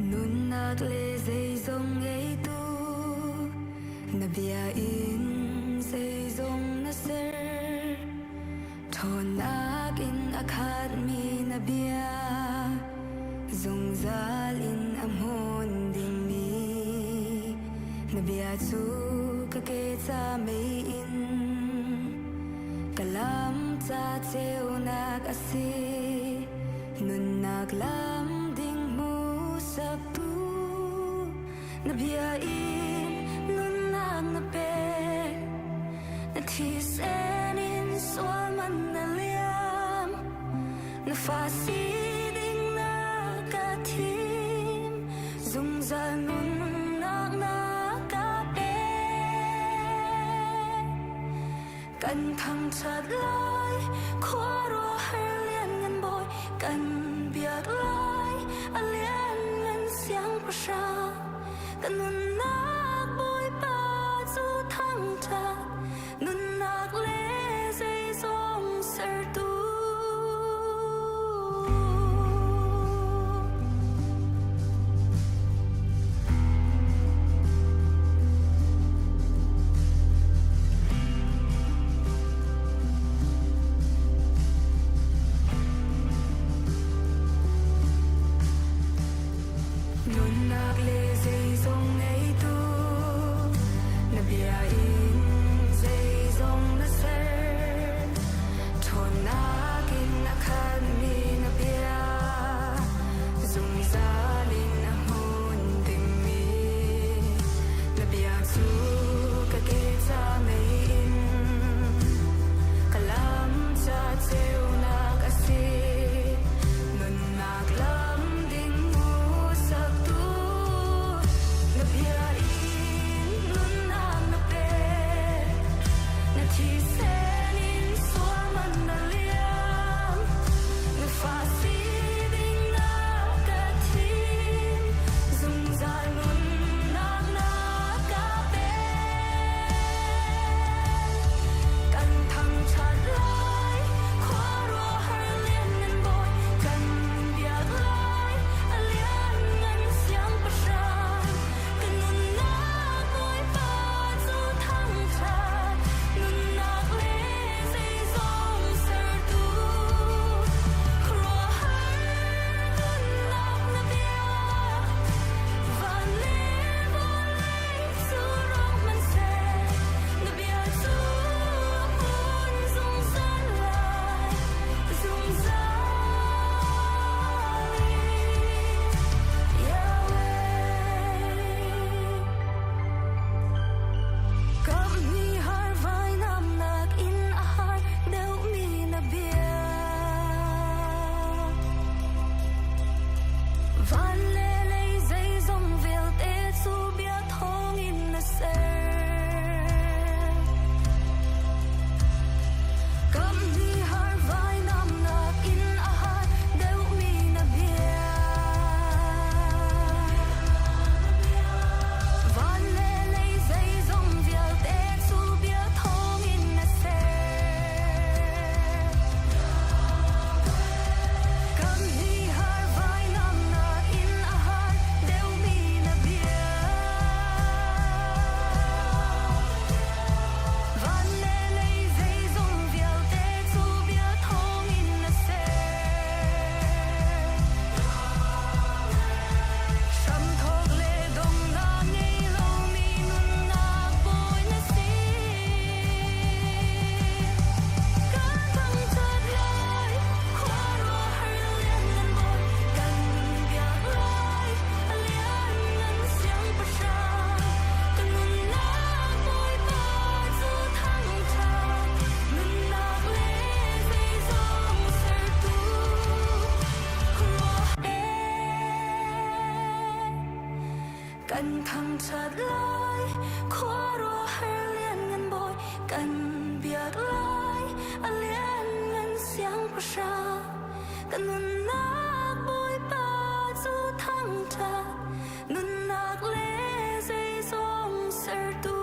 Nunnak le zeizong ngeitu na bia in zeizong na ser. Ṭhawnnak in a khatmi na bia zungzal in a hmun dingmi na bia cu ka ke ca mei in ka lam ca ceunak a si. Nunnak lam ding hmuhsaktu na bia in nunnak na pek. Na thisen in sual man na liam. Na fa si ding na ka thim. Zungzal nunnak na ka pek. Kan thangṭhat lai, khuaruahhar lianngan Bawi, kan biak lai, a lianngan siangpahrang. Ka nunnak Bawipa cu thangṭhat, nunnak le zeizong sertu. Nunnak le zeizong ngeitu na bia in zeizong na ser. Ṭhawnnak in a khatmi na bia zungzal in a hmun dingmi na bia cu ka ke ca mei in ka lam ca ceunak a si. Nunnak lam ding hmuhsaktu na bia in nunnak na pek. Na thisen in sual man na liam. Na fa si ding na ka thim. Zungzal nunnak na ka pek. Kan thangṭhat lai, khuaruahhar lianngan Bawi, kan biak lai, a lianngan siangpahrang. Ka nunnak Bawipa cu thangṭhat, nunnak le zeizong sertu. Khuaruahhar nunnak na bia, van le vawlei cu rawk hmanhseh, na bia cu a hmun zungzal lai, zungzal in. Yahweh. Kamhni har vainamnak in a har deuhmi na bia. Van le lei zeizong vialte cu bia thawngin na ser. Kamhni har vainamnak in a har deuhmi na bia. Van le lei zeizong vialte cu bia thawngin na ser. Kamhni har vainamnak in a har deuhmi na bia. Van le lei zeizong vialte cu bia thawngin na ser. Hramthawk le donghnak ngei lomi nunnak bawi na si. Kan thangṭhat lai, khuaruahhar lianngan Bawi, kan biak lai, a lianngan siangpahrang. Ka nunnak Bawipa cu thangṭhat, nunnak le zeizong sertu. Kan thangṭhat lai, khuaruahhar lianngan Bawi, kan biak lai, a lianngan siangpahrang. Ka nunnak Bawipa cu thangṭhat, nunnak le zeizong sertu.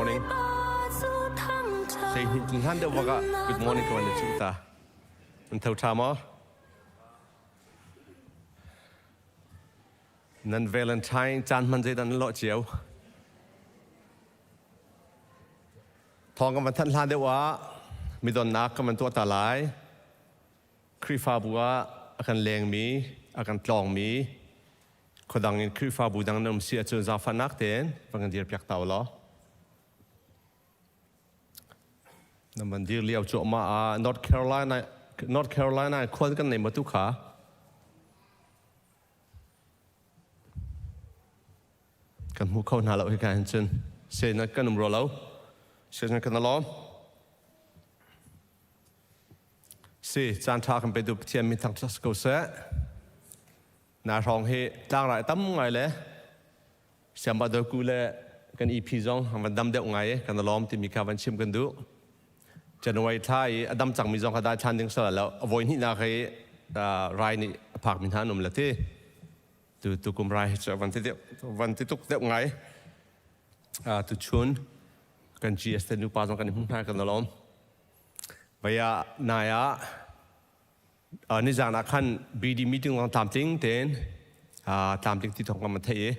morning. Sei hin hlan deuh bak ah good morning ka van na chim ta. Nan tho tha maw? Nan Valentine caan hman zeidah nan lawh cio? Thawng kan van thanh hlan deuh ah midonnak kan van tuah ta lai. Khrihfabu ah a kan lengmi, a kan tlawngmi, khuadang in Khrihfabu dang nan um si ahcun zaangfahnak tein van kan dirpiak ta u law. Nan van dir lio cuahmah ah North Carolina North Carolina khual kan nei ma tu kha? Kan hmu kho hna lo hika hin cun. Sen kan um rua lo. Sen kan lawm. Si, caan ṭha kan petu Pathian min thangṭhat si ko seh. Na hrawng hi tlangrai tam ngai le siamba doku le kan EP zong an van dam deuh ngai i kan lawm timi kha van chim kan duh. January thla i a dam cangmi zong kha dai ṭhan ding sala lo. A voi hnihnak hi rai nih a phakmi hna an um le ti. Tu tukum rai hi cu van ti deuh van ti tuk deuh ngai. Tuchun kan GS te nupa zong kan i hmu hna kan lawm. Vai ah nai ah nizaan ah khan BD meeting zong tlamtling tein tlamtling ti thawng kan van theih i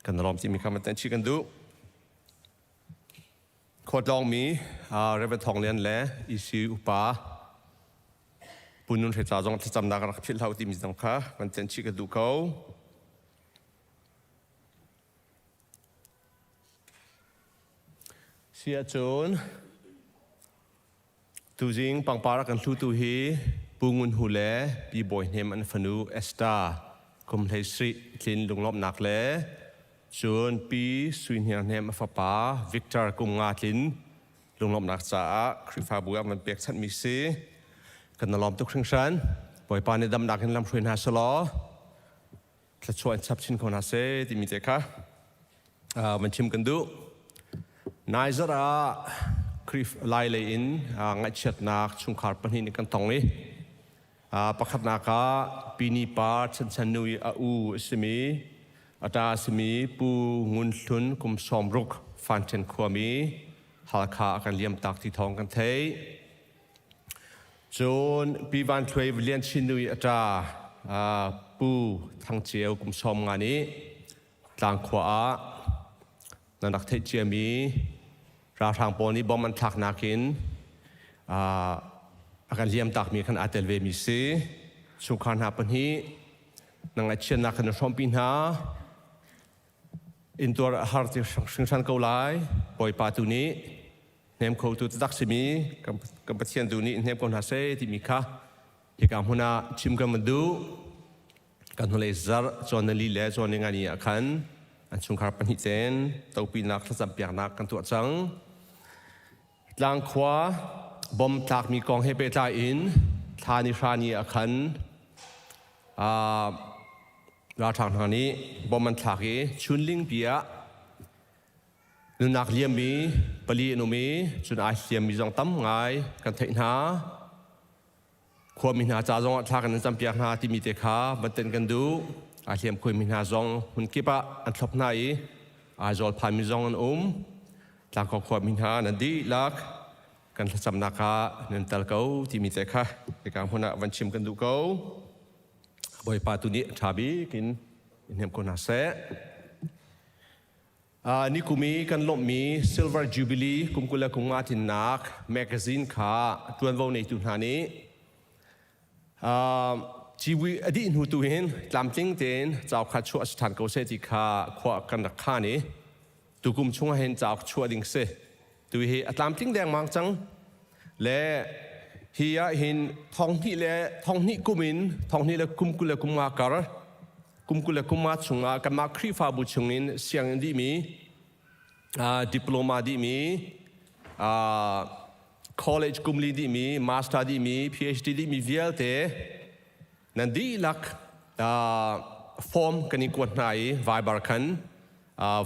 kan lawm timi kha van chih kan duh. Khuatlawngmi Reverend Thawng Lian le EC upa Pu Nun Hre Ca zong thlacamnak rak philh hlah timi zong kha van chih ka duh ko. Si ahcun tuzing pangpar a kan hlutu hi Pu Ngun Hu le Pi Bawi Hnem an fanu Esther kum 17 tlin lunglawmhnak le cun Pi Sui Hniang Hnem a fapa Victor kum nga tlin lunglawmhnak caah Khrihfabu ah van pekchanhmi si. Kan lawm tuk hringhran. Bawipa nih damnak in lamhruai hna selaw thluachuah in chap chin ko hna seh timi te kha van chim kan duh. Nai zarh ah Khrih Lai lei in ngaihchiatnak chungkhar pahnih nih kan tong i pakhatnak ah Pini pa Chanchan nu i a u a simi a ṭa a simi Pu Ngun Hlun kum 60 Fanṭhen khuami Halkha a kan liamtak ti thawng kan theih. Cun Pi Van Thluai Lian Chin nu i a ṭa Pu Thang Ceu kum 50 nih Tlangkhua ah nan rak theih ciami ralhrang pawl nih bom an thlaknak in a kan liamtakmi khan aa tel vemi si. Chungkhar hna pahnih na ngaihchiatnak kan i hrawmpi hna. Intuar a har ti hringhran ko lai. Bawipa tu nih hnem khotu taktak simi kan Pathian tu nih hnem ko hna seh timi kha hika hmun ah chim kan van duh. Kan hnulei zarh cawn nali le cawn ninga ni ah khan an chungkhar pahnih ten topinak thlacam piaknak kan tuah cang. Tlangkhua bom tlakmi kong he pehtlai in thla ni hra ni ah khan ralhrang hna nih bom an thlak i chunlingpi ah Nunnak liammi pali an um i cun ai hliammi zong tam ngai kan theih hna. Khuami hna ca zong ah thla kan in campiak hna timi te kha van kan duh. Ai hliam khuimi hna zong hmun kip ah an thlop hna i Aizawl phanmi zong an um. Tlangkawk khuami hna nan dihlak kan thlacamnak ah nan tel ko timi te kha hika hmun ah van chim kan duh ko. Bawipa tu nih ṭha bik in in hnem ko hna seh. Nikum i kan lawmhmi Silver Jubilee kum 25 tlinnak magazine kha ṭuanvo neitu hna nih civui a dih hnu tu hin tlamtling tein cauk kha chuah si ṭhan ko seh ti kha khua kan rak khan i tukum chungah hin cauk chuah ding si. Tu hi a tlamtling dengmang cang. Le hi ah hin thonghnih le thonghnih kum in thonghnih le kum 20 le kum nga kar kum 20 le kum nga chungah kanmah Khrihfabu chungin sianginn dihmi diploma dihmi college kumli dihmi master dihmi PhD dihmi vialte nan dihlak form kan in kuat hna i Viber khan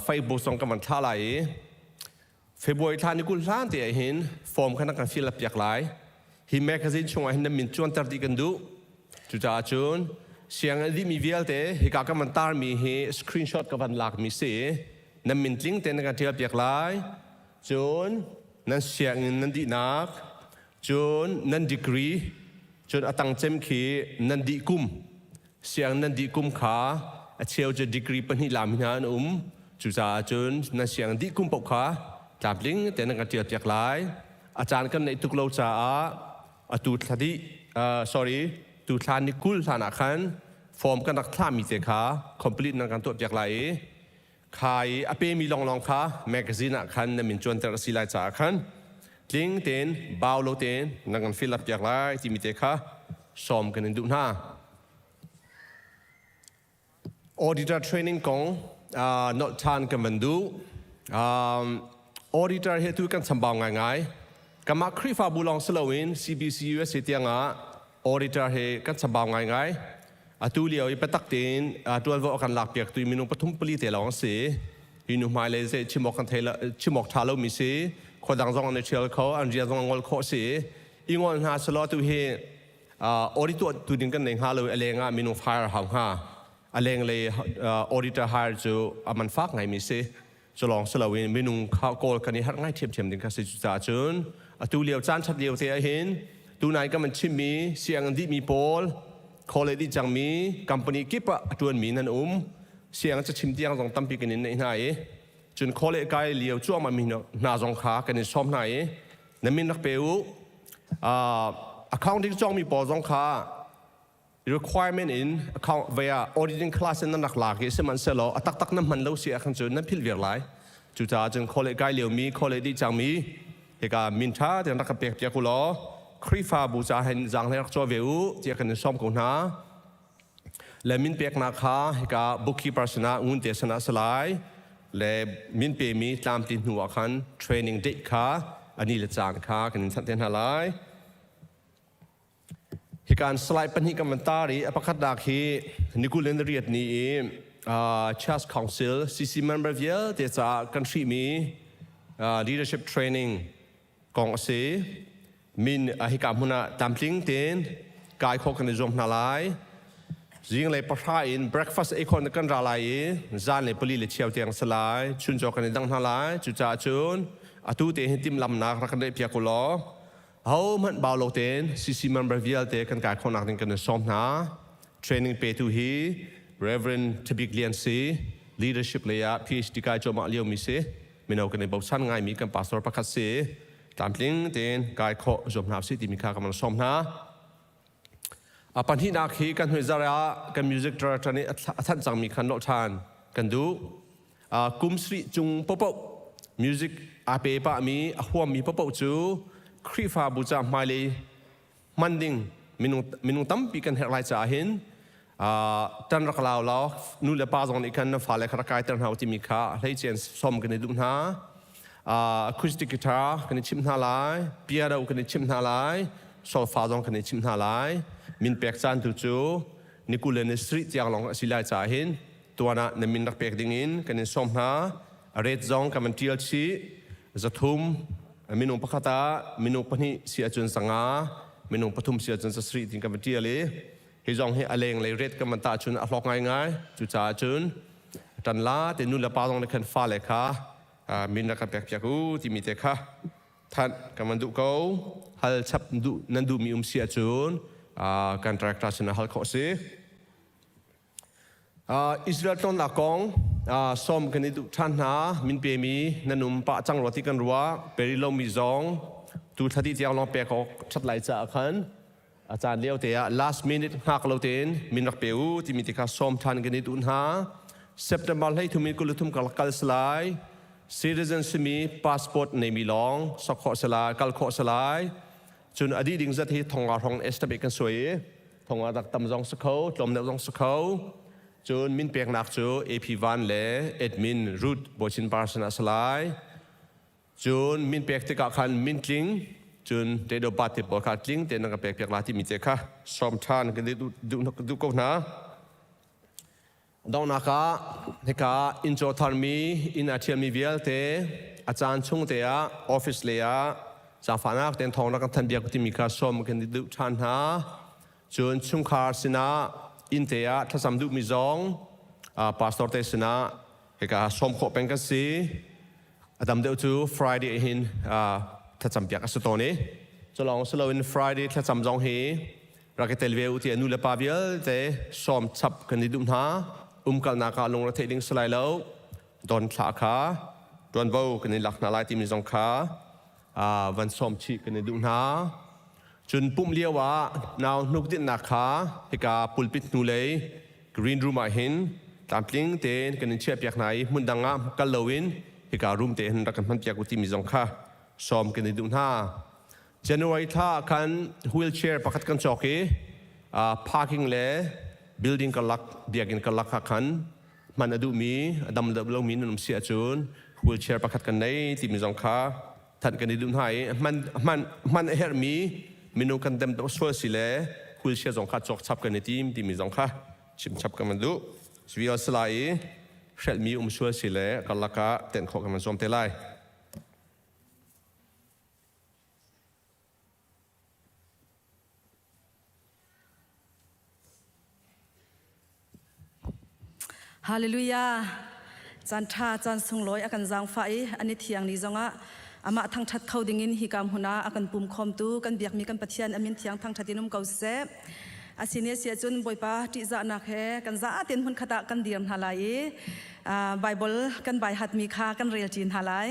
Facebook zong kan van thlah lai i February thla ni 20 hlan te ah hin form kha nan kan fill up piak lai. Hi magazine chungah hin nan min cuanter dih kan duh. Cucaah cun sianginn dihmi vialte hika kan van tarmi hi screenshot ka van lakmi si. Nan min tling tein nan kan tial piak lai. Cun nan sianginn nan dihnak, cun nan degree, cun a tang cem khi nan dih kum, siang nan dih kum kha a cheu cu degree pahnih lam hna an um. Cucaah cun nan siang dih kum paoh kha tlamtling tein nan kan ṭial piak lai. A caan kan neih tuk lo caah atu thla dih sorry tu thla ni 20 hlan ah khan form kan rak thlahmi te kha complete nan kan tuah piak lai i kha i a pemi lawnglawng kha magazine ah khan na min cuanter a si lai caah khan tling tein bau lo tein nan kan fill up piak lai timi te kha sawm kan in duh hna. Auditor training kong nolh ṭhan kan van duh. Auditor hi tu kan chambau ngaingai. Kanmah Khrihfabu lawng si loin CBC USA tiangah auditor hi kan chambau ngaingai. Atu lio i biatak tein ṭuanvo a kan lakpiak tu minung pathum pali te lawng a si. Hi nu hmailei zei chim awk kan thei chim awk ṭha lomi si. Khua dang zong an i ṭhial kho, an rian zong an ngol khawh si. I ngol hna selaw tu hi audit tuah tu ding kan nei hnga lo i a leng ah minung fire hau hnga. A lenglei auditor hire cu a man fak ngaimi si. Cu lawng si loin minung kha kawl kan i harh ngai ṭhiamṭhiam ding kha si. Cucaah cun atu lio caan ṭhat lio te ahhin tunai kan van chimmi sianginn dihmi pawl college dih cangmi company kip ah a ṭuanmi nan um. Sianginn cachim tiang zong tampi kan in neih hna i cun college kai lio cuahmah mi hna zong kha kan in sawm hna i na min rak pe u. Accounting cawngmi pawl zong kha requirement in account vei ah auditing class in nan rak lak i sihmanhsehlaw a taktak na hman lo si ahkhan cun nan philh viar lai. Cucaah cun college kai liomi, college dih cangmi hika min ṭha tein rak kan pek piak u law Khrihfabu ca hin zaanghlei rak caw ve u tiah kan in sawm ko hna. Le min peknak kha hika bookkeeper sinah ngunte sinah si lai. Le min pemi tlamtlin hnu ah khan training date kha ani le caan kha kan in thanh te hna lai. Hikan slide pahnih kan van tar i a pakhatnak hi ni 28 ni i Church Council CC member vialte caah kan hrihmi leadership training kong a si. Min hika hmun ah tlamtling tein kai khawh kan i zuam hna lai. Zinglei 9 in breakfast ei khawh kan ra lai i zanlei 4:15 tiang si lai. Chuncaw kan i dang hna lai. Cucaah cun atu te hin timhlamnak rak kan neih piak u law Ahohmanh bau lo tein CC member vialte kan kai khawhnak ding kan in sawm hna. Training petu hi Reverend Thabik Lian si, leadership lei ah PhD kai cuahmah liomi si, mino kan i bochan ngaimi kan pastor pakhat si. Tlamtling tein kai khawh zuam hna usih timi kha kan van sawm hna. A pahnihnak hi kan hnuai zarh ah kan music director nih a thanh cangmi khan lawh ṭhan kan duh. Kum sarih cung paohpaoh music aa pe pahmi a huammi paohpaoh cu Khrihfabu ca hmailei hman ding minung, minung tampi kan herh lai caah hin ṭan rak lau law nu le pa zong nih khan na fale kha rak kaiter hna u timi kha hleicen som kan i duh hna. Acoustic guitar kan i chimh hna lai, piano kan i chimh hna lai, solfa zong kan i chimh hna lai. Min pek caan tu cu ni 20 le ni 30 tiang lawng a si lai caah hin tuan ah na min rak pek ding in kan in sawm hna. A rate zong kan van ṭial chih. 300 minung pakhat ah minung pahnih si ahcun 500, minung pathum si ahcun 700 tin kan van ṭial i hi zong hi a lenglei rate kan van tah cun a hlawk ngaingai. Cucaah cun ṭan la te nu le pa zong nih khan fale kha min rak kan pek piak u timi te kha thanh kan van duh ko. Hal chap duh nan duhmi um si ahcun kan director sinah hal khawh a si. Israel tlawnnak kong sawm kan i duh ṭhan hna. Min pemi nan um pah cang rua ti kan ruah. Peri lomi zong tu thla dih tiang lawng pek awk ṭhat lai caah khan a caan lio te ah last minute hngak lo tein min rak pe u timi ti kha sawm ṭhan kan i duh hna. September 13 in 23 karlak kal si lai. Citizen simi passport neimi lawng sok khawh si lai, kal khawh si lai. Cun a dih ding zat hi 5,000 hrawng estimate kan suai i 5,000 rak tam zong si kho, tlawm deuh zong si kho. Cun min peknak cu AP Van le admin Ruth Bochin Par sinah si lai. Cun min pek tikah khan min tling, cun date of birth te pawl kha tling tein nan ka pek piak la timi te kha sawm ṭhan kan duh ko hna. Donghnak ah hika inn caw tharmi inn a ṭhialmi vialte a caan chung te ah office lei ah zaangfahnak tein thawng rak kan thanh biak timi kha sawm kan i duh ṭhan hna. Cun chungkhar sinah inn te ah thlacam duhmi zong pastor te sinah hika sawm khawh peng kan si. A tam deuh cu Friday hin thlacam piak a si tawn i culawng si loin Friday thlacam zong hi rak i tel ve u tiah nu le pa vialte sawm chap kan i duh hna. Umkalnak ah lungre theih ding si lai lo. Don thlah kha tuanvo kan i lak hna lai timi zong kha van sawm chih kan i duh hna. Cun pumh lio ah nau hnuk dinhnak kha hika pulpit hnulei green room ah hin tlamtling tein kan in chiahpiak hna i hmun dang ah kal loin hika room te hin rak kan hmanpiak u timi zong kha sawm kan i duh hna. January thla ah khan wheelchair pakhat kan cawk i parking le building karlak biakinn karlak ah khan hman a duhmi a dam lomi nan um si ahcun wheelchair pakhat kan nei timi zong kha thanh kan i duh hna i hman hman hman a herhmi minung kan dem sual si le wheelchair zong kha cawk chap kan i tim timi zong kha chim chap kan van duh. Vial sala i hrelhmi um sual si le karlak ah tenh khawh kan van zuam te lai. Hallelujah. Caan ṭha caan sunglawi a kan zaangfah i an i thiang ni zongah amah thangṭhat kho dingin hika hmun ah a kan pum khawmtu kan biakmi kan Pathian a min thiang thangṭhat in um ko seh. Asini a si ahcun Bawipa ṭihzahnak he kan za tein hmunkhat ah kan dir hna lai i Bible kan bai hatmi kha kan rel ṭi hna lai.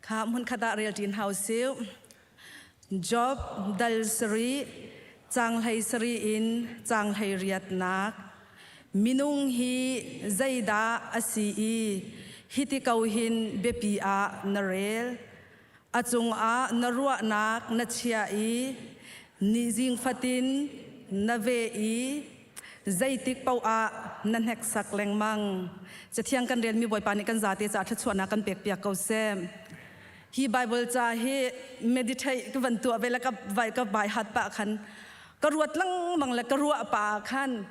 Kha hmunkhat ah rel ṭin hau siu. Job dal sarih cang hlei sarih in cang hlei riatnak. Minung hi zeidah a si i hiti ko hin biapi ah na rel? A cungah na ruahnak na chiah i ni zing fatin na ve i zeitik paoh ah na hneksak lengmang. Cathiang kan relmi Bawipa nih kan zate caah thluachuahnak kan pekpiak ko seh. Hi Bible ca hi meditate ka van tuah ve le ka vai ka bai hat pah khan ka ruat lengmang le ka ruah pa khan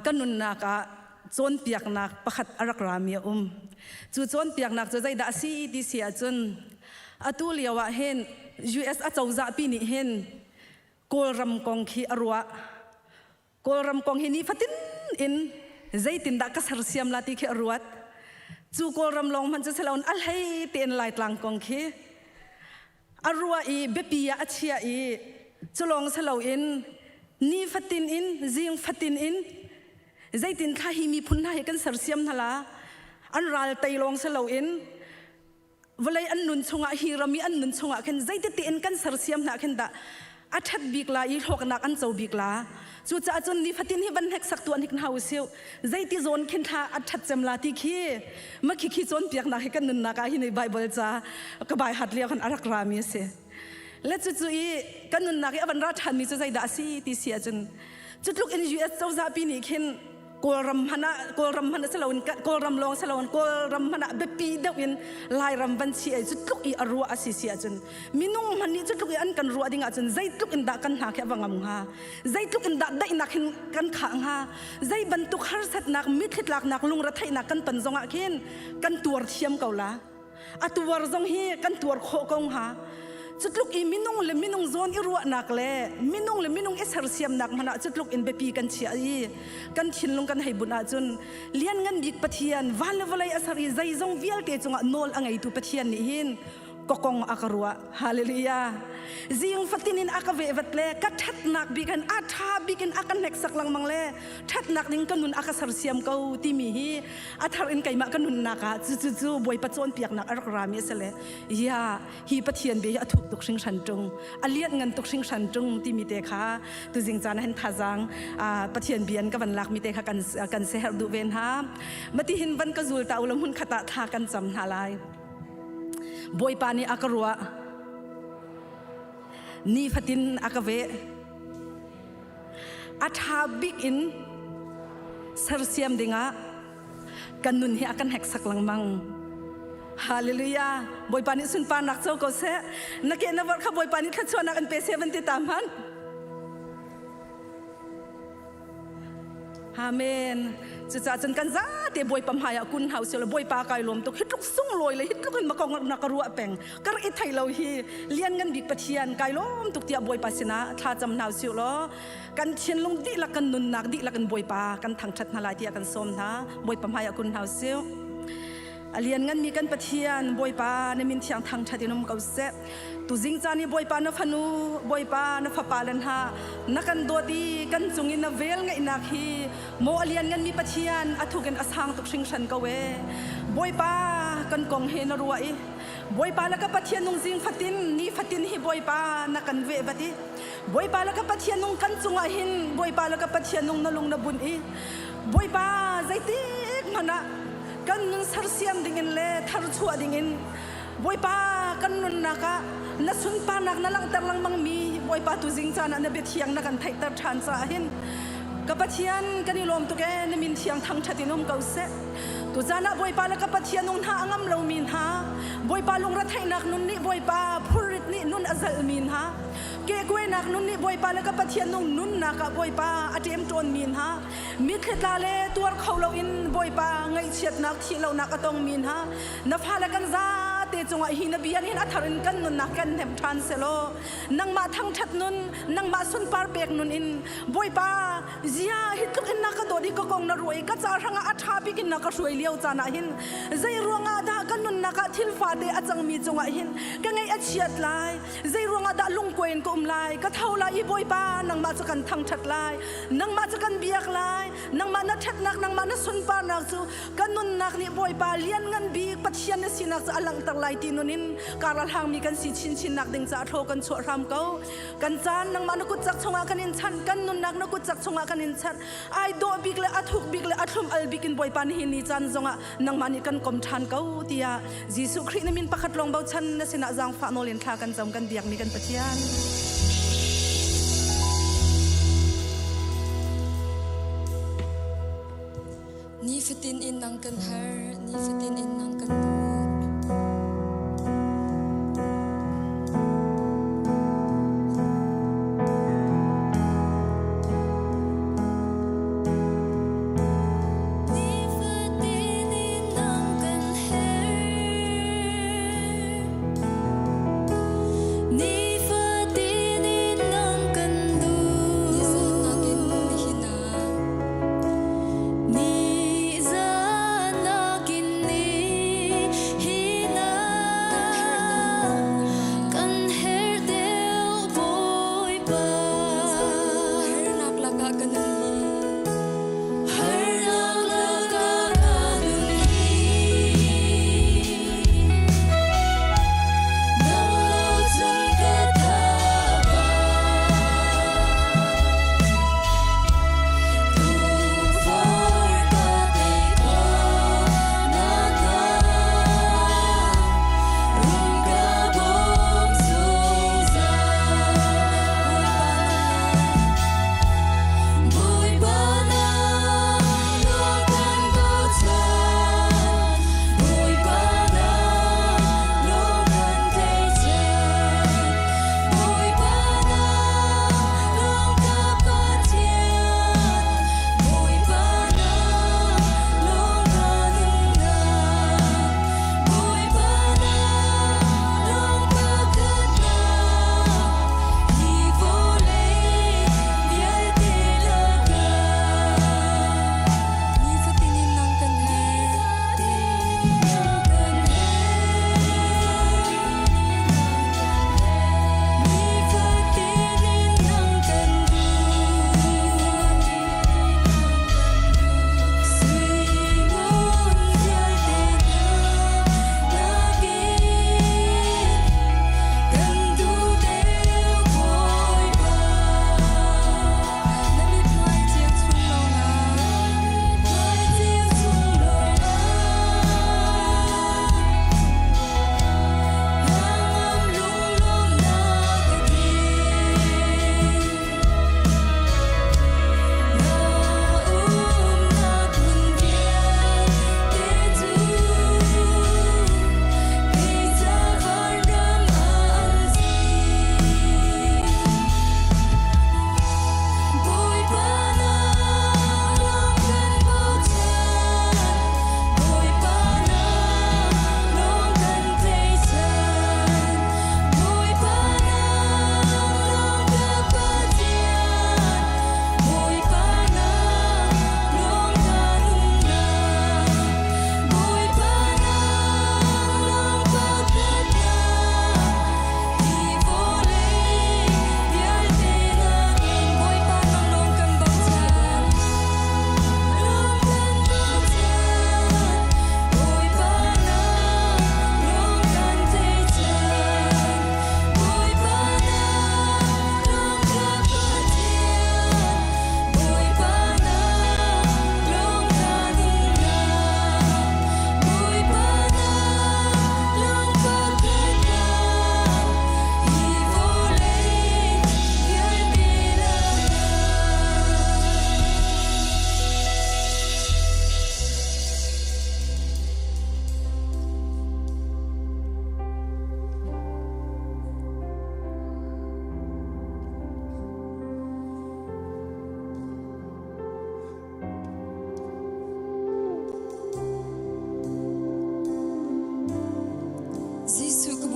ka nunnak ah cawnpiaknak pakhat a rak rami a um. Cu cawnpiaknak cu zeidah a si ti si ahcun atu lio ah hin US a cozah pi nih hin Kawlram kong khi a ruah. Kawlram kong hi nifatin in zeitindah ka sersiam la ti khi a ruat. Cu Kawlram lawng hmanh cu siloin a hlei tein Laitlang kong khi a ruah i biapi ah a chiah i culawng siloin nifatin in zing fatin in zeitin thla hi miphun hna hi kan sersiam hna la an ral tei lawng siloin vawlei an nun chungah hi ram i an nun chungah khin zeiti in kan sersiam hna khin dah a ṭhat bik la i hlawknak an co bik la cucaah cun nifatin hi van hneksak tu an hik hna usiu zeiti zawn khin thla a ṭhat cem la ti khi ma khi khi cawnpiaknak hi kan nunnak ah hin Bible ca ka bai hat lio khan a rak rami a si le cucu i kan nunnak i a van ra ṭhanmi cu zeidah a si ti si ahcun cutluk in US cozah pi nih khin Kawlram hmanh ah Kawlram hmanh ah siloin Kawlram lawng siloin Kawlram hmanh ah biapi deuh in Lairam van chi ai cu tluk i a ruah a si si ahcun minung hmanh nih cu tluk i an kan ruah ding ahcun zeitluk in dah kan hna khi a va ngam hnga zeitluk in dah daihnak hin kan khah hnga zei bantuk harsatnak mitthli tlaknak lungretheihnak kan ton zongah khin kan tuar thiam ko la a tuar zong hi kan tuar khawh ko hnga cutluk i minung le minung zawn i ruahnak le minung le minung i sersiamnak hmanh ah cutluk in biapi kan chiah i kan thinlung kan hei bunh ahcun lianngan bik Pathian van le vawlei a ser i zeizong vialte cungah nawl a ngeitu Pathian nih hin ka kong a ka ruah hallelujah zing fatin in a ka vehvat le ka ṭhatnak bik in a ṭha bik in a ka hneksak lengmang le ṭhatnak ding ka nun a ka sersiam ko timi hi a thar in keimah ka nunnak ah cu cu cu Bawipa cawnpiaknak a rak rami a si le ya hi Pathian bia hi a thuk tuk hringhran ṭung a lian ngan tuk hringhran ṭung timi te kha tuzing caan hin thazaang Pathian bia in ka van lakmi te kha kan kan seher duh ve hna mati hin van ka zul ta u hmun khat ah tha kan cam hna lai Bawipa nih a ka ruah nifatin a ka veh a ṭha bik in sersiam dingah kan nun hi a kan heksak lengmang. Hallelujah. Bawipa nih sunparnak co ko seh. Na ke na vorh kha Bawipa nih thluachuahnak an pe seh van ti ta hmanh. Amen. Cucaah cun kan zate Bawipa hmai ah kun hau silo Bawipa kai lawm tuk hi tluk sunglawi le hi tluk in makong na ka ruah peng kar i thei lo hi lian ngan bik Pathian kai lawm tuk tiah Bawipa sinah thla cam hna usih law kan thinlung dihlak kan nunnak dihlak in Bawipa kan thangṭhat hna lai tiah kan sawm hna. Bawipa hmai ah kun hna usih. A liannganmi kan Pathian Bawipa na min thiang thangṭhat in um ko seh. Tuzing caan i Bawipa na fanu, Bawipa na fapa le hna na kan dawt i kan cung i na vel ngeihnak hi maw a liannganmi Pathian a thuk in a sang tuk hringhran ko ee. Bawipa kan kong he na ruah i Bawipa le ka Pathian nung zing fatin ni fatin hi Bawipa na kan veh vat i Bawipa le ka Pathian nung kan cungah hin Bawipa le ka Pathian nung na lung na bunh i Bawipa zeitik hmanh ah kan nun sersiam dingin le tharchuah dingin Bawipa kan nunnak ah na sunparnak na langhter lengmang mi Bawipa tuzing caan ah na biathiang na kan theihter ṭhan caah hin ka Pathian kan i lawm tuk ee na min thiang thangṭhat in um ko seh tuzaan ah Bawipa le ka Pathian nung hna a ngam lomi hna Bawipa lungretheihnak nun nih Bawipa phurrit nih nun a zalhmi hna kehkuainak nun nih Bawipa le ka Pathian nung nunnak ah Bawipa a ṭemṭawnmi hna Mitthli tla le tuar kho loin Bawipa ngaihchiatnak thihlonak a tongmi hna na fale kan zate cungah hi na bia nih a thar in kan nunnak kan hnemh ṭhan selaw nangmah thangṭhat nun nangmah sunpar pek nun in Bawipa zia hi tluk in na ka dawt i ka kong na ruah i ka ca hrangah a ṭha bik in na ka hruai lio caan ah hin zei ruangah dah ka nunnak ah thil fate a cangmi cungah hin ka ngaih a chiat lai zei ruangah dah lungkuai in ka um lai ka tho lai i Bawipa nangmah cu kan thangṭhat lai nangmah cu kan biak lai nangmah na ṭhatnak nangmah na sunparnak cu kan nunnak nih Bawipa lianngan bik Pathian na sinak cu a langhter lai ti nun in kar a hlangmi kan si chinchin nak ding caah thlaw kan chuah hram ko kan caan nangmah na kut cak chungah kan in chanh kan nunnak na kut cak chungah kan in chanh ai dawh bik le a thuk bik le a thlum al bik in Bawipa nihin ni caan zongah nangmah nih kan kom ṭhan ko tiah Jesuh Khrih na min pakhat lawng bochan na sinah zaangfah nawl in thla kan cam kan biakmi kan Pathian. Nifatin in nang kan har, nifatin in nang kan dawt. Nifatin in nang kan Nifatin in nang kan duh. Nizan nakin nihin ah. Nizan nakin ni.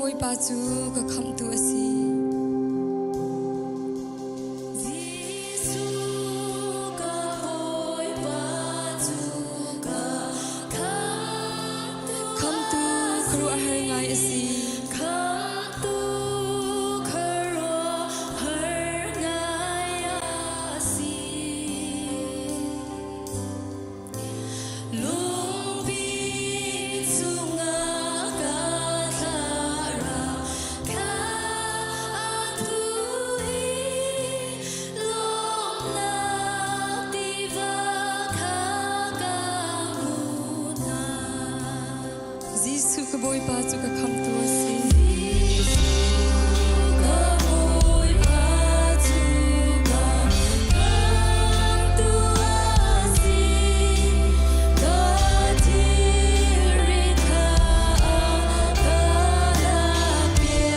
Bawipa cu ka khamhtu a si. Jesuh ka Bawipa cu ka khamhtu Khamhtu khuaruahhar ngai a si. Khamhtu khuaruahhar ngai a si. Lungpi chungah ka thlarau kha a thu i lawmhnak tiva kha ka hmuh hna. Jesuh ka Bawipa cu ka khamhtu a si. Jesuh ka Bawipa cu ka khamhtu a si. Ka thilri kha a ka lakpiak.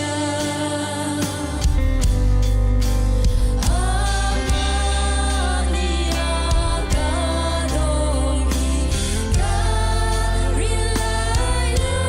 Amah nih a ka dawm i ka ril lai lo.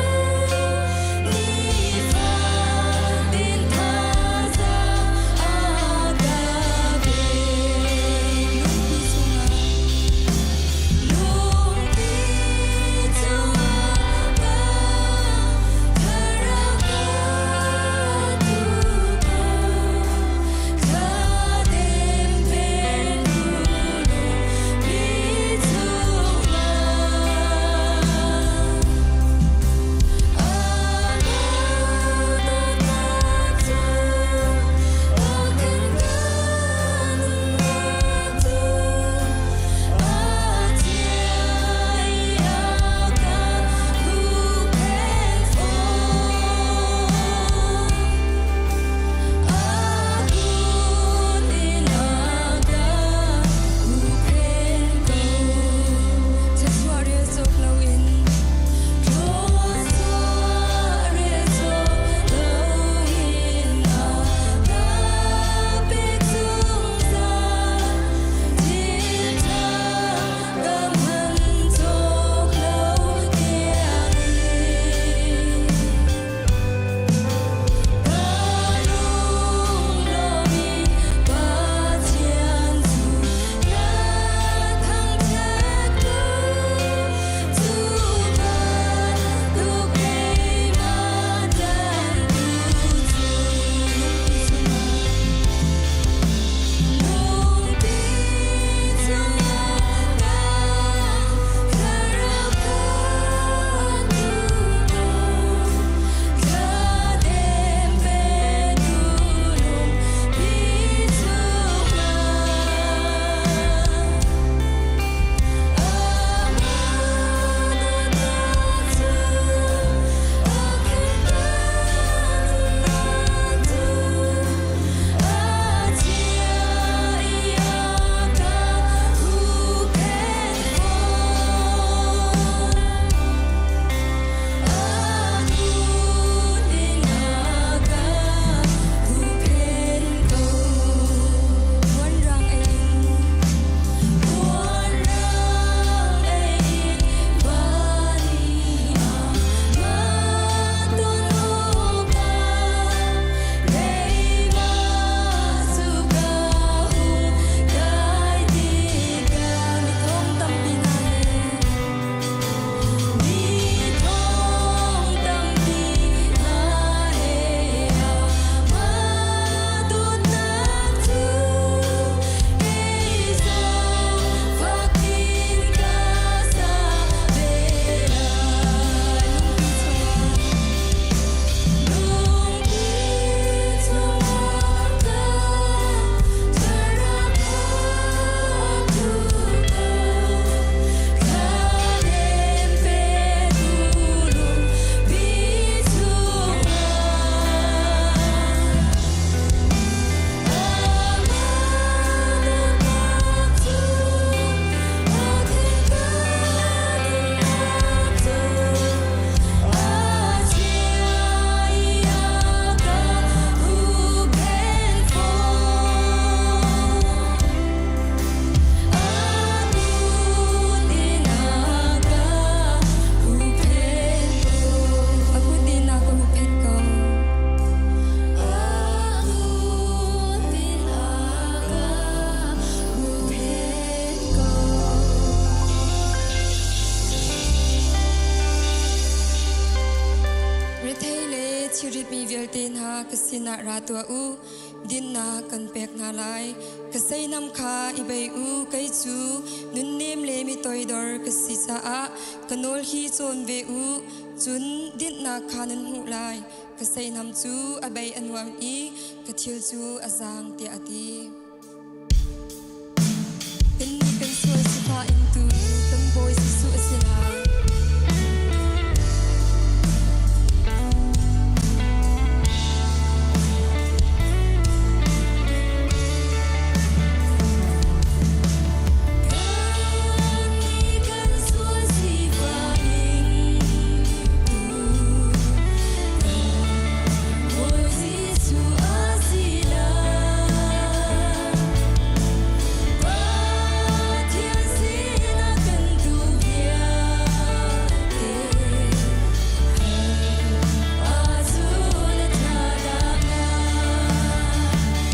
vialte hna ka sinah ra tuah u, dinnak kan pek hna lai. Ka seinam kha i bei u, kei cu nunnem le mi toidor ka si caah ka nawl hi cawn ve u, cun dinhnak kha nan hmuh lai. Ka seinam cu a bei a nuam i ka thil cu a zaang, tiah a ti. Kannih kan sual sifah in tu kan Bawi Jesuh a si lai. Kannih kan sual sifah in tu kan Bawi Jesuh a si lai. Pathian sinah kan duh vialte Ahcun a ṭha dah hnga.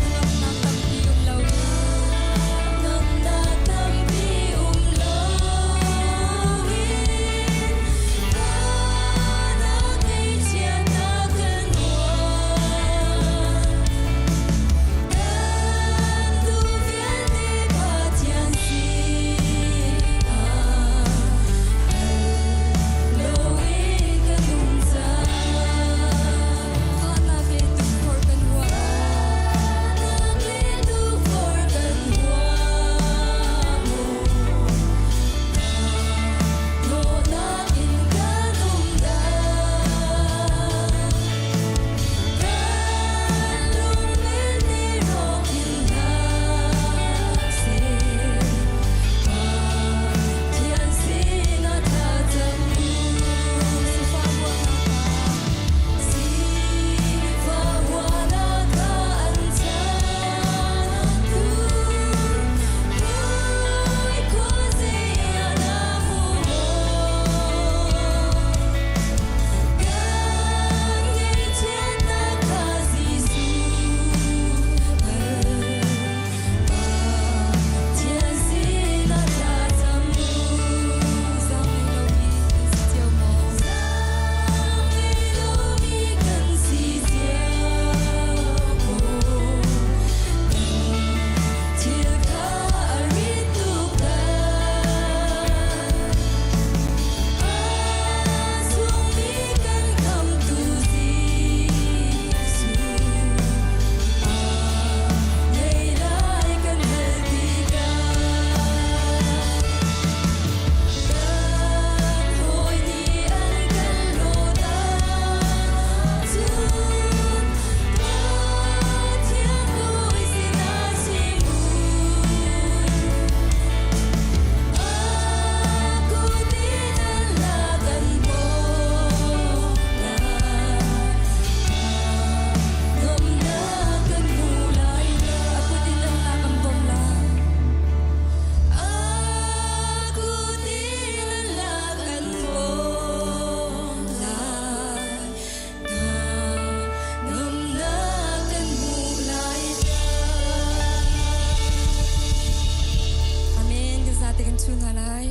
Nuamhnak tampi um loin, nuamhnak tampi um loin, Fahnak ngaihchiatnak kan huam. Kan duh vialte Pathian sinah hal loin kan um cang. Fahnak le tukforh kan huam. Fahnak le tukforh kan huam. Dawtnak in kan um dah. Kan lungmil nih rawk in hlah seh. Pathian sinah thlacam u. Sifah huahnak kha an chantu. Bawi khuazei ah na hmu maw? Kan ngaihchiatnak kha Jesuh Pathian sinah thlacam u. Zaangngei lomi kan si cio maw? Zaangngei lomi kan si cio maw? Kan thil kha a rit tuk lai. A sungmi kan khamtu Jesuh, a ngei lai kan hal tikah. Kan hawi nih an kan hlawt ahcun, Pathian bawi sinah chim u. A kut in an la kan bawm lai. Nuamhnak kan hmu lai. A kut in an la kan bawm lai. A kut in an la kan bawm lai. Nuamhnak kan hmu lai. Amen. Kan zate kan chun hna lai.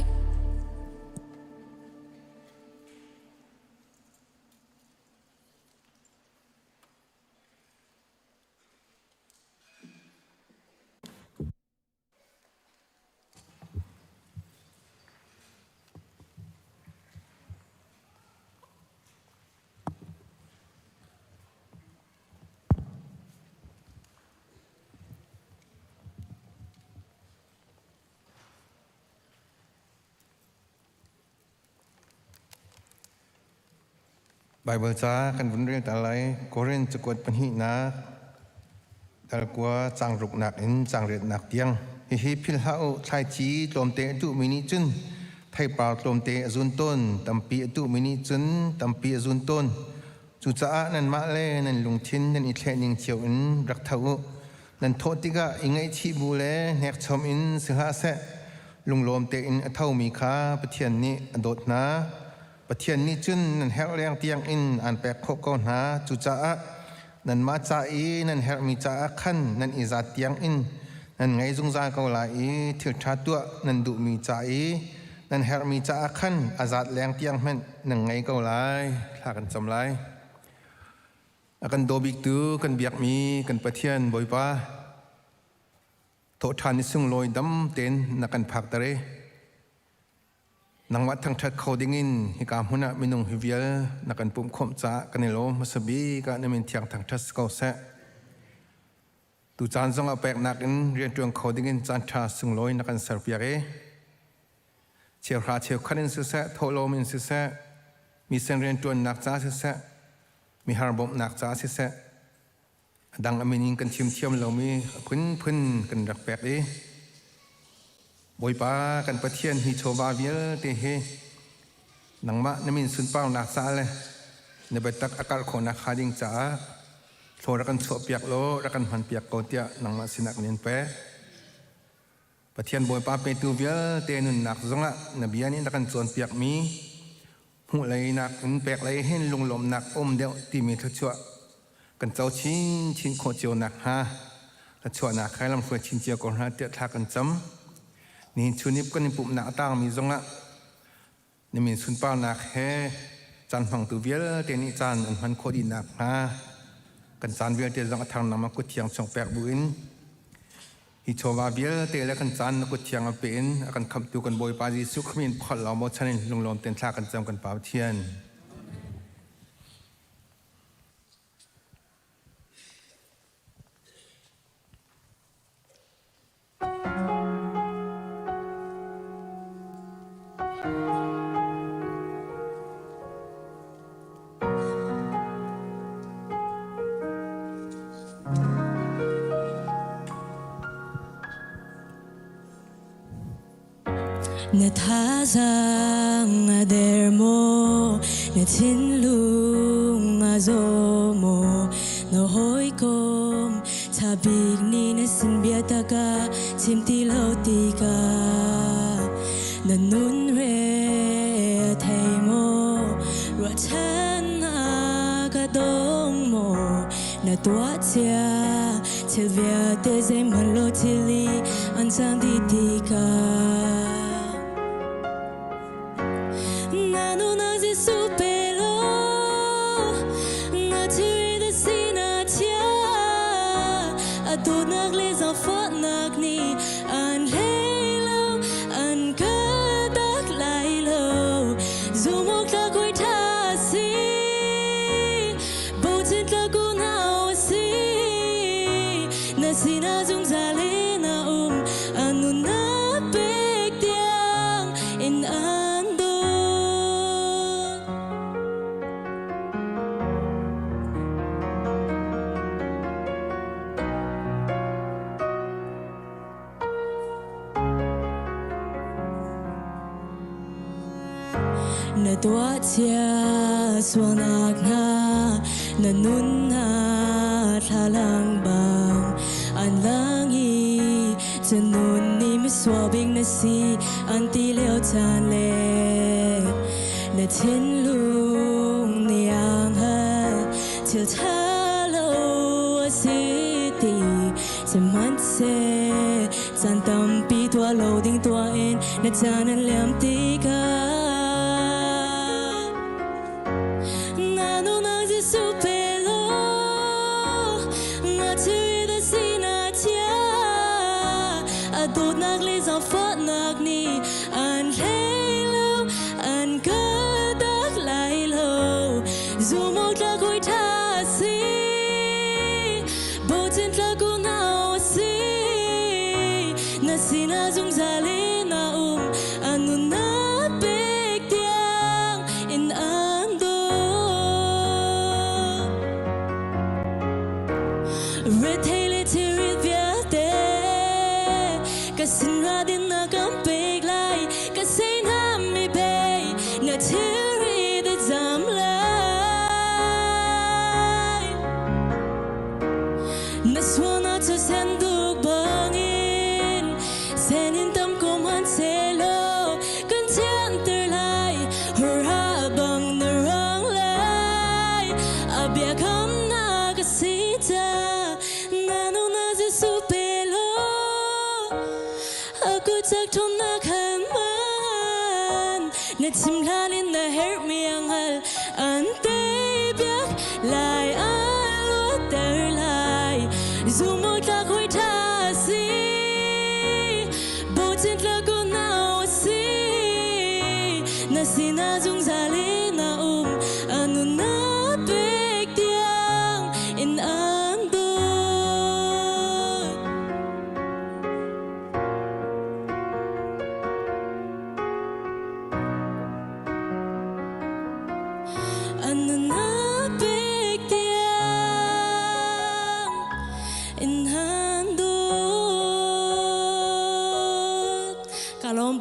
Baibal ca kan vun rel ta lai. Korin cakuat pahnihnak dal kua cang ruknak in cang riatnak tiang. Hihi philh hlah u, thlaici tlawmte a duhmi nih cun theipar tlawmte a zun tawn, tampi a duhmi nih cun tampi a zun tawn. Cucaah nanmah le nan lungthin nan i thlehning cio in rak tho u. Nan thawh tikah i ngaihchih bu le hnekchom in si hlah seh, lunglawm tein a thomi kha Pathian nih a dawt hna. Pathian nih cun nan herh leng tiangin aan pek khawh ko hna. Cucaah nanmah ca i nan herhmi caah khan nan i zat tiangin nan ngei zungzal ko lai i thil ṭha tuah nan duhmi ca i nan herhmi caah khan a zat leng tiang hmanh nan ngei ko lai. Thla kan cam lai. A kan daw biktu kan biakmi kan Pathian Bawipa thawhṭhan ni sunglawi dam tein na kan phakter i nangmah thangṭhat kho dingin hika hmun ah minung hi vial na kan pumhkhawmh caah kan i lawm hmasa bik ah na min thiang thangṭhat si ko seh. Tu caan zongah peknak in rianṭuan kho dingin caanṭha sunglawi na kan serpiak i cheuhra cheukhat in siseh, thawhlawm in siseh, misen rianṭuannak ca siseh, mihar bawmhnak ca siseh, a dang a min in kan chim thiam lomi a phunphun kan rak pek i Bawipa kan Pathian hi chawva vialte hi nangmah na min sunparnak ca le na biatak a karh khawhnak hnga ding caah thlaw rak kan chuahpiak law rak kan hmanpiak ko tiah nangmah sinah kan in pek. Pathian Bawipa petu vialte nunnak zongah na bia nih na kan cawnpiakmi hmuh lei nakin pek lei hin lunglawmhnak um deuh timi thluachuah kan co chinchin khawh cio nakhnga thluachuahnak he lamhruai chin cio ko hna tiah thla kan cam. Nihin chunip kan i pumhnak a tangmi zongah na min sunparnak he caan hmangtu vialte nih caan an hman khawh dih nakhnga kan caan vialte zong a thar nangmah kut thiang chung pek buin hi chawva vialte le kan caan na kut thiang a pe in a kan khamhtu kan Bawipa Jesuh Khrih in phalh law maw chan in lunglawm ten thla kan cam kan Pa Pathian. Na thazaang a der maw? Na thinlung a zaw maw? Na hawikom ṭha bik nih na sin biatak a chim ti lo tikah na nun re a thei maw? Ruahchannak a dong maw? Na tuah cia thil vialte zeihmanh lo thil i an cang dih tikah Na nunnak Jesuh pe law na thilri na sinah chia a dawtnak le zaangfahnak nih an hlei lo an kaltak lai lo zumawk tlak hawi ṭha a si bochan tlak unau a si na sinah zungzal in a um a nunnak pek tiang in an dawt. Na tuah cia sualnak hna na nunnak thlalang bang an lang i cun nun nih misual bik na si an ti lio caan le na thinlung nih ang hal thil ṭha lo a si ti sihmanhseh caan tampi tuah lo ding tuah in na caan an liam tikah na nunnak Jesuh pe law na thilri na sinah chia a dawtnak le zaangfahnak nih an hlei lo an kaltak lai lo zumawk tlak hawi ṭha a si bochan tlak unau a si na sinah zungzal in a um a nunnak pek tiang in an dawt rethei le thilrit vialte ka sin ra din na kan pek lai ka sinah mi bei na thilri te zam lai na sualnak cu senduk bangin sen in tam ko hmanhsehlaw kan thianter lai hurha bang na rang lai a biakamnak a si ca na nunnak Jesuh pe law a kut cak ṭhawnnak khan man na chim hlan in na herhmi ang hal an tei piak lai.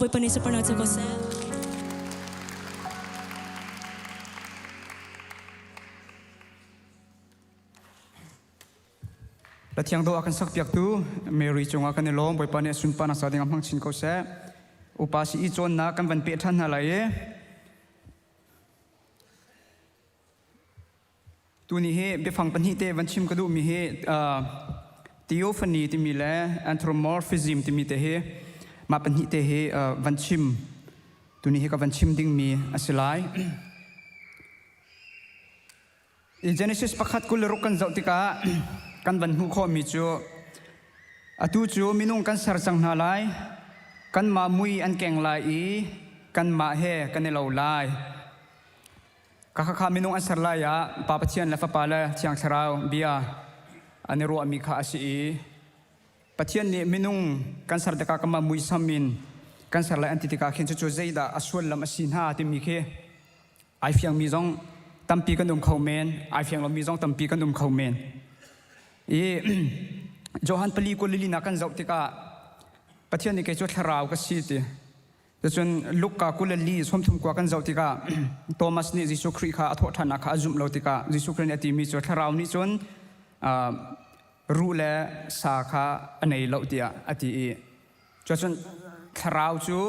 Bawipa nih sunparnak co ko seh. Lathiang dawh a kan sakpiaktu Mary cungah kan i lawm. Bawipa nih a sunparnak ca ding ah hmang chin ko seh. Upa si i cawnnak kan van peh ṭhan hna lai i tuni hi biafang pahnih te van chim ka duhmi hi theophany timi le anthropomorphism timi te hi mah pahnih te hi van chim tuni hi ka van chim dingmi a si lai. Genesis pakhat 26 kan zoh tikah kan van hmuh khawhmi cu atu cu minung kan ser cang hna lai, kanmah mui an keng lai i kanmah he kan i lo lai. Kha minung an ser lai ah Pa Pathian le Fapa le Thiang Thlarau bia an i ruahmi kha a si i Pathian nih minung kan ser tikah kanmah muisam in kan ser lai an ti tikah khin cucu zeidah a sullam a si hna timi khi Ai fiangmi zong tampi kan um kho men, ai fiang lomi zong tampi kan um kho men. I Johan pali kulili na kan zoh tikah Pathian nih kei cu thlarau ka si ti. Cun Luka kulali sawmthum kua kan zoh tikah Thomas nih Jesuh Khrih kha a thawhṭhannak kha a zumh lo tikah Jesuh Khrih nih a timi cu thlarau nih cun ruh le sa kha a nei lo tiah a ti i cuacun thlarau cu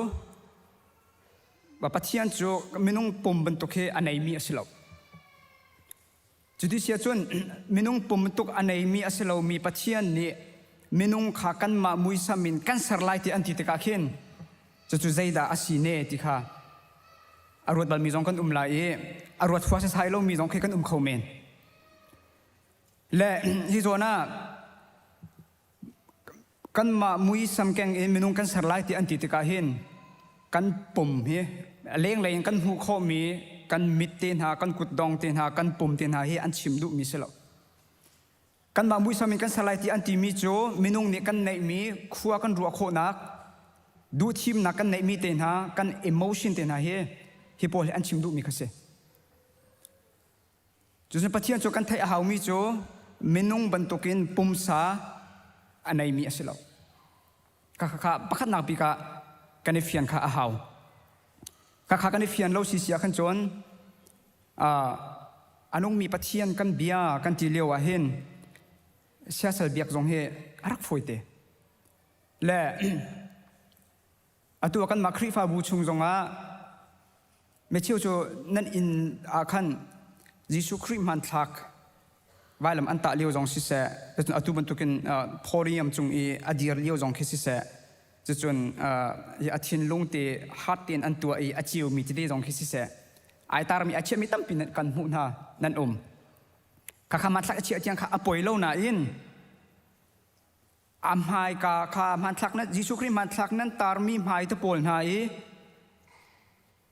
Pathian cu minung pum bantuk hi a neimi a si lo. Cuti si ahcun minung pum bantuk a neimi a si lomi Pathian nih minung kha kanmah muisam in kan ser lai ti an ti tikah khin cucu zeidah a si ne ti kha a ruat balmi zong kan um lai i a ruat fua sasai lomi zong khi kan um kho men. Le hi zawn ah Kanmah muisam keng in minung kan ser lai ti an ti tikah hin kan pum hi lenglei in kan hmuh khawhmi kan mit te hna, kan kutdong te hna, kan pum te hna hi an chim duhmi si lo. Kanmah muisam in kan ser lai ti an timi cu minung nih kan neihmi khua kan ruah khawhnak, duhthimnak kan neihmi te hna, kan emotion te hna hi hi pawl hi an chim duhmi kha si. Cucun Pathian cu kan theih a haumi cu minung bantukin pumsa a neimi a si lo. Kha pakhatnak bik ah kan i fian kha a hau. Kha kan i fian lo si si ah khan cun a nungmi Pathian kan bia kan ti lio ah hin siasal biak zong hi a rak fawi te. Le Atu ah kanmah Khrihfabu chung zongah Matthew cu nan inn ah khan Jesuh Khrih hmanthlak vailam an tah lio zong siseh, cun atu bantukin podium cung i a dir lio zong khi siseh, cucun a thinlung te heart tein an tuah i a ceumi tete zong khi siseh, ai tarmi a chiahmi tampi kan hmuh hna nan um. Khakha hmanthlak a chiah tiang kha a poi lo nain A hmaika kha hmanthlak nan Jesuh Khrih hmanthlak nan tarmi hmai te pawl hna i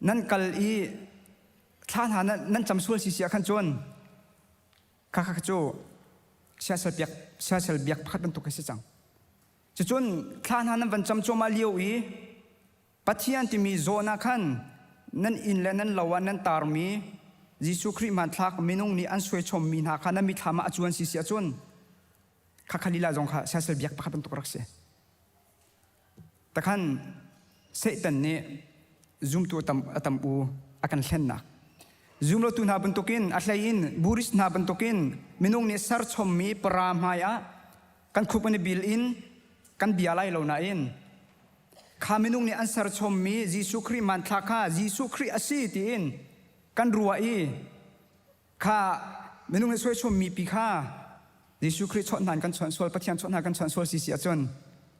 nan kal i thla hna nan cam sual si si ah khan cun kha kha cu siasal biak siasal biak pakhat bantuk a si cang. Cucun thla hna nan van cam cuahmah lio i Pathian timi zawn ah khan nan inn le nan lo ah nan tarmi Jesuh Khrih hmanthlak minung nih an suai chommi hna kha nan mithlam ah a cuan si si ahcun Khakha lila zong kha siasal biak pakhat bantuk rak si. Takhan Satan nih zumtu a tam u a kan hlennak. Zumlotu hna bantukin a hlei in Buddhist hna bantukin minung nih serchommi para hmai ah kan khup an i bil in kan bia lai lo nain kha minung nih an serchommi Jesuh Khrih hmanthlak kha Jesuh Khrih a si tiin kan ruah i Kha minung nih suaichommi pi kha Jesuh Khrih chawnh hna in kan chawnh sual, Pathian chawnh hna kan chawnh sual si si ahcun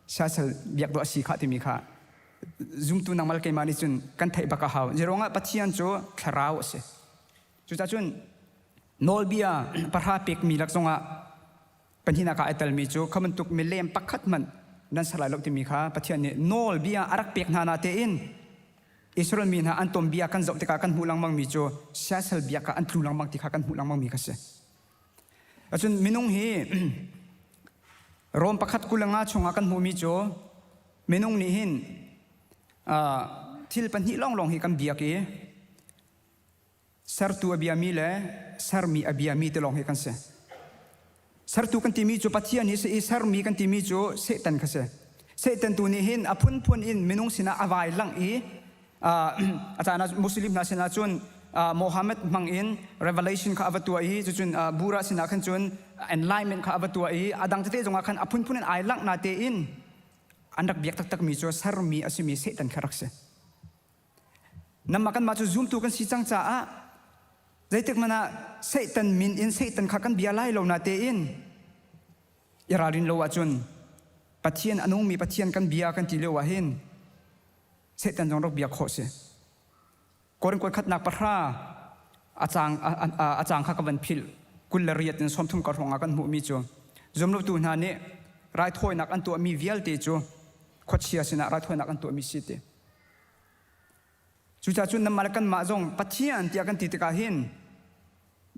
siasal biak dawh a si kha timi kha zumtu nangmal keimah nih cun kan theih bak a hau. Zeiruangah Pathian cu thlarau a si. Cucaah cun nawlbia pahra pekmi lak zongah pahnihnak ah ai telmi cu kha bantuk milem pakhat hmanh nan ser lai lo timi kha Pathian nih nawlbia a rak pek hna na tein Israel mi hna an tuanbia kan zoh tikah kan hmuh lengmangmi cu siasal biak ah an tlu lengmang ti kha kan hmuh lengmangmi kha si. Cun minung hi Rom pakhat 25 chungah kan hmuhmi cu minung nih hin thil pahnih lawnglawng hi kan biak i sertu a biami le sermi a biami te lawng hi kan si. Sertu kan timi cu Pathian hi si i sermi kan timi cu Satan kha si. Satan tu nih hin a phunphun in minung sinah a vai langh i a caan ah Muslim hna sinah cun Mohammed hmang in revelation kha a va tuah i cucun Buddha sinah khan cun enlightenment kha a va tuah i a dang tete zongah khan a phunphun in ai langh na tein an rak biak taktakmi cu sermi a simi Satan kha rak si. Namah kanmah cu zumtu kan si cang caah zeitik hmanh ah Satan min in Satan kha kan bia lai lo na tein i ralrin lo ahcun Pathian a nungmi Pathian kan bia kan ti lio ah hin Satan zong rak bia khawh si. Korin kuat khatnak pahra a cang a cang kha ka van philh 28 in 30 ka hrawng ah kan hmuhmi cu zumlotu hna nih raithawinak an tuahmi vialte cu khuachia sinah raithawinak an tuahmi si ti. Cucaah cun nanmah le kanmah zong Pathian tiah kan ti tikah hin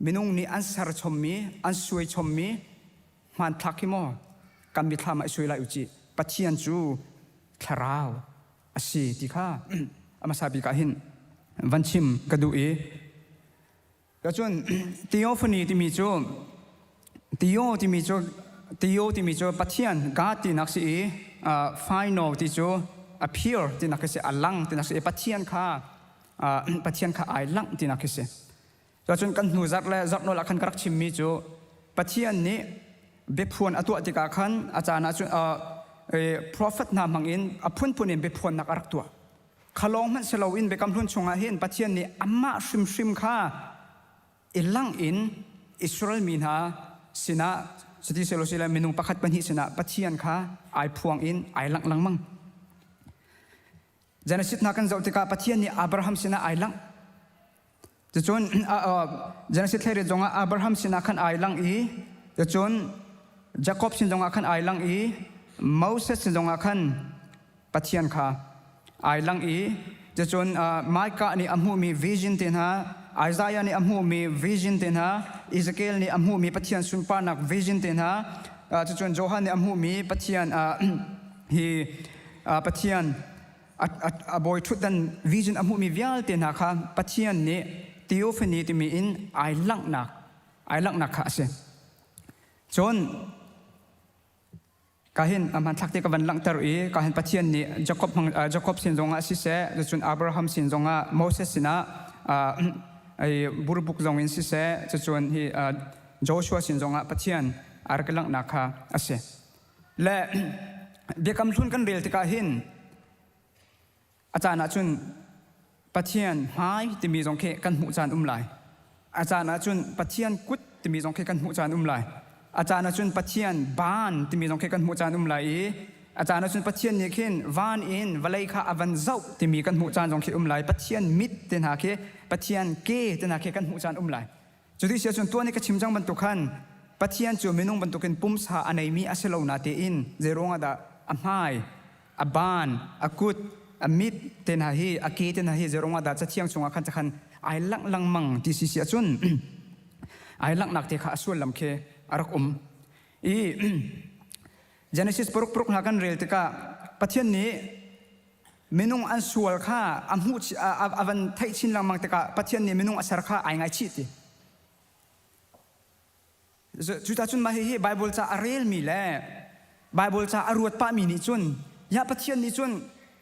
minung nih an ser chommi, an suai chommi hmanthlak hi maw kan mithlam ah i suai lai u cih. Pathian cu thlarau a si ti kha a hmasa bik ah hin van chim ka duh i Cun theophany timi cu theo timi cu theo timi cu Pathian God tinak si i final ti cu appear tinak khi si a lang tinak si i Pathian kha Pathian kha ai langh tinak khi si. Cun kan hnu zarh le zarh nawl ah khan ka rak chimmi cu Pathian nih biaphuan a tuah tikah khan a caan ah cun prophet hna hmangin a phunphun in biaphuannak a rak tuah. Kha lawng hmanh si loin Biakam Hlun chungah hin Pathian nih amah hrimhrim kha i langh in Israel mi hna sinah cuti selaw sile minung pakhat pahnih sinah Pathian kha ai phuang in ai langh lengmang. Genesis hna kan zoh tikah Pathian nih Abraham sinah ai langh. Cucun Genesis thlariat zongah Abraham sinah khan ai lang i cucun Jakob sin zongah khan ai lang i Moses sin zongah khan Pathian kha ai lang i cucun Micah nih a hmuhmi vision te hna Isaiah nih a hmuhmi vision te hna Ezekiel nih a hmuhmi Pathian sunparnak vision te hna cucun Johan nih a hmuhmi Pathian hi Pathian a bawi ṭhutdan vision a hmuhmi vialte hna kha Pathian nih theophany timi in ai langhnak ai langhnak kha a si. Cun kahin a hmanthlak te ka van langhter i kahin Pathian nih Jacob hmang Jacob sin zongah siseh cun Abraham sin zongah Moses sinah ai burbuk zong in siseh cucun hi Joshua sin zongah Pathian a rak langhnak kha a si. Le Biakam Hlun kan rel tikah hin a caan ah cun Pathian hmai timi zong khi kan hmuh caan um lai. A caan ah cun Pathian kut timi zong khi kan hmuh caan um lai. A caan ah cun Pathian baan timi zong khi kan hmuh caan um lai i a caan ah cun Pathian nih khin van in vawlei kha a van zoh timi kan hmuh caan zong khi um lai. Pathian mit te hna khi Pathian ke te hna khi kan hmuh caan um lai. Cuti si ahcun tuan i ka chim cang bantuk khan Pathian cu minung bantukin pumsa a neimi a si lo na tein zeiruangah dah a hmai, a baan, a kut, a mit te hna hi, a ke te hna hi zeiruangah dah Cathiang chungah khan cakhan ai langh lengmang ti si si ahcun ai langhnak te kha a sullam khi a rak um. I Genesis paruk paruk hna kan rel tikah Pathian nih minung an sual kha a hmuh a van theih chin lengmang tikah Pathian nih minung a ser kha ai ngaichih ti. Cucaah cun mah hihi Bible ca a relmi le Bible ca a ruat pahmi nih cun ya Pathian nih cun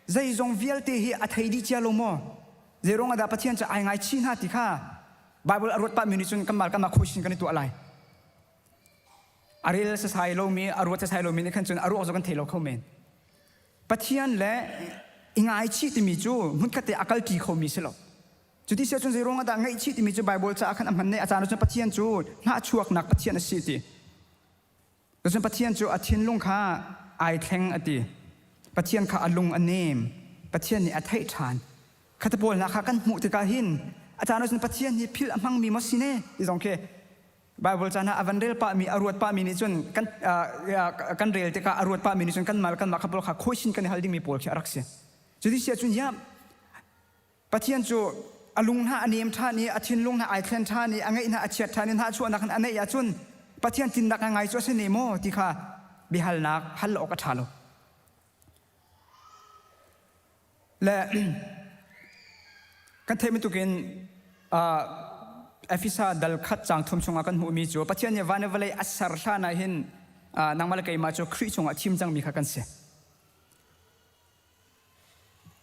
zeizong vialte hi a thei dih cia lo maw? Zeiruang ah dah Pathian cu ai ngaichih hna ti kha Bible a ruat pahmi nih cun kanmah kanmah khuaisin kan i tuah lai. A rel sasai lomi, a ruat sasai lomi nih khan cun a ruak cu kan thei lo kho men. Pathian le i ngaichih timi cu hmunkhat te a kalṭi khomi si lo. Cuti si ahcun zeiruang ah dah ngaihchih timi cu Baibal caah khan a hman ne a caan ahcun Pathian cu hnahchuaknak Pathian a si ti. Cun Pathian cu a thinlung kha ai thleng a ti. Pathian kha a lung a nem. Pathian nih a theih ṭhan. Khata pawl hna kha kan hmuh tikah hin a caan ahcun Pathian hi philh a hmangmi maw si ne ti zong khi Bible caan ah a van rel pahmi a ruat pahmi nih cun kan kan rel tikah a ruat pahmi nih cun kanmah kanmah kha pawl kha khuaisin kan i hal dingmi pawl khi a rak si. Cuti si ahcun ya Pathian cu a lung hna a nem ṭhan i a thinlung hna ai thlen ṭhan i a ngeih hna a chiat ṭhan i hnahchuahnak a neih ahcun Pathian tinnak a ngai cu a si ne maw ti kha biahalnak hal awk a ṭha lo. Le kan theih bantukin Efesa dal khat caang thum chungah kan hmuhmi cu Pathian nih van le vawlei a ser hlan ah hin nangmah le keimah cu Khrih chungah thim cangmi kha kan si.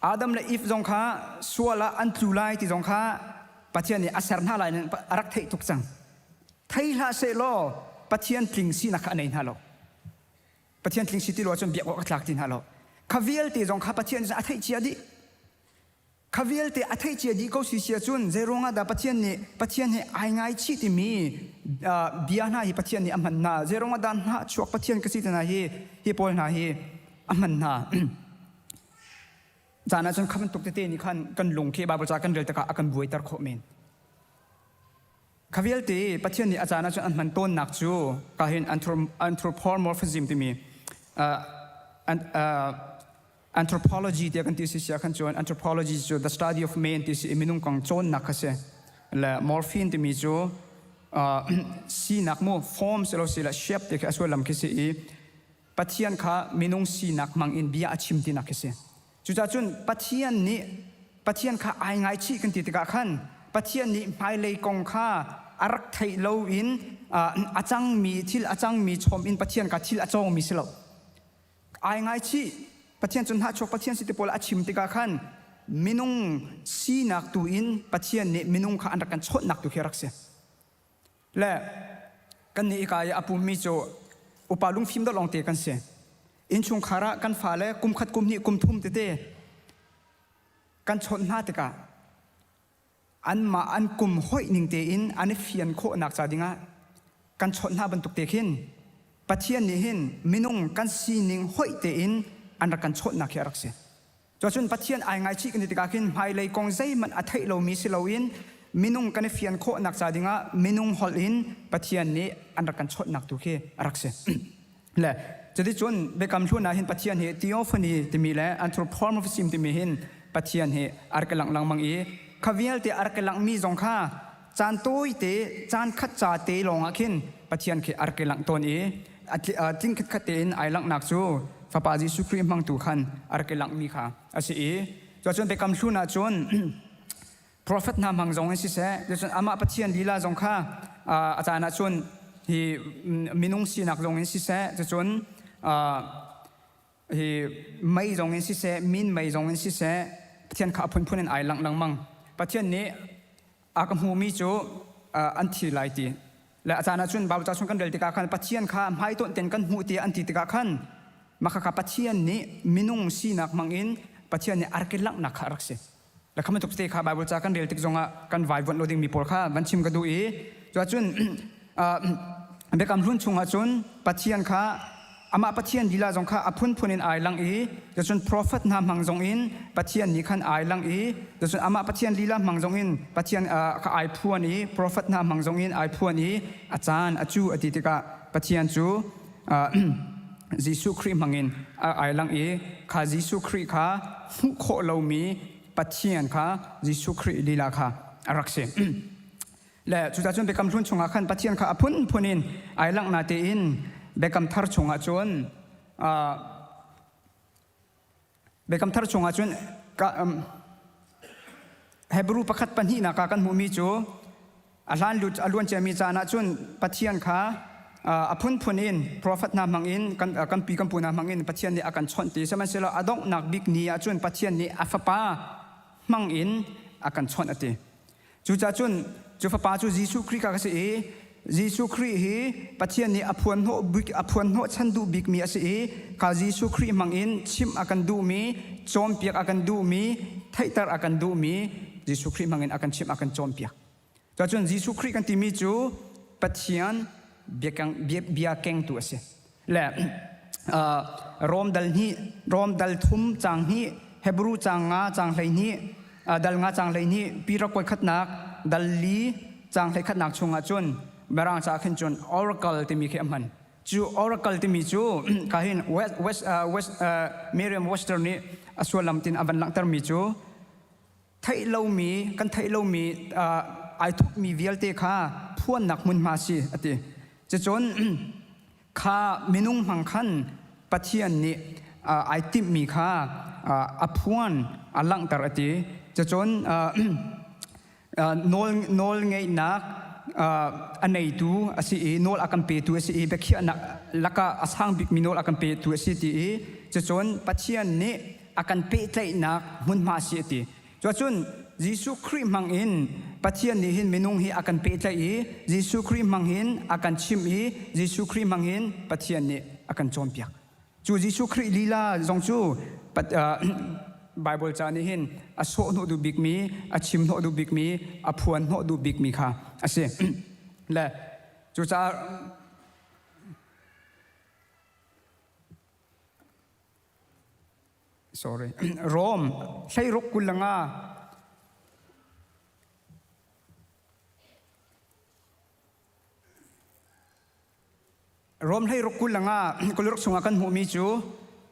Adam le Eve zong kha sual ah an tlu lai ti zong kha Pathian nih a ser hna lai a rak theih tuk cang. Thei hlah seh law Pathian tling sinak kha a nei hna lo. Pathian tling si ti lo ahcun biak awk a tlak ti hna lo. Kha vialte zong kha Pathian nih a theih cia dih. Kha vialte a theih cia dih ko si sia cun zeiruang ah dah Pathian nih Pathian he ai ngaichih timi bia hna hi Pathian nih a hman hna. Zeiruang ah dah hnahchuak Pathian ka si ti hna hi hi pawl hna hi a hman hna. Caan ah cun kha bantuk tete nih khan kan lung khi Baibal ca kan rel tikah a kan buaiter khawh men. Kha vialte Pathian nih a caan ah cun an hman tawnnak cu ka hin anthropomorphism timi anthropology tiah kan ti si sia khan cun anthropology cu the study of man ti si i minung kong cawnnak kha si le morphine timi cu sinak mu form si lo si la shape ti khi a sullam khi si i Pathian kha minung sinak hmang in bia a chim tinak khi si. Cucaah cun Pathian nih Pathian kha ai ngaichih kan ti tikah khan Pathian nih hmailei kong kha a rak theih lo in a cangmi thil a cangmi chom in Pathian kha thil a cawngmi si lo. Ai ngaichih Pathian cu hnahchuak Pathian si ti pawl a chim tikah khan minung sinak tu in Pathian nih minung kha an rak kan chawnhnak tu khi a rak si. Le kannih ika i a pummi cu upa lungfim deuh lawngte kan si. Innchungkhar ah kan fale kum khat kum hnih kum thum tete kan chawnh hna tikah anmah an kum hoih ning tein an i fian khawhnak ca dingah kan chawnh hna bantuk te khin Pathian nih hin minung kan sining hoih tein an rak kan chawnhnak hi a rak si. Cuacun Pathian ai ngaichih kan ti tikah khin hmailei kong zeihmanh a theih lomi si loin minung kan i fian khawhnak ca dingah minung holh in Pathian nih an rak kan chawnhnak tu khi a rak si. Le cuticun Biakam Hlun ah hin Pathian hi theophany timi le anthropomorphism timi hin Pathian hi a rak i langh lengmang i kha vialte a rak i langhmi zong kha caan tawite caan khat ca te lawngah khin Pathian khi a rak i langh tawn i tling khatkhat tein ai langhnak cu Fapa Jesuh Khrih hmangtu khan a rak i langhmi kha a si i cuacun Biakam Hlun ah cun profet hna hmang zong in siseh cucun amah Pathian lila zong kha a caan ah cun hi minung sinak zong in siseh cucun hi mei zong in siseh min mei zong in siseh Pathian kha a phunphun in ai langh lengmang Pathian nih a ka hmumi cu an thi lai ti le a caan ah cun Baibal ca chung kan rel tikah khan Pathian kha hmaitonh ten kan hmuh tiah an ti tikah khan mah kha Pathian nih minung sinak hmangin Pathian nih a rak i langhnak kha a rak si. Le kha bantuk te kha Baibal ca kan rel tik zongah kan vaivuanh lo dingmi pawl kha van chim ka duh i cuahcun Biakam Hlun chungah cun Pathian kha amah Pathian lila zong kha a phunphun in ai lang i cun profet hna hmang zong in Pathian nih khan ai lang i cun amah Pathian lila hmang zong in Pathian kha ai phuan i profet hna hmang zong in ai phuan i a caan a cu a ti tikah Pathian cu Jesuh Khrih hmang in ai lang i kha Jesuh Khrih kha hmuh khawh lomi Pathian kha Jesuh Khrih lila kha a rak si. Le cucaah cun Biakam Hlun chungah khan Pathian kha a phunphun in ai langh natein Biakam Thar chungah cun Biakam Thar chungah cun Hebrew pakhat pahnihnak ah kan hmuhmi cu a hlan a luan ciami caan ah cun Pathian kha a phunphun in profet hna hmang in kan pi kan pu hna hmang in Pathian nih a kan chawnh ti sihmanhsehlaw a donghnak bik ni ah cun Pathian nih a fapa hmang in a kan chawnh a ti. Cucaah cun cu fapa cu Jesuh Khrih kha ka si i Jesuh Khrih hi Pathian nih a phuan hnawh bik a phuan hnawh chan duh bikmi a si i kha Jesuh Khrih hmang in chimh a kan duhmi cawnpiak a kan duhmi theihter a kan duhmi Jesuh Khrih hmang in a kan chimh a kan cawnpiak. Cuacun Jesuh Khrih kan timi cu Pathian bia kengtu a si. Le Rom dal hnih, Rom dal thum caang hnih, Hebrew caang nga caang 12, dal nga caang 12, Peter kuai khatnak dal li caang hlei khatnak chungah cun Mirang ca khin cun oracle timi khi a hman. Cu oracle timi cu ka hin West, West, West, Merriam-Webster nih a sullam tin a van langhtermi cu theih lomi kan theih lomi ai thupmi vialte kha phuannak hmunhma si a ti. Cucun kha minung hmang khan Pathian nih ai timhmi kha a phuan a langhter a ti. Cucun nawl nawl ngeihnak a neitu a si i nawl a kan petu a si i biakhiahnak lakah a sang bikmi nawl a kan petu a si ti i cucun Pathian nih. a kan pehtlaihnak hmunhma a si a ti. Cuacun Jesuh Khrih hmang in Pathian nih hin minung hi a kan pehtlaih i Jesuh Khrih hmang hin a kan chimh i Jesuh Khrih hmang hin Pathian nih a kan cawnpiak. Cu Jesuh Khrih lila zong cu Bible ca nih hin a sawhhnawh duh bikmi, a chimhnawh duh bikmi, a phuanhnawh duh bikmi kha a si. Le cucaah sorry Rom 16 25 Rom 16 25 kuluruk chungah kan hmuhmi cu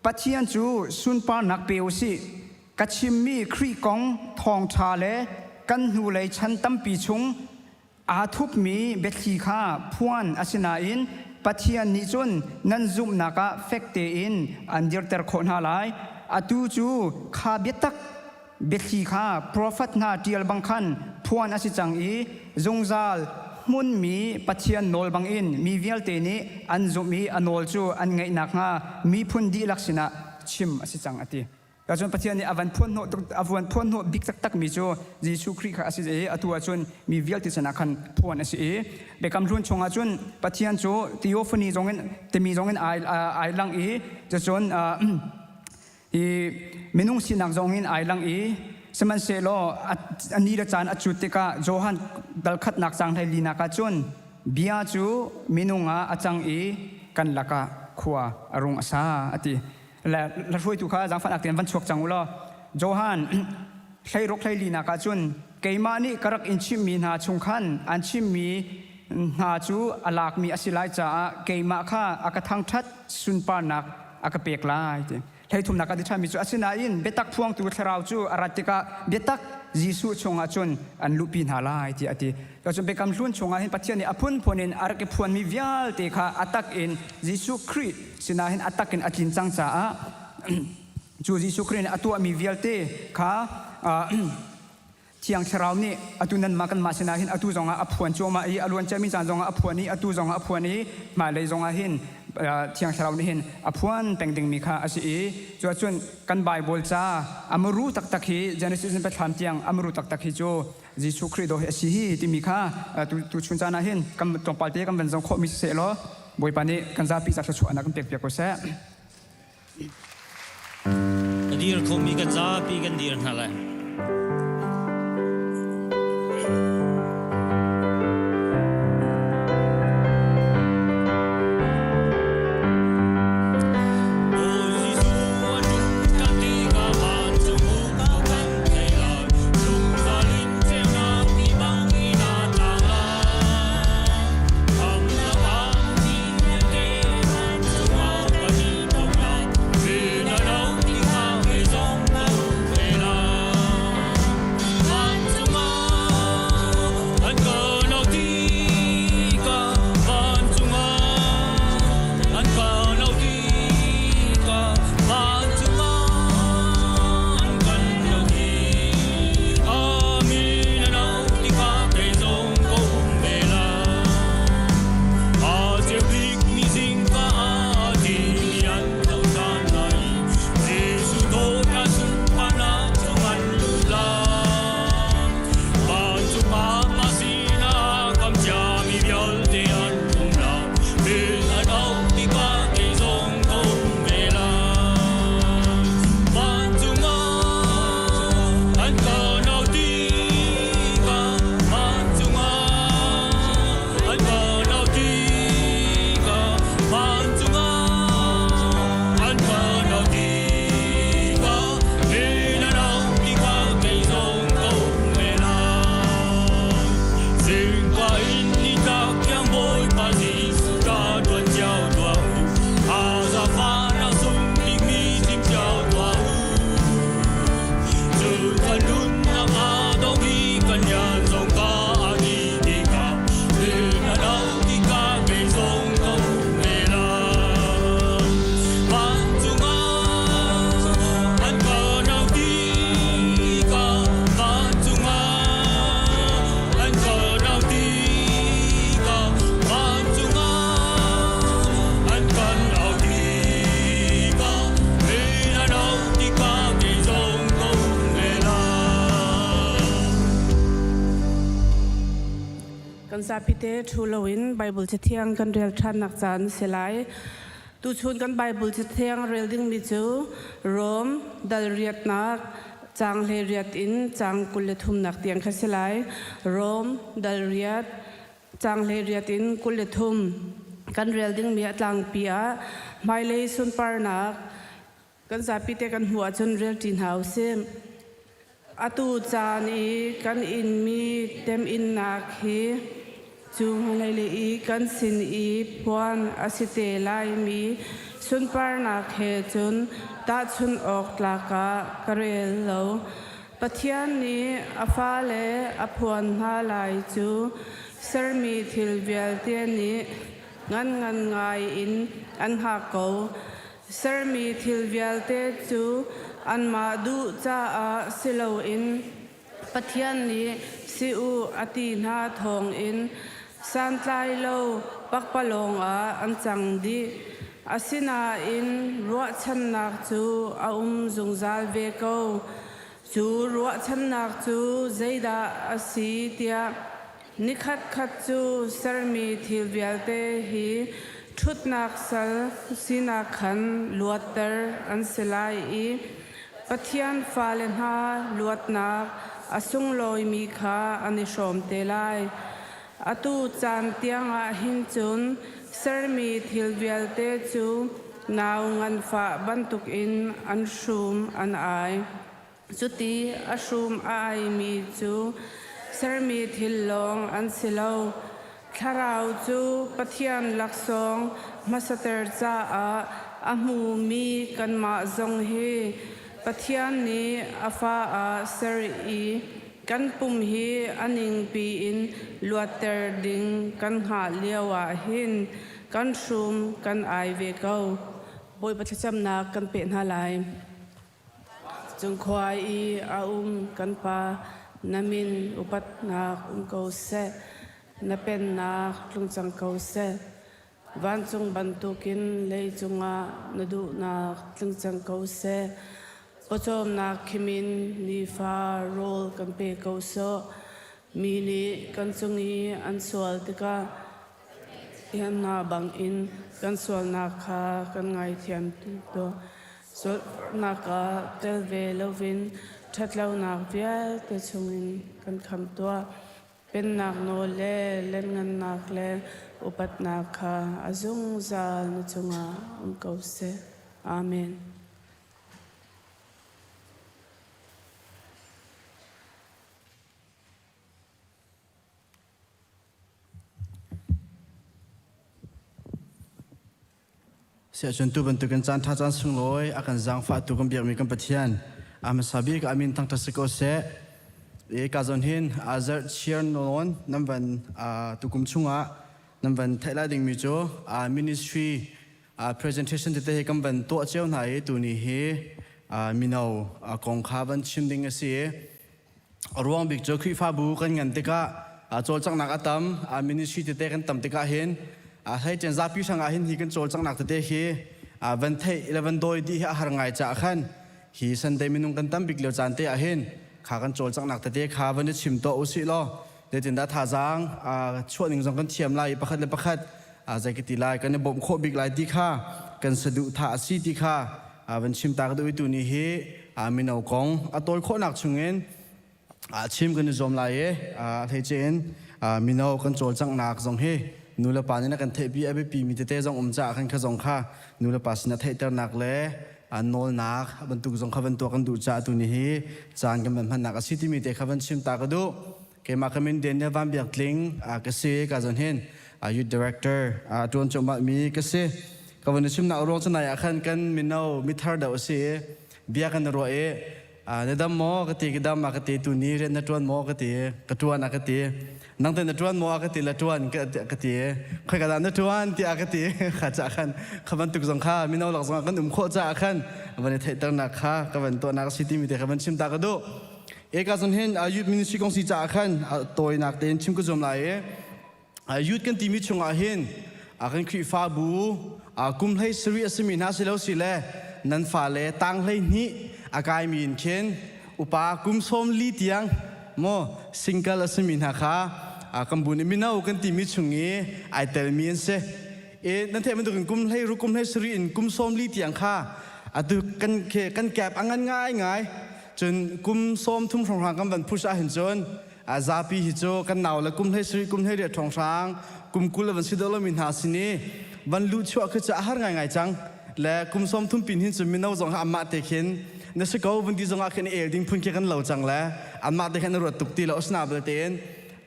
Pathian cu sunparnak pe u sih ka chimmi Khrih kong thawngṭha le kan hnulei chan tampi chung Aa thupmi biathli kha phuan a si nain Pathian nih cun nan zumhnak ah fek tein an dirter khawh hna lai. Atu cu kha biatak biathli kha profet hna ṭial bang khan phuan a si cang i zungzal hmunmi Pathian nawl bangin mi vialte nih an zumh i a nawl cu an ngaih nakhnga miphun dihlak sinah chim a si cang, a ti. Cun Pathian nih a van phuanhnawh a van phuanhnawh bik taktakmi cu Jesuh Khrih kha a si i atu ahcun mi vialte sinah khan phuan a si i Biakam Hlun chungah cun Pathian cu theophany zongin timi zongin ai ai lang i cucun hi minung sinak zongin ai lang i sihmanhsehlaw a ni le caan a cut tikah Johan dal khatnak caang hlei linak ah cun bia cu minung ah a cang i kan lakah khua a rung a sa a ti. Le hruaitu kha zaangfahnak tein van chuak cang u law Johan 16 hlei linak ah cun keimah nih ka rak in chimhmi hna chung khan an chimmi hna cu a lakmi a si lai caah keimah kha a ka thangṭhat sunparnak a ka pek lai ti hleithumnak a ti ṭhanmi cu asinain biatak phuangtu thlarau cu a rat tikah biatak Jesuh chungah cun an luhpi hna lai tiah a ti. Cun Biakam Hlun chungah hin Pathian nih a phunphun in a rak i phuanmi vialte kha a tak in Jesuh Khrih sinah hin a tak in a tlin cang caah cu Jesuh Khrih nih a tuahmi vialte kha Thiang Thlarau nih atu nanmah kanmah sinah hin atu zongah a phuan cuahmah i a luan ciami caan zongah a phuan i atu zongah a phuan i hmailei zongah hin Thiang Thlarau nih hin a phuan peng dingmi kha a si i cuahcun kan Baibal ca a muru taktak hi Genesis in Biathlam tiang a muru taktak hi cu Jesuh Khrih daw hi a si hi timi kha tu chun caan ah hin kan tlawmpal te kan van zong khawhmi siseh law Bawipa nih kan zapi ca thluachuahnak kan pek piak ko seh. A dir khomi kan zapi kan dir hna lai. Kan zapite ṭhu loin Bible Cathiang kan rel ṭhannak caan si lai. Tuchun kan Bible Cathiang rel dingmi cu Rom dal riatnak caang 18 in caang 23nak tiang kha si lai. Rom dal riat caang 18 in 23 kan rel dingmi a tlangpi ah hmailei sunparnak Kan zapite kan hmuh ahcun relṭi hna usih. Atu caan i kan inmi teminnak hi cu hmailei i kan sin i phuan a si te laimi sunparnak he cun tahchunh awk tlak ah ka rel lo. Pathian nih a fale a phuan hna lai cu sermi thil vialte nih ngan ngan ngai in an hngak ko. Sermi thil vialte cu anmah duh caah si loin Pathian nih si u a ti hna thawngin santlai lo pakpalawng ah an cang dih. Asinain ruahchannak cu a um zungzal ve ko. Cu ruahchannak cu zeidah a si tiah Nikhatkhat cu sermi thil vialte hi ṭhutnak sal sinak khan luatter an si lai i Pathian fale hna luatnak a sunglawimi kha an i hrawm te lai. Atu caan tiangah hin cun sermi thil vialte cu nau nganfah bantukin an hrum an ai. Cuti a hrum a aimi cu sermi thil lawng an si lo. Thlarau cu Pathian laksawng hmasater caah a hmumi kanmah zong hi Pathian nih a fa ah ser i kan pum hi a ningpi in luatter ding kan hngah lioah hin kan hrum kan ai ve ko. Bawipa thlacamnak kan peh hna lai. Cungkhua i a um kan Pa, na min upatnak um ko seh, na pennak tlung cang ko seh. Vancung bantukin leicung ah na duhnak tling cang ko seh. Pawcawmnak khimin nifa rawl kan pe ko sawh. Mi nih kan cung i an sual tikah Hna bangin kan sualnak kha kan ngaithiam tuah. Sualnak ah tel ve loin ṭhatlonak vialte chungin kan khamh tuah. Pennak nawl le lianngannak le upatnak kha a zungzal na cungah um ko seh. Amen. Siahcun tu bantukin caan ṭha caan sunglawi a kan zaangfahtu kan biakmi kan Pathian a hmasa bik a min thangṭhat si ko seh. I ka zawn hin zarh chiar nawn nan van tukum chungah nan van theih lai dingmi cu ministry presentation tete hi kan van tuah cio hna i tuni hi mino kong kha van chim ding a si i A ruang bik cu Khrihfabu kan ngan tikah cawlcanghnak a tam, ministry tete kan tam tikah hin hleicen zapi hrangah hin hi kan cawlcanghnak tete hi van theih le van dawi dih hi a har ngai caah khan hi Sunday minung kan tam bik lio caan te ah hin kha kan cawlcanghnak tete kha van i chim tuah usih law zeitindah thazaang chuah ning zong kan thiam lai i pakhat le pakhat zei ka ti lai kan i bawmh khawh bik lai ti kha kan saduhthah a si ti kha van chim ta ka duh i tuni hi mino kong a tawi khawhnak chungin chim kan i zuam lai i hleice in mino kan cawlcanghnak zong hi nu le pa nih na kan theihpi a biapi mi tete zong um caah khan kha zong kha nu le pa sinah theihternak le nawlnak bantuk zong kha van tuah kan duh caah tuni hi caan kan van hmannak a si timi te kha van chim ta ka duh. Keimah ka min Daniel Van Biak Tling ka si ka zon hin youth director tuan cuahmah mi ka si. Ka van i chimnak ruang cu nai ah khan kan mino mithar deuh a si i bia kan i ruah i na dam maw ka ti ka dam a ka ti tu ni rian na tuan maw ka ti ka tuan a ka ti nang te na tuan maw a ka ti la tuan ka ti khoi ka dah na tuan tiah ka ti kha ca khan kha bantuk zong kha mino lak zong ah kan um khawh caah khan van i theihternak kha ka van tuahnak a si timi te kha van chim ta ka duh. Eka zon hin youth ministry kong si caah khan tawinak tein chim ka zuam lai i youth kan timi chungah hin kan Khrihfabu kum hlei sarih a simi hna si lo si le nan fale tang hlei hnih a kaimi in khin upa kum 40 tiang mo single a simi hna kha Kan bu nih mino kan timi chung i ai telmi an si. I nan theih bantukin kum hlei ruk kum hlei sarih in kum 40 tiang kha atu kan kan cap a ngan ngaingai. Cun kum 30 hrawnghrang kan van push ahhin cun zapi hi cu kan nau le kum 17 kum 18 hrawnghrang kum 20 le van si deuh lomi hna sin i van luh chuah khi cu a har ngaingai cang. Le kum 30 pin hin cun mino zong anmah te khin na si ko vun ti zong ah khin el ding phun khi kan lo cang le anmah te khan na ruat tuk ti lo. Asina belte in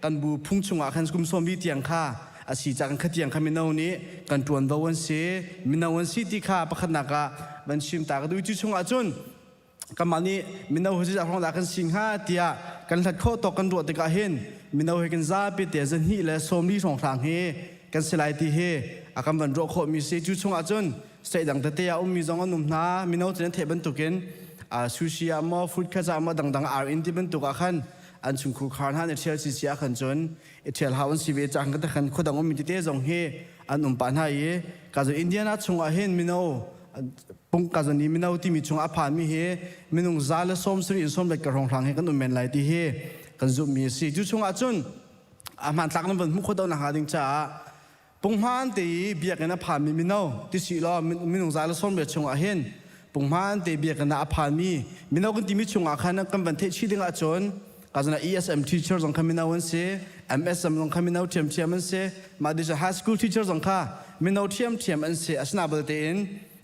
kan bu phung chungah khan kum 40 tiang kha a si ca kan khatiang kha mino nih kan ṭuanvo an si, mino an si ti kha pakhatnak ah van chim ta ka duh. Cu chungah cun kanmah nih mino hi zeizah hrawng dah kan si hnga tiah kan hlat khawh tawk kan ruah tikah hin mino hi kan zapi te 240 hrawnghrang hi kan si lai ti hi a kan van ruah khawhmi si. Cu chungah cun state dang tete ah ummi zong an um hna. Mino cu nan theih bantukin sushi ah maw, food kha ah maw, dangdang ar in ti bantuk ah khan an chungkhur khar hna nih ṭhial si ah khan cun i ṭhial hau an si ve cang. Kan khan khuadang ummi tete zong hi an um pah hna i ka zo Indiana chungah hin mino pung ka zon i mino timi chung a phanmi hi minung 170 in 40 ka hrawnghrang hi kan um men lai ti hi kan zumhmi a si. Cu chungah cun a hmanthlak nan van hmuh khawh nak hnga ding caah punghman te i biakinn a phanmi mino ti si law minung 140 chungah hin punghman te biakinn ah a phanmi mino kan timi chungah khan kan van theih chih ding ahcun ka zana ESM teacher zong kha mino an si, MSM zong kha mino ṭhiamṭhiam an si, mah dih high school teacher zong kha mino ṭhiamṭhiam an si. Asina belte in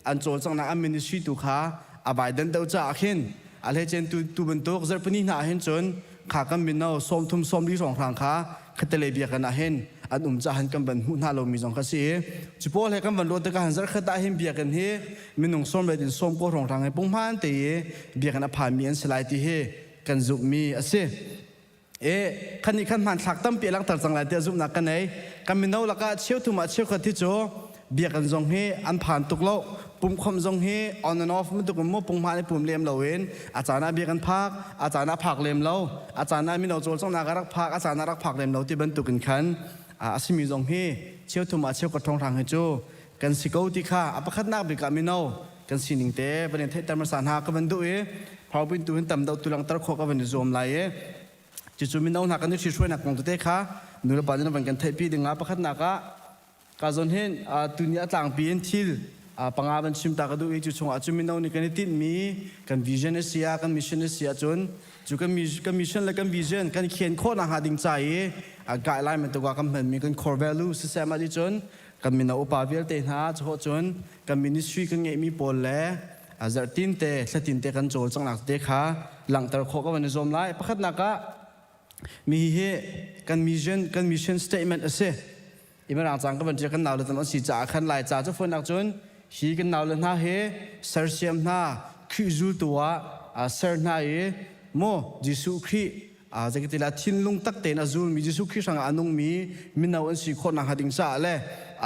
an cawlcanghnak an ministry tu kha a vai dan deuh caah khin a hleicen tu tu bantuk zarhpini hna ah hin cun kha kan mino 30 40 hrawnghrang kha khattelei biakinn ah hin an um caah hin kan van hmuh hna lomi zong kha si i cu pawl he kan van ruat tikah hin zarhkhat ah hin biakinn hi minung 80 in 90 hrawnghrang hi punghman te i biakinn a phanmi an si lai ti hi kan zumhmi a si. E khan nih khan hmanthlak tampi a langhter cang lai tiah zumhnak ka nei. Kan mino lakah cheuthum ah cheukhat hi cu biakinn zong hi an phan tuk lo. Pumkhawmh zong hi on and off bantuk in mu punghman i pum lem loin a caan ah biakinn phak, a caan ah phak lem lo, a caan ah mino cawlcanghnak ah rak phak, a caan ah rak phak lem lo ti bantuk in khan a simi zong hi cheuthum ah cheukhat hrawnghrang hi cu kan si ko ti kha a pakhatnak bik ah mino kan sining te van in theihter hmasa hna ka van duh i PowerPoint tu hin tam deuh tu langhter khawh ka van i zuam lai i cucu mino hna kan i ṭhihruainak kong tete kha nulepa nih van kan theihpi ding ah pakhatnak ah ka zawn hin tuni a tlangpi in thil panga van chim ta ka duh i cu chungah cu mino nih kan i tinhmi kan vision a si ah, kan mission a si ahcun cu kan mission le kan vision kan khen khawh nakhnga ding ca i guideline bantuk ah kan hmanmi kan core value siseh mah ti cun kan mino upa vialte hna cu cun kan ministry kan ngeihmi pawl le zarhtin te thlatin te kan cawlcanghnak te kha langhter khawh ka van i zuam lai. Pakhatnak ah mi hi kan mission kan mission statement a si. Imirang cang ka van ṭial kan nau le tam an si caah khan lai ca cu fawinak cun hi kan nau le hna hi sersiam hna Khrih zultu ah ser hna i maw Jesuh Khrih zeikatila thinlung tak tein a zulmi Jesuh Khrih hrangah a nungmi mino an si khawh nakhnga ding caah le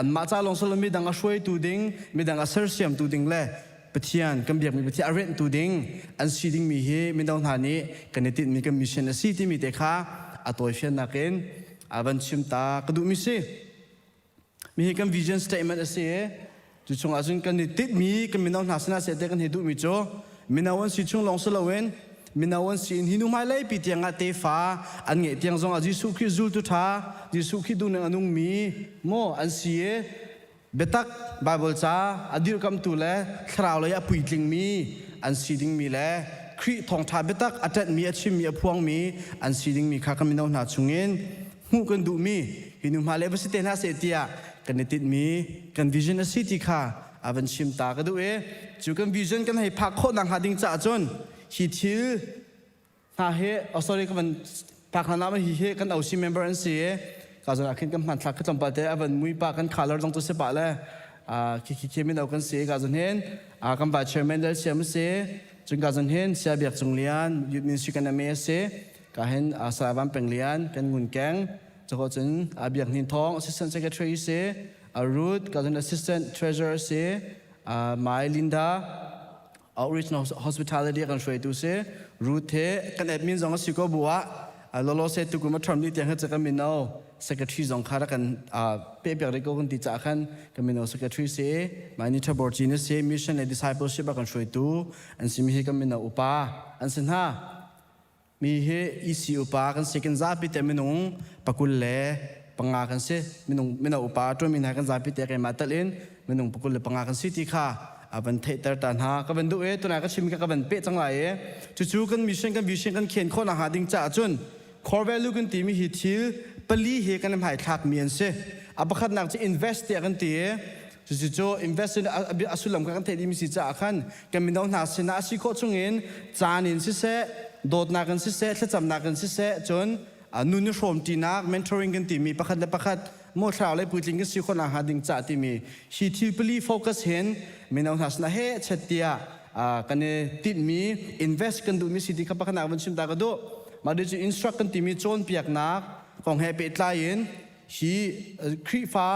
anmah ca lawng silo midang a hruaitu ding, midang a sersiamtu ding le Pathian kan biakmi Pathian a renhtu ding an si dingmi hi mino hna nih kan i tinhmi kan mission a si timi te kha a tawifiannak in a van chim ta ka duhmi si. Mi hi kan vision statement a si i cu chungah cun kan i tinhmi kan mino hna sinah seh kan hi duhmi cu mino an si chung lawng si loin mino an si in hi nu hmailei pi tiang ah tefa an ngeih tiang zongah Jesuh Khrih zultu ṭha, Jesuh Khrih duhning a nungmi maw an si i biatak Bible ca a dirkamtu le thlarau lei a puitlingmi an si dingmi le Khrih thawngṭha biatak a ṭanhmi, a chimmi, a phuangmi an si dingmi kha kan mino hna chungin hmuh kan duhmi hi nu hma le va si te hna seh tiah kan i tinhmi kan vision a si ti kha a van chim ta ka duh i cu kan vision kan hei phak khawh nakhnga ding caah cun hi thil hna hi, oh sorry, ka van phak hna ma hi hi kan OC member an si i ka zon ah khin kan hmanthlak ka tlawmpal te a van mui pa kan color zong cu si pa le khi khi khi mino kan si. Ka zon hin kan vice chairman del siam si cun ka zon hin Sia Biak Cung Lian youth ministry kan ame si ka hin Salai Van Peng Lian kan ngun keng cako cun Biak Hnin Thawng assistant secretary si, Ruth ka cun assistant treasurer si, Mai Linda outreach hospitality kan hruaitu si, Ruth he kan admin zong a si ko bu ah lolo se tukum a term ni tiang he kan mino secretary zong kha kan pe piak rih ko kan ti caah khan kan mino secretary si, Mai Ni Thabor Chin si mission le discipleship a kan hruaitu an si mi hi kan mino upa an si hna. Mi hi EC upa kan si kan zapi te minung 25 kan si. Minung mino upa ṭuanmi hna kan zapi te keimah tal in minung 25 kan si ti kha a van theihter ta hna. Ka van duh i tunai ka chim kha ka van peh cang lai i cucu kan mission kan vision kan khen khawh nakhnga ding caah cun core value kan timi hi thil pali hi kan i hmaithlakmi an si. A pakhatnak cu invest tiah kan ti i Cucu cu invest in a sullam kha kan theih dihmi si caah khan kan mino hna sinah a si khawh chungin caan in siseh, dawtnak in siseh, thlacamnak in siseh, cun nun i hrawmṭinak mentoring kan timi pakhat le pakhat maw thlarau lei puitling kan si khawh nakhnga ding cah timi hi thil pali focus hin mino hna sinah heh chet tiah kan i tinhmi invest kan duhmi si ti kha pakhatnak van chim ta ka duh. Mah cu instruct kan timi cawnpiaknak kong he pehtlai in Hi Khrihfa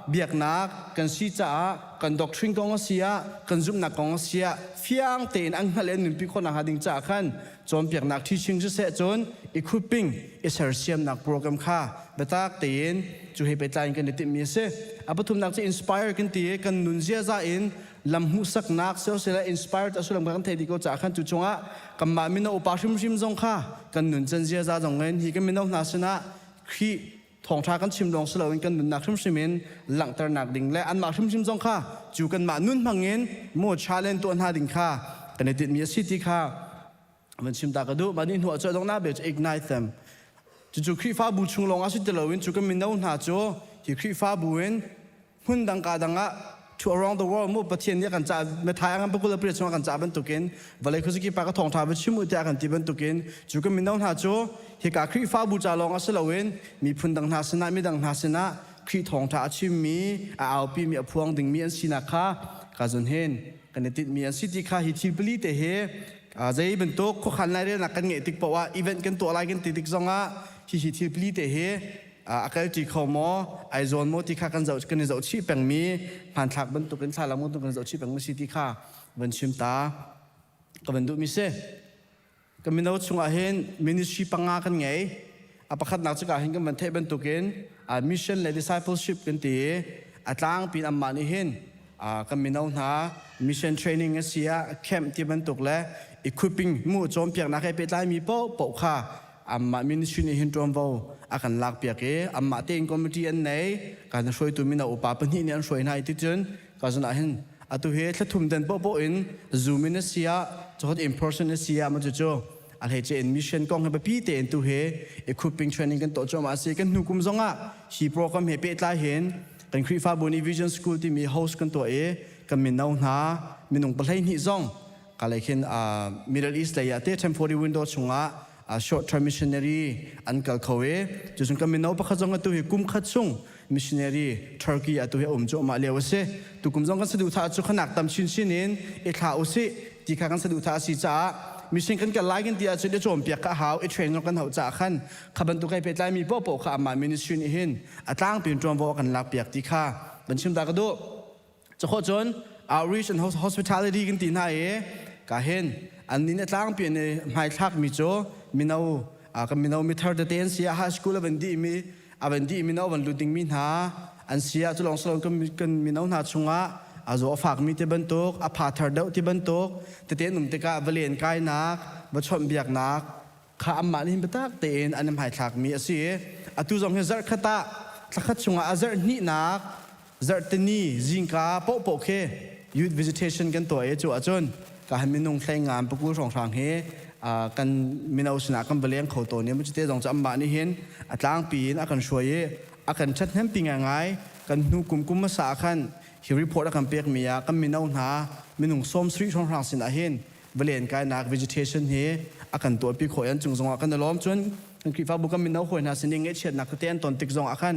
biaknak kan si caah kan doctrine kong a si ah kan zumhnak kong a si ah fiang tein an hngalh i an nunpi khawh nakhnga ding caah khan cawnpiaknak teaching siseh cun equipping i sersiamnak program kha biatak tein cu he pehtlai in kan i timhmi a si. A pathumnak cu inspire kan ti i kan nun ziaza in lam hmuhsaknak siseh inspired a sullam kha kan theih dih ko caah khan cu chungah kanmah mino upa hrimhrim zong kha kan nuncan ziaza zong in hi kan mino hna sinah Khrih thawngṭha kan chim lawng si loin kan nunnak hrimhrim in langhternak ding le anmah hrimhrim zong kha cu kanmah nun hmangin maw challenge tuah hna ding kha kan i tinhmi a si ti kha van chim ta ka duh. Mah nih hnuah cu a donghnak bik cu ignite them. Cucu Khrihfabu chung lawng ah si ti loin cu kan mino hna cu hi Khrihfabu in hmun dang ka dang ah to around the world mu Pathian nih a kan cah Matthai a ngan pakul le pariat chungah kan cah bantukin vawlei khuaziki pa ka thawngṭha va chim u tiah kan ti bantukin cu kan mino hna cu hika Khrihfabu ca lawng ah si loin miphun dang hna sinah midang hna sinah Khrih thawngṭha a chimmi a aupimi a phuang dingmi an sinak kha ka zun hin kan i tinhmi an si ti kha hi thil pali te hi zei bantuk khuakhan lairelnak kan ngeih tik paoh ah event kan tuah lai kan ti tik zongah hi hi thil pali te hi a kalṭi kho maw ai zawn maw ti kha kan zoh kan i zoh chih pengmi hmanthlak bantukin thlalang bantuk kan zoh chih pengmi si ti kha van chim ta ka van duhmi si. Ka mino chungah hin ministry panga kan ngei. A pakhatnak cu ka hin kan van theih bantukin mission le discipleship kan ti i a tlangpi in anmah nih hin kan mino hna mission training a si ah camp ti bantuk le equipping mu cawnpiaknak he pehtlaimi paohpaoh kha Anmah ministry nih hin ṭuanvo a kan lakpiak i anmah tein committee an nei. Kan hruaitu mino upa pahnih nih an hruai hna i ticun ka zun ah hin atu hi thla thum den paohpaoh in Zoom in a si ah cun in person a si ah maw cucu a hleice in mission kong he biapi tein tu hi equipping training kan tuah cuahmah a si. Kan hnu kum zongah hi program he pehtlai hin kan Khrihfabu nih Vision School timi host kan tuah i kan mino hna minung 12 zong kalei khin Middle East lei ah te 1040 window chungah short term missionary an kal kho i cucun kan mino pakhat zong atu hi kum khat chung missionary Turkey atu hi a um cu amah lio a si. Tukum zong kan saduhthah cu khanak tam chinchin in i thlah usih ti kha kan saduhthah a si caah mission kan kal lai kan ti ahcun i cawnpiak kha a hau i train zong kan hauh caah khan kha bantuk ai pehtlaimi paohpaoh kha amah ministry nih hin a tlangpi in ṭuanvo a kan lakpiak ti kha van chim ta ka duh. Cakhawh cun outreach and hospitality kan ti hna i ka hin an nin a tlangpi in i hmaithlakmi cu mino kan mino mithar tete an si ah high school a van dih mi a van dih mino van lut dingmi hna an si ah culong salon kan mino hna chungah a zaw a fakmi ti bantuk a pha thar deuh ti bantuk tete an um tikah va len kainak va chawnh biaknak kha anmah nih hin biatak tein an i hmaithlakmi a si i atu zong hi zarh khat ah thlakhat chungah a zarh hnihnak zarhtini zingka paohpaoh khi youth visitation kan tuah i cu ahcun ka han minung hlei ngam pakul hrawnghrang hi kan mino sinah kan va leng kho tawn i cute zong cu anmah nih hin a tlangpi in a kan hruai i a kan ṭhathnempi ngaingai. Kan hnu kum kum hmasa ah khan hi report a kan pekmi ah kan mino hna minung 70 hrawnghrang sinah hin valen kainak vegetation hi a kan tuahpi khawh i an cung zongah kan i lawm. Cun kan Khrihfabu kan mino hawi hna sin i ngaihchiatnak tete an ton tik zongah khan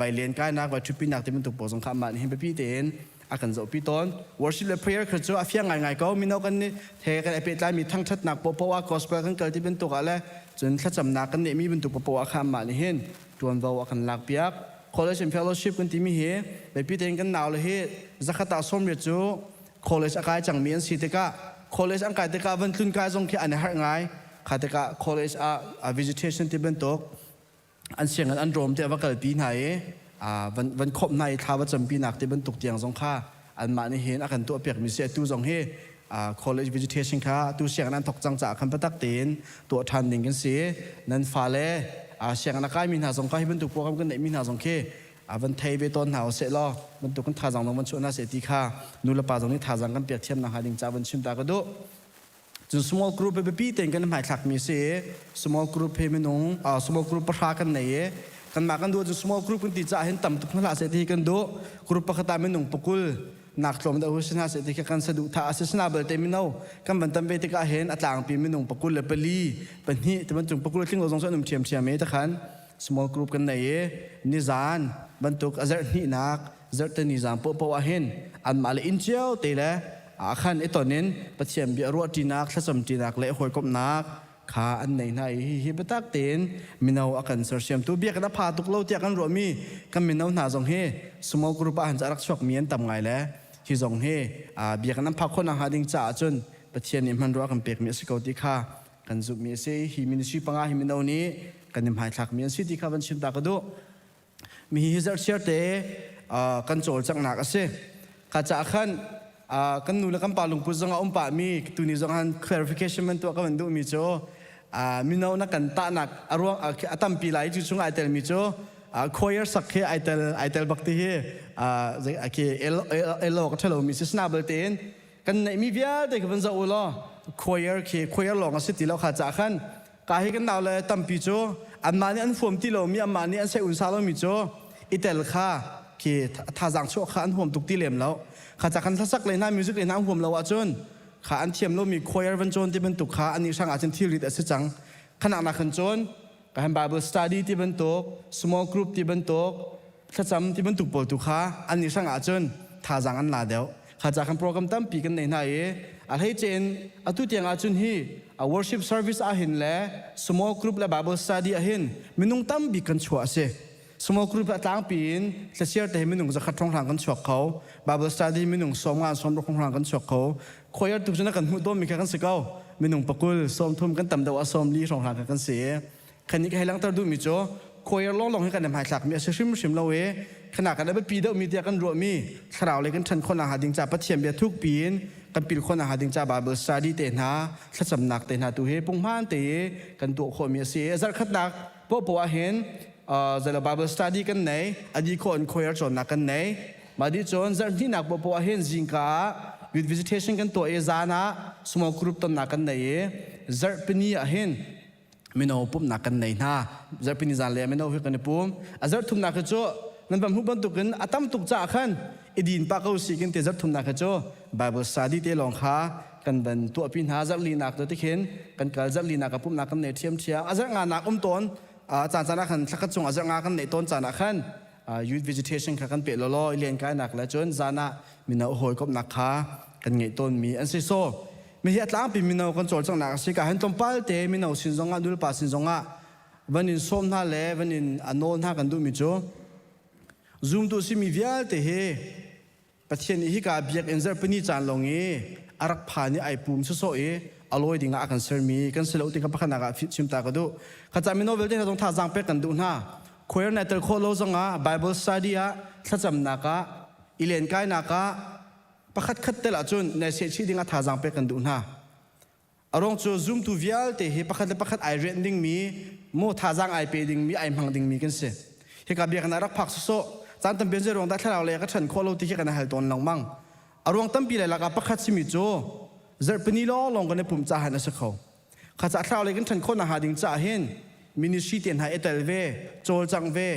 vai len kainak vai ṭhutpinak ti bantuk pawl zong kha amah nih hin biapi tein a kan zohpi tawn. Worship le prayer kha cu a fiang ngaingai ko. Mino kan nih he kan i pehtlaimi thangṭhatnak paohpaoh ah gospel kan kal ti bantuk ah le cun thlacamnak kan neihmi bantuk paohpaoh ah kha amah nih hin ṭuanvo a kan lakpiak. College and fellowship kan timi hi biapi tein kan naule hi 100 ah 80 cu college a kai cangmi an si tikah college an kai tikah van tlun kai zong khi an i harh ngai. Kha tikah college ah visitation ti bantuk an sianginn an rawm te va kalpi hna i van van khawmh hna i thla va campi nak ti bantuk tiang zong kha anmah nih hin a kan tuahpiak mi si. Atu zong hi. College visitation kha tu sianginn an thok cang caah khan biatak tein tuah ṭhan ding kan si. Nan fale sianginn a kaimi hna zong kha hi bantuk program kan neihmi hna zong khi van thei ve tawn hna usih law bantuk kan thazaang zong van chuah hna seh ti kha nu le pa zong nih thazaang kan pek thiam nakhnga ding ca van chim ta ka duh. Cun small group hi biapi tein kan hmaithlak mi si i small group hi minung small group pahra kan nei i kanmah kan duh cu small group kan ti caah hin tam tuk hna hlah seh ti kan duh. Group pakhat ah minung pakul nak tlawm deuh si hna seh ti kha kan saduhthah a si. Sina belte mino kan van tam ve tikah hin a tlangpi minung pakul le pali pahnih ti bantuk pakul tling lo zong cu an um ṭhiamṭhiam i takhan small group kan nei i nizan bantuk a zarh hnihnak zarhte ni zan paohpaoh ah hin anmah le inn cio te le ah khan i ton in Pathian bia ruah ṭinak thlacam ṭinak le hawikomhnak kha an nei hna i hihi biatak tein mino a kan sersiamtu biakinn a pha tuk lo tiah kan ruahmi kan mino hna zong hi small group ah han a rak chuakmi an tam ngai le hi zong hi biakinn an phak khawh nakhnga ding caah cun Pathian nih hmanrua kan pekmi a si ko ti kha kan zumhmi a si. Hi ministry panga hi mino nih kan i hmaithlakmi an si ti kha van chim ta ka duh. Mi hi zarhchiar te kan cawlcanghnak a si. Kha caah khan kan nu le kan pa lungput zong a um pahmi tuni zong han clarification man tuah ka van duhmi cu mino na kan tahnak a ruang a tampi lai cu chung ai telmi cu choir sak hi ai tel ai tel bak ti hi khi elo ka thalo mi si sna bal tein kan neihmi vialte kha van zoh u law choir khi choir lawng a si ti lo kha caah khan Ka hi kan nau le tampi cu anmah nih an huam ti lomi anmah nih an sei unsa lomi cu i tel kha khi thazaang chuah kha an huam tuk ti lem lo. Kha ca kan hlasak le hna music le hna an huam lo ahcun kha an thiam lomi choir van cawn ti bantuk kha an hrang ahcun thilrit a si cang. Khanak nak khan cun ka han Bible study ti bantuk small group ti bantuk thlacam ti bantuk pawl tu kha an nih hrang ahcun thazaang an la deuh. Kha ca kan program tampi kan nei hna i a hleice in atu tiang ahcun hi a worship service ahhin le small group le Bible study ahhin minung tambik kan chuah a si. Small group a tlangpi in thlasiar te hi minung zakhat hrawnghrang kan chuak kho. Bible study minung sawmnga sawmruk hrawnghrang kan chuak kho. Choir tu cu na kan hmuh tawnmi kha kan si ko. Minung pakul sawmthum kan tam deuh ah sawmli hrawnghrang kha kan si. Kan nih ka hei langhter duhmi cu choir lawnglawng hi kan i hmaithlakmi a si hrimhrim lo i khana kan a biapi deuhmi tiah kan ruahmi thlarau lei kan ṭhan khawh nakhnga ding ca Pathian bia thukpi in kan pil khawh nakhnga ding ca Bible study te hna thlacamnak te hna tu hi punghman te i kan tuah khawhmi a si i zarhkhatnak poahpoah ah hin zelo Bible study kan nei a dih khawh in choir cawnnak kan nei mah dih cun zarhhnihnak poahpoah ah hin zingka ah youth visitation kan tuah i zan ah small group tonnak kan nei i zarhpini ah hin mino pumhnak kan nei hna. Zarhpini zan le mino hi kan i pum. A zarh thumnak hi cu nan van hmuh bantukin a tam tuk caah khan i din pah ko si kin te zarh thumnak hi cu Bible study te lawng kha kan van tuahpi hna. Zarh linak tu tikhin kan kal zarh linak ah pumhnak kan nei ṭhiamṭhiam. A zarh nganak um tawn caan caan ah khan thlakhat chung a zarh nga kan neih tawn caan ah khan youth visitation kha kan peh lawlaw i lenkainak le cun zan ah mino hawikomhnak kha kan ngeih tawnmi an si. So mi hi a tlangpi mino kan cawlcanghnak a si ka hin tlawmpal te mino sin zongah nulepa sin zongah van in sawm hna le van in a nawl hna kan duhmi cu zumtu simi vialte hi Pathian nih hika biakinn zarhpini caan lawng i a rak phan i ai pum sawsawh i a lawi ding ah a kan sermi kan si lo ti kha pakhatnak ah chim ta ka duh. Kha ca mino vialte hna zong thazaang pek kan duh hna. Choir nai tel khawh lo zongah Bible study ah thlacamnak ah i lenkainak ah pakhat khat tel ahcun nai sehchih ding ah thazaang pek kan duh hna. A ruang cu zumtu vialte hi pakhat le pakhat ai rianh dingmi, maw thazaang ai pe dingmi, ai hmang dingmi kan si. Hika biakinn ah rak phak sawsawh, caan tampi zei ruang dah thlarau lei ah ka ṭhan khawh lo ti khi kan i hal tawn lengmang. A ruang tampi le lakah pakhat simi cu zarhpini lawnglawng kan i pumh caah hin a si kho. Kha ca thlarau lei kan ṭhan khawh nakhnga ding caah hin ministry te hna i tel ve, cawlcangh ve,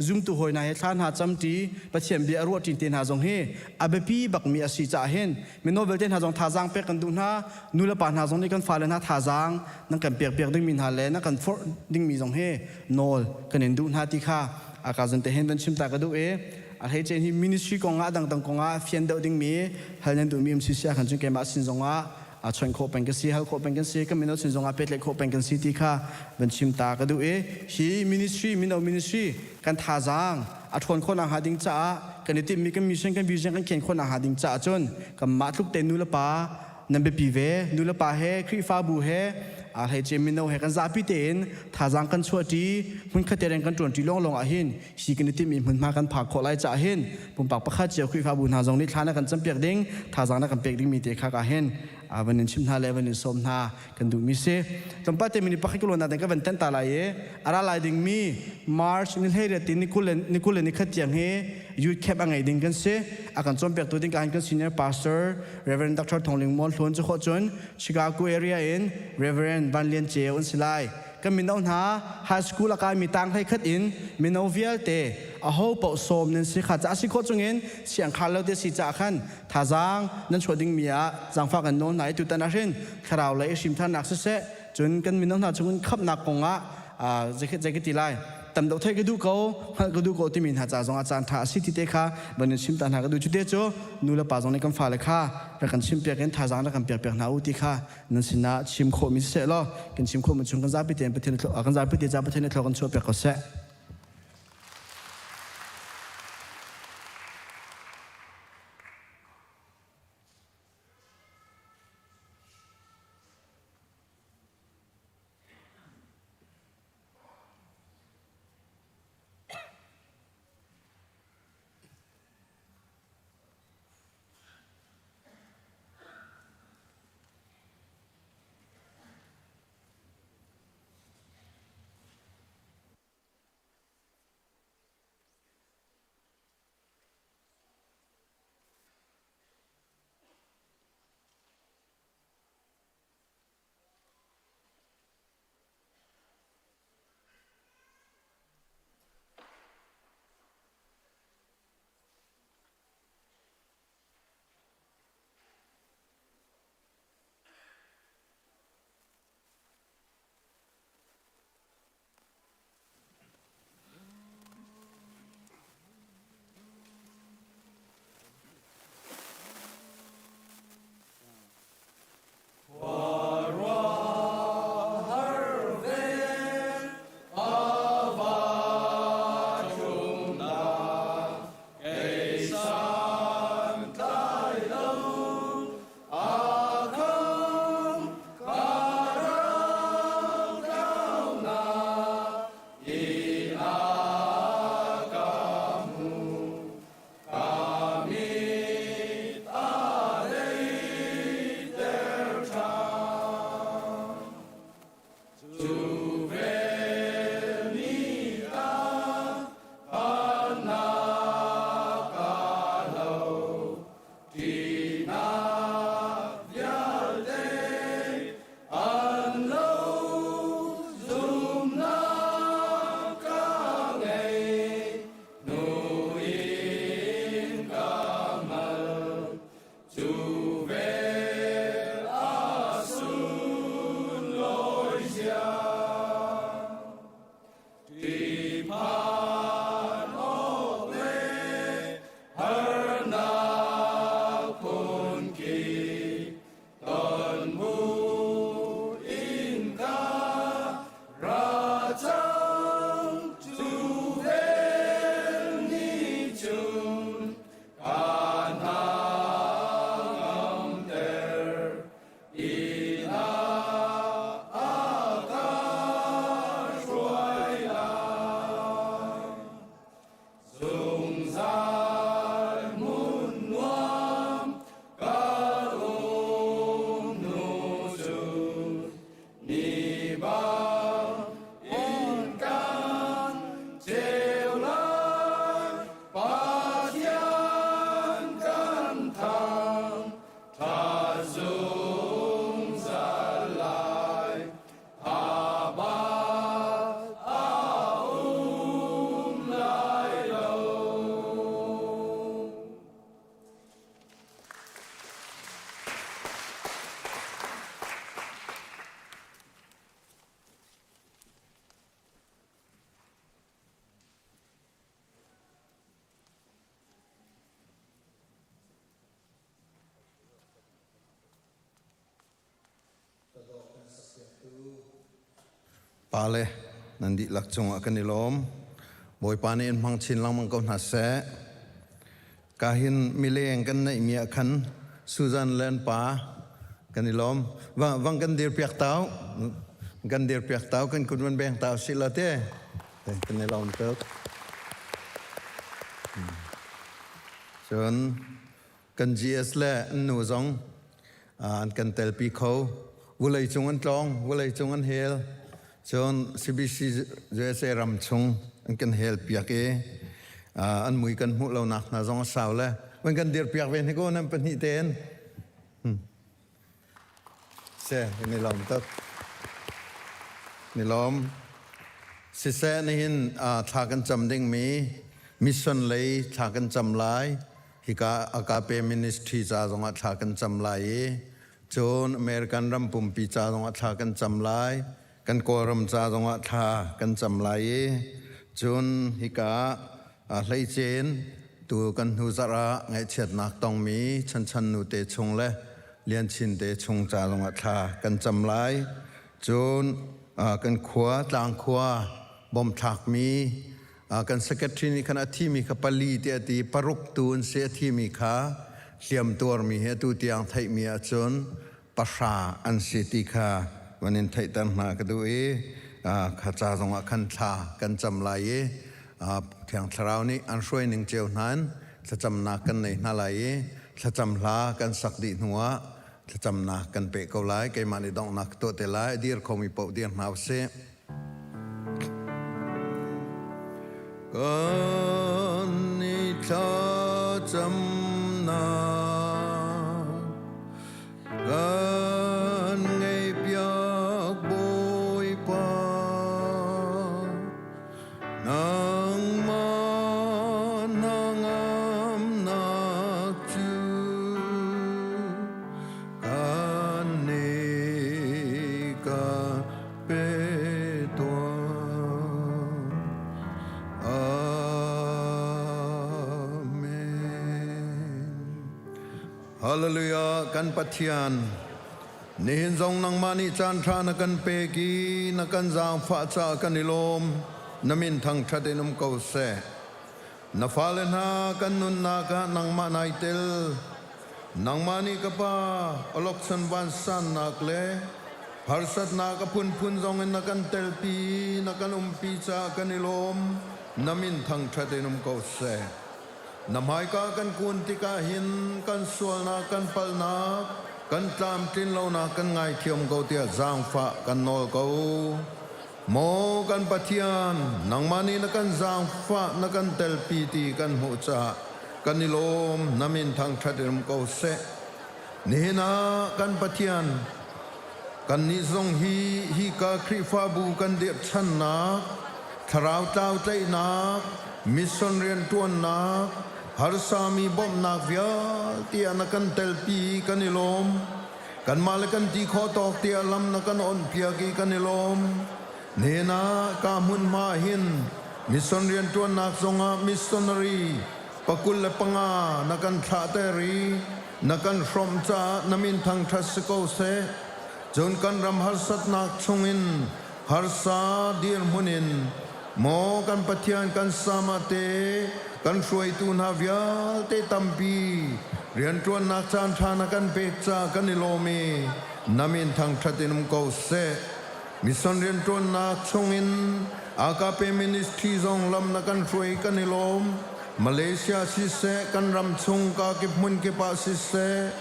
zumtu hawi hna he thla hna camṭi, Pathian bia a ruahṭi te hna zong hi a biapi bakmi a si caah hin mino vialte hna zong thazaang pek kan duh hna, nu le pa hna zong nih kan fale hna thazaang nan kan pek piak dingmi hna le nan kan forh dingmi zong hi nawl kan in duh hna ti kha a ka zun te hin van chim ta ka duh i a hleice hi ministry kongah dangdang kongah fian deuh dingmi hal nan duhmi um si si ahkhan cun keimah sin zongah a chawnh khawh peng ka si hal khawh peng kan si kan mino sin zongah pehtlaih khawh peng kan si ti kha van chim ta ka duh i hi ministry mino ministry kan thazaang a ṭhawn khawh nakhnga ding caah kan i timhmi kan mission kan vision kan khen khawh nakhnga ding caah cun kanmah tluk te nu le pa nan biapi ve nu le pa he Khrihfabu he a hleice mino he kan zapi tein thazaang kan chuahṭi hmunkhat te rian kan ṭuanṭi lawnglawng ah hin hi kan i timhmi hmunhma kan phak khawh lai caah hin pumpak pakhat cio Khrihfabu hna zong nih thla na kan campiak ding thazaang na kan pek dingmi te kha ka hin. Van in chim hna le van in sawm hna kan duhmi si. Tlawmpal te minute pakhat ka luan nain ka van tenh ta lai i a ra lai dingmi March ni 18 in ni 20 le ni khat tiang hi youth camp a ngei ding kan si. A kan cawnpiaktu ding ka han kan senior pastor Reverend Dr. Thong Ling Mual Hlun cu khawh cun Chicago area in Reverend Van Lian Ceu an si lai. Kan mino hna high school a kaimi tang hlei khat in mino vialte aho paoh sawm nan si kha ca si khawh chungin siangkhar lo te si caah khan thazaang nan chuah dingmi ah zaangfah kan nawl hna i tutan ahhin thlarau lei i hrimtharnak siseh cun kan mino hna chungin khamhnak kongah zei ka ti lai tam deuh theih ka duh ko hngalh ka duh ko timi hna ca zongah caan ṭha a si ti te kha van in chim ta hna ka duh cu te cu nu le pa zong nih kan fale kha rak kan chimpiak in thazaang rak kan piakpiak hna u ti kha nan sinah chim khawhmi siseh law kan chim khawhmi chung kan zapi tein Pathian kan zapi te ca Pathian nih thlua kan chuahpiak ko seh. Pale nan dihlak cungah kan i lawm. Bawipa nih in hmang chin lengmang ko hna seh. Ka hin mileng kan neihmi ah khan Susan le an pa kan i lawm. Vang kan dir piak tau. Kan dir piak tau kan kun van beng tau si la te. Kan i lawm tuk. Cun kan GS le an nu zong. An kan telpi kho. Vulei cung an tlawng, vulei cung an hel. Cun CBC USA ram chung an kan hel piak i an mui kan hmuh lonak hna zong a sau le van kan dir piak ve hnik u nan pahnih tein. Se, ni lawm tuk. Ni lawm. Siseh nihin thla kan cam dingmi mission lei thla kan cam lai. Hika Agape Ministry ca zongah thla kan cam lai i cun American ram pumpi ca zongah thla kan cam lai. Kan Kawlram ca zongah thla kan cam lai i cun hika hleicen tu kan hnu zarh ah ngaihchiatnak tongmi Chanchan nu te chung le Lian Chin te chung ca zongah thla kan cam lai. Cun kan khua tlangkhua bom thlakmi kan secretary nih khan a thimi kha pali tiah a ti paruk tu an si a thimi kha hliam tuarmi hi atu tiang theihmi ahcun pahra an si ti kha van in theihter hna ka duh i kha ca zongah khan thla kan cam lai i Thiang Thlarau nih an hruai ning cio hna in thlacamnak kan nei hna lai i thlacam hla kan sak dih hnuah thlacamnak kan peh ko lai. Keimah nih donghnak ka tuah te lai. A dir khomi paoh dir hna usih. Kan i thlacamnak kan ngaihpiak Bawipa nangmah hnangamnak cu kan nih ka pe tuah. Amen. Hallelujah kan Pathian nihin zong nangmah nih caan ṭha na kan pek i na kan zaangfah caah kan i lawm na min thangṭhat in um ko seh na fale hna kan nunnak ah nangmah nai tel Nangmah nih ka Pa, awlokchon vansannak le harsatnak a phunphun zong in na kan telpi, na kan umpi caah kan i lawm. Na min thangṭhat in um ko seh. Na hmaika kan kun tikah hin kan sualnak, kan palhnak, kan tlamtlin lonak kan ngaithiam ko tiah zaangfah kan nawl ko. Maw kan Pathian, nangmah nih na kan zaangfah, na kan telpi ti kan hmuh caah kan i lawm, na min thangṭhat in um ko seh. Nihin ah kan Pathian, kannih zong hi hika Khrihfabu kan dirhchannak, thlarau tlau tlaihnak, mission rianṭuannak, harsami bawmhnak vialte ah na kan telpi kan i lawm. Kanmah le kan ti khawh tawk tiah lam na kan onhpiak i kan i lawm. Nihin ah ka hmunhma hin mission rianṭuannak zongah missionary pakul le panga na kan thlahter i na kan hrawmh caah na min thangṭhat si ko seh. Cun kan ram harsatnak chungin harsa dirhmun in maw kan Pathian kan sama te kan hruaitu hna vialte tampi rianṭuannak caanṭha na kan pek caah kan i lawm i na min thangṭhat in um ko seh. Mission rianṭuannak chungin Agape Ministry zong lam na kan hruai kan i lawm. Malaysia siseh, kan ram chung kakip hmun kip ah siseh,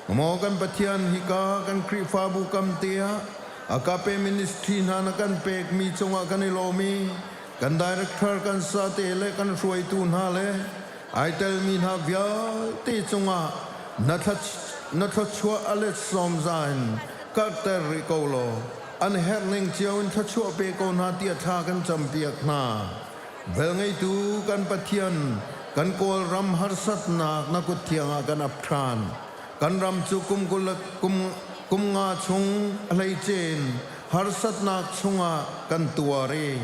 maw kan Pathian hika kan Khrihfabu kam te ah Agape Ministry hna na kan pekmi cungah kan i lawm i kan director kan sate le kan hruaitu hna le ai telmi hna vialte cungah na na thluachuah a let sawm za in karhter rih ko law an herh ning cio in thluachuah pe ko hna tiah thla kan campiak hna. Velngeitu kan Pathian kan Kawlram harsatnak na kut thiang ah kan ap ṭhan. Kan ram cu kum kul le kum kum nga chung a hleice in harsatnak chungah kan tuar i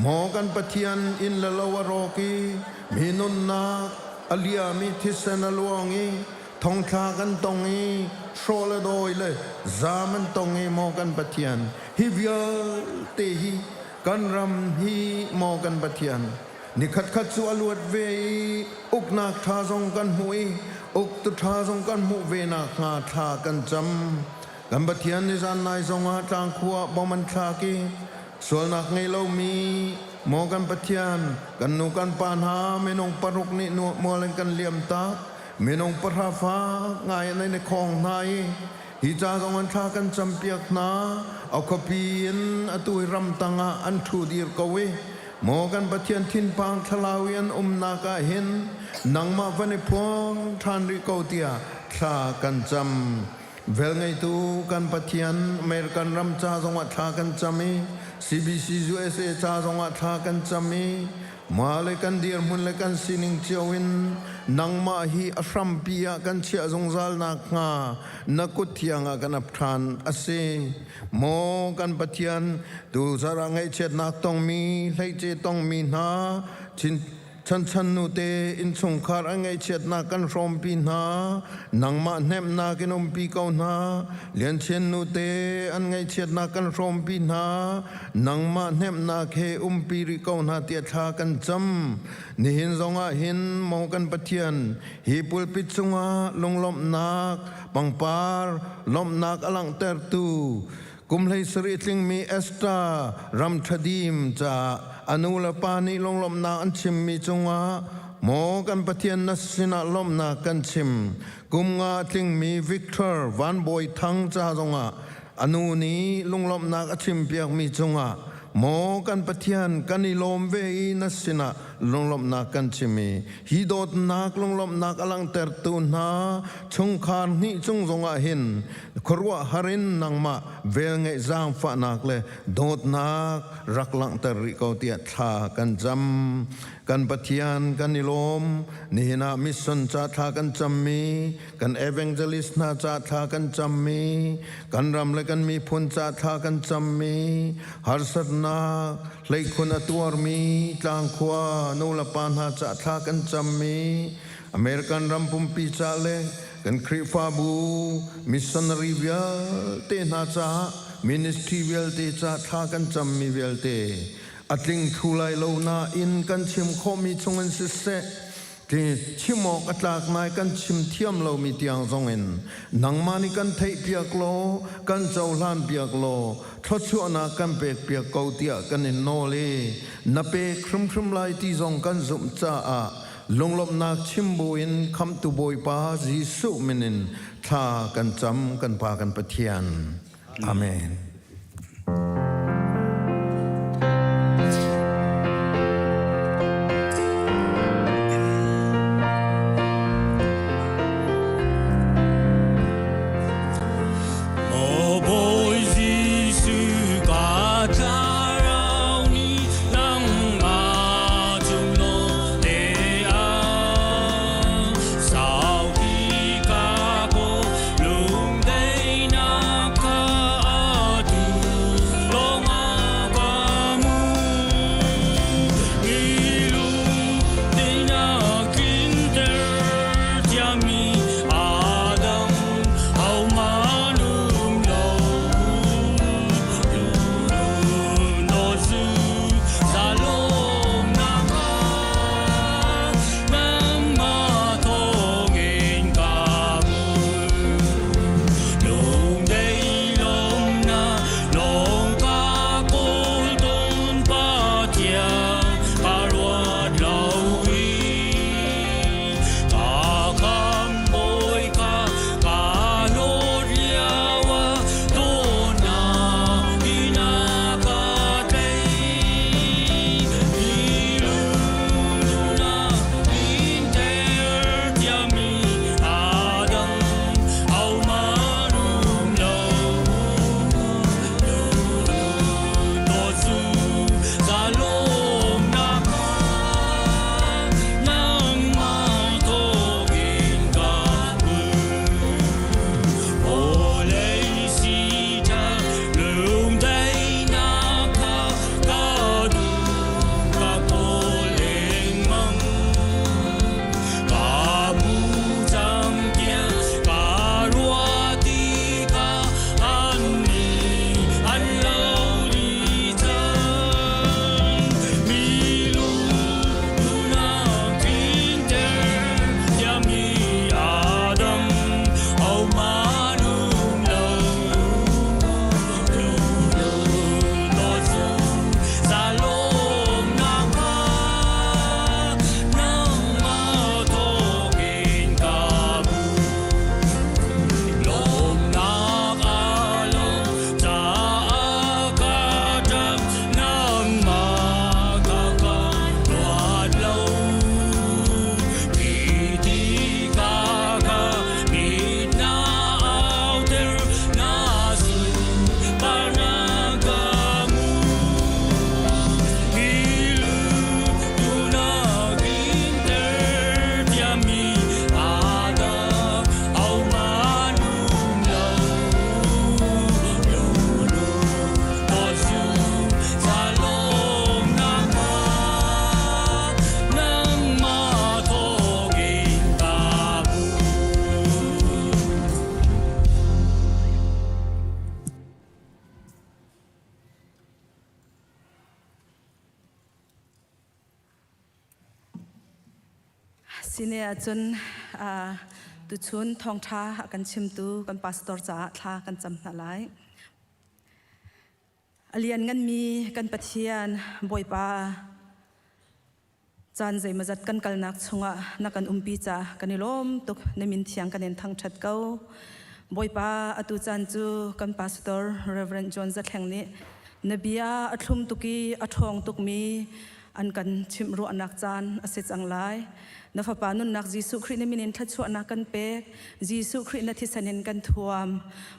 maw kan Pathian inn le lo a rawk i mi nunnak a liam i thisen a luang i thongthla kan tong i hrawh le dawi le zaam an tong i maw kan Pathian hi vialte hi kan ram hi maw kan Pathian Nikhat khat cu a luat ve i uknak ṭha zong kan hmuh i uktu ṭha zong kan hmuh ve nakhnga thla kan cam. Kan Pathian nizan nai zongah tlangkhua ah bom an thlak i sualnak ngei lomi maw kan Pathian kan nu kan pa hna minung paruk nih mual in kan liam tak. Minung pahra fak ngai an i khawng hna i. Hi ca zong an thla kan campiak hna. A khuapi in atu hi ramtang ah an ṭhu dir ko i maw kan Pathian thinphang thlalau i an umnak ah hin nangmah van i phuang ṭhan rih ko tiah thla kan cam. Velngeitu kan Pathian American ram ca zongah thla kan cam i CBC USA ca zongah thla kan cam i mah le kan dirhmun le kan sining cio in nangmah hi a hrampi ah kan chiah zungzal nakhnga na kut thiang ah kan ap ṭhan a si. Maw kan Pathian, tu zarah ngaihchiatnak tongmi, hleice tongmi hna, chin Chanchan nute innchungkhar an ngaihchiatnak kan hrawmpi hna. Nangmah hnemhnak in umpi ko hna. Lianchian nute an ngaihchiatnak kan hrawmpi hna. Nangmah hnemhnak he umpi rih ko hna tiah thla kan cam. Nihin zongah hin maw kan Pathian, hi pulpit cungah lunglawmhnak, pangpar lawmhnak a langhtertu Kum 17 tlingmi Esther ram ṭhadim caah a nu le pa nih lunglawmhnak an chimmi cungah maw kan Pathian na sinah lawmhnak kan chim. Kum nga tlingmi Victor Van Bawi Thang ca zongah a nu nih lunglawmhnak a chimpiakmi cungah maw kan Pathian kan i lawm ve i na sinah lunglawmhnak kan chim i hi dawtnak lunglawmhnak a langhtertu hna chungkhar hnih cung zongah hin khuaruahhar in nangmah velngeih zaangfahnak le dawtnak rak langhter rih ko tiah thla kan cam. Kan Pathian kan i lawm. Nihin ah mission ca thla kan cammi, kan evangelist hna ca thla kan cammi, kan ram le kan miphun ca thla kan cammi, harsatnak hleikhun a tuarmi tlangkhua nu le pa hna ca thla kan cammi, American ram pumpi ca le kan Khrihfabu missionary vialte hna caah ministry vialte ca thla kan cammi vialte a tling thlu lai lo nain kan chim khawhmi chungin siseh chim awk a tlak nai kan chim thiam lomi tiang zongin nangmah nih kan theihpiak law kan cohlan piak law thluachuahnak kan pek piak ko tiah kan in nawl i na pek hrimhrim lai ti zong kan zumh caah Lunglawmhnak chim buin Khamhtu Bawipa Jesuh min in thla kan cam kan Pa kan Pathian. Amen. Maw Bawi Jesuh ka thlarau nih nangmah cung nawl te ah saupi ka kaw lungdaihnak kha a Sine ahcun tuchun thawngṭha a kan chimtu kan pastor caah thla kan cam hna lai. A liannganmi kan Pathian Bawipa caan zeimawzat kan kalnak chungah na kan umpi caah kan i lawm tuk. Na min thiang kan in thangṭhat ko. Bawipa, atu caan cu kan pastor Reverend John Zathleng nih na bia a thlum tuk i a ṭhawng tukmi an kan chimh ruahnak caan a si cang lai. Na fapa nunnak Jesuh Khrih na min in thluachuahnak kan pek. Jesuh Khrih na thisen in kan thuam.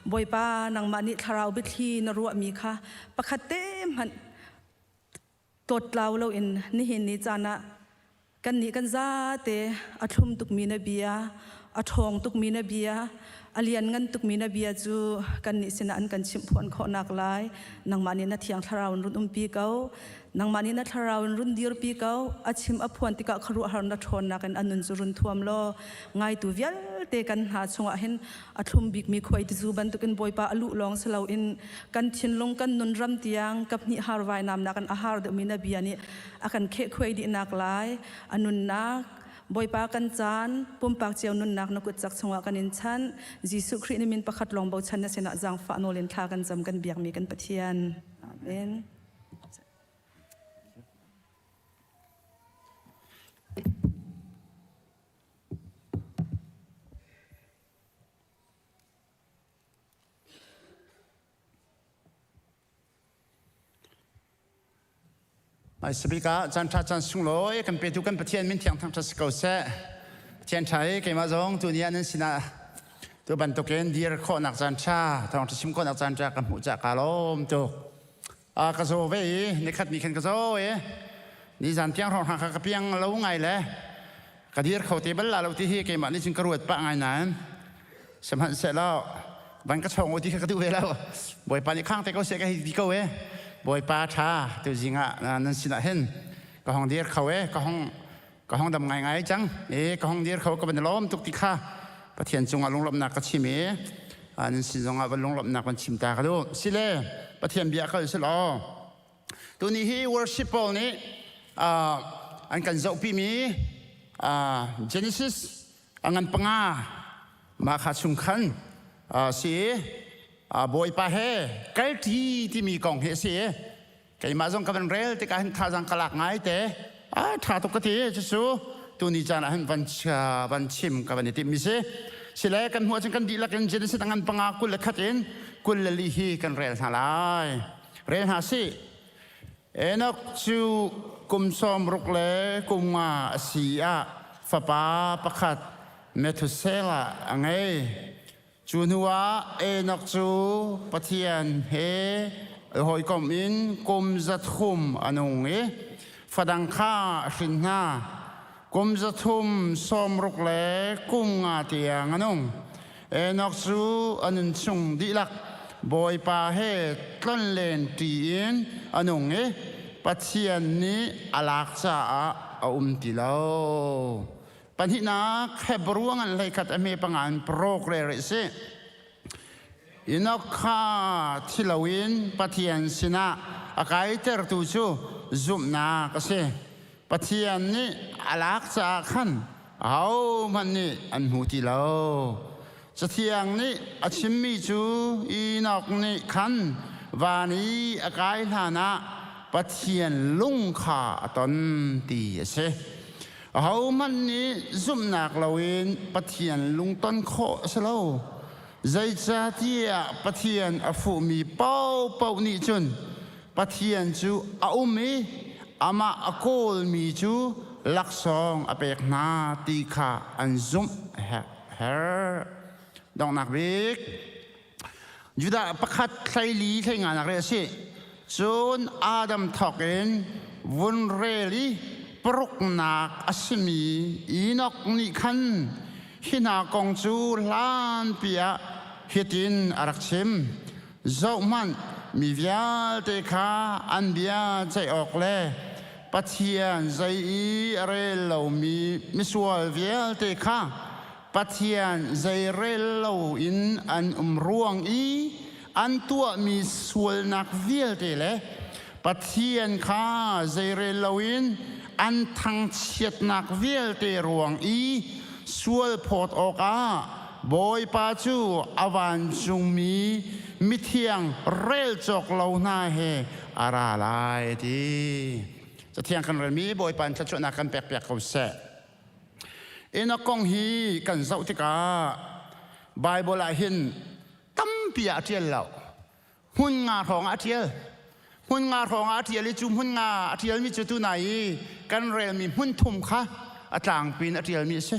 Bawipa, nangmah nih thlarau biathli na ruahmi kha pakhat te hmanh tlawttlau loin nihin ni caan ah kannih kan zate a thlum tukmi na bia, a ṭhawng tukmi na bia, a lianngan tukmi na bia cu kannih sinah an kan chimh phuan khawhnak lai nangmah nih na thiang thlarau in run umpi ko. Nangmah nih na thlarau in run dirpi ko. A chim a phuan tikah khuaruahhar na ṭhawnnak in a nun cu run thuam law ngaitu vialte kan hna chungah hin a thlum bikmi khuaitizu bantukin Bawipa a luh lawng si loin kan thinlung kan nun ram tiang kaphnih har vainamnak in a har deuhmi na bia nih a kan khehkhuai dihnak lai. A nunnak Bawipa, kan caan pumpak cio nunnak na kut cak chungah kan in chanh. Jesuh Khrih na min pakhat lawng bochan na sinah zaangfah nawl in thla kan cam, kan biakmi kan Pathian. Amen. Hmaisabik ah caan ṭha caan sunglawi kan petu kan Pathian min thiang thangṭhat si ko seh. Pathian ṭha i keimah zong tuni ah nan sinah tu bantukin dir khawhnak caan ṭha, thawngṭha chim khawhnak caan ṭha ka hmuh caah kaa lawm tuk. Ka zaw ve i nikhat ni khan ka zaw i nizan tiang hrawng kha ka piang lo ngai le ka dir kho te bal la lo ti hi keimah nih cun ka ruat pah ngai nain sihmanhsehlaw van ka chawng u ti kha ka duh ve lo. Bawipa nih khang te ko seh ka hei ti ko e. Bawipa ṭha tuzing ah nan sinah hin ka hong dir kho e, ka hong dam ngaingai cang e, ka hong dir kho, ka van lawm tuk ti kha Pathian cungah lunglawmhnak ka chim i nan sin zongah van lunglawmhnak van chim ta ka duh. Sile Pathian bia kal si law tuni hi worship pawl nih an kan zohpimi Genesis a ngan panga mah kha chung khan si Bawipa he kalṭi timi kong hi a si. Keimah zong ka van rel tikah hin thazaang ka lak ngai te. A ṭha tuk ka ti. Cucu tuni caan ah hin van chim ka van i timh mi si. Sile kan hmuh ahcun kan dihlak in Genesis a ngan panga 21 in 24 hi kan rel hna lai. Rel hna sih. Enoch cu kum 60 le kum nga a si ah fapa pakhat Methuselah a ngei. Cu hnuah Enoch cu Pathian he hawikom in kum 300 a nung i fadang kha a hrin hna. Kum 360 le kum nga tiang a nung. Enoch cu a nun chung dihlak Bawipa he tlonlen ṭi in a nung i Pathian nih a lak caah a um ti lo. Pahnihnak Hebrew ngan 11 a hme panga in prok re rih si. Enoch kha thi loin Pathian sinah a kaitertu cu zumhnak a si. Pathian nih a lak caah khan ahohmanh nih an hmu ti lo. Cathiang nih a chimmi cu Enoch nih khan van i a kai hlanah Pathian lung kha a ton ti a si. Ahohmanh nih zumhnak loin Pathian lungton khawh a si lo. Zeicahtiah Pathian a fuhmi paohpaoh nih cun Pathian cu a um i amah a kawlmi cu laksawng a pek hna ti kha an zumh a herh. Donghnak bik Judah pakhat 14 hleinganak re a si. Cun Adam thawk in vun rel i paruknak a simi Enoch nih khan hi hna kong cu hlanpi ah hitin a rak chim. Zohhmanh, mi vialte kha an bia ceih awk le Pathian zei i a rel lomi misual vialte kha Pathian zeirel loin an um ruang i an tuahmi sualnak vialte le Pathian kha zeirel loin an thangchiatnak vialte ruang i sual phawt awkah Bawipa cu a vancungmi mithiang rel cawk lo hna he a ra lai ti. Cathiang kan relmi Bawipa in thluachuahnak kan pekpiak ko seh. Enoch kong hi kan zoh tikah Bible ah hin tampi ah a ṭial lo. Hmun nga hrawng ah a ṭial. Hmun nga hrawng ah a ṭial i cu hmun nga a ṭialmi cu tunai i kan relmi hmun thum kha a tlangpi in a ṭialmi a si.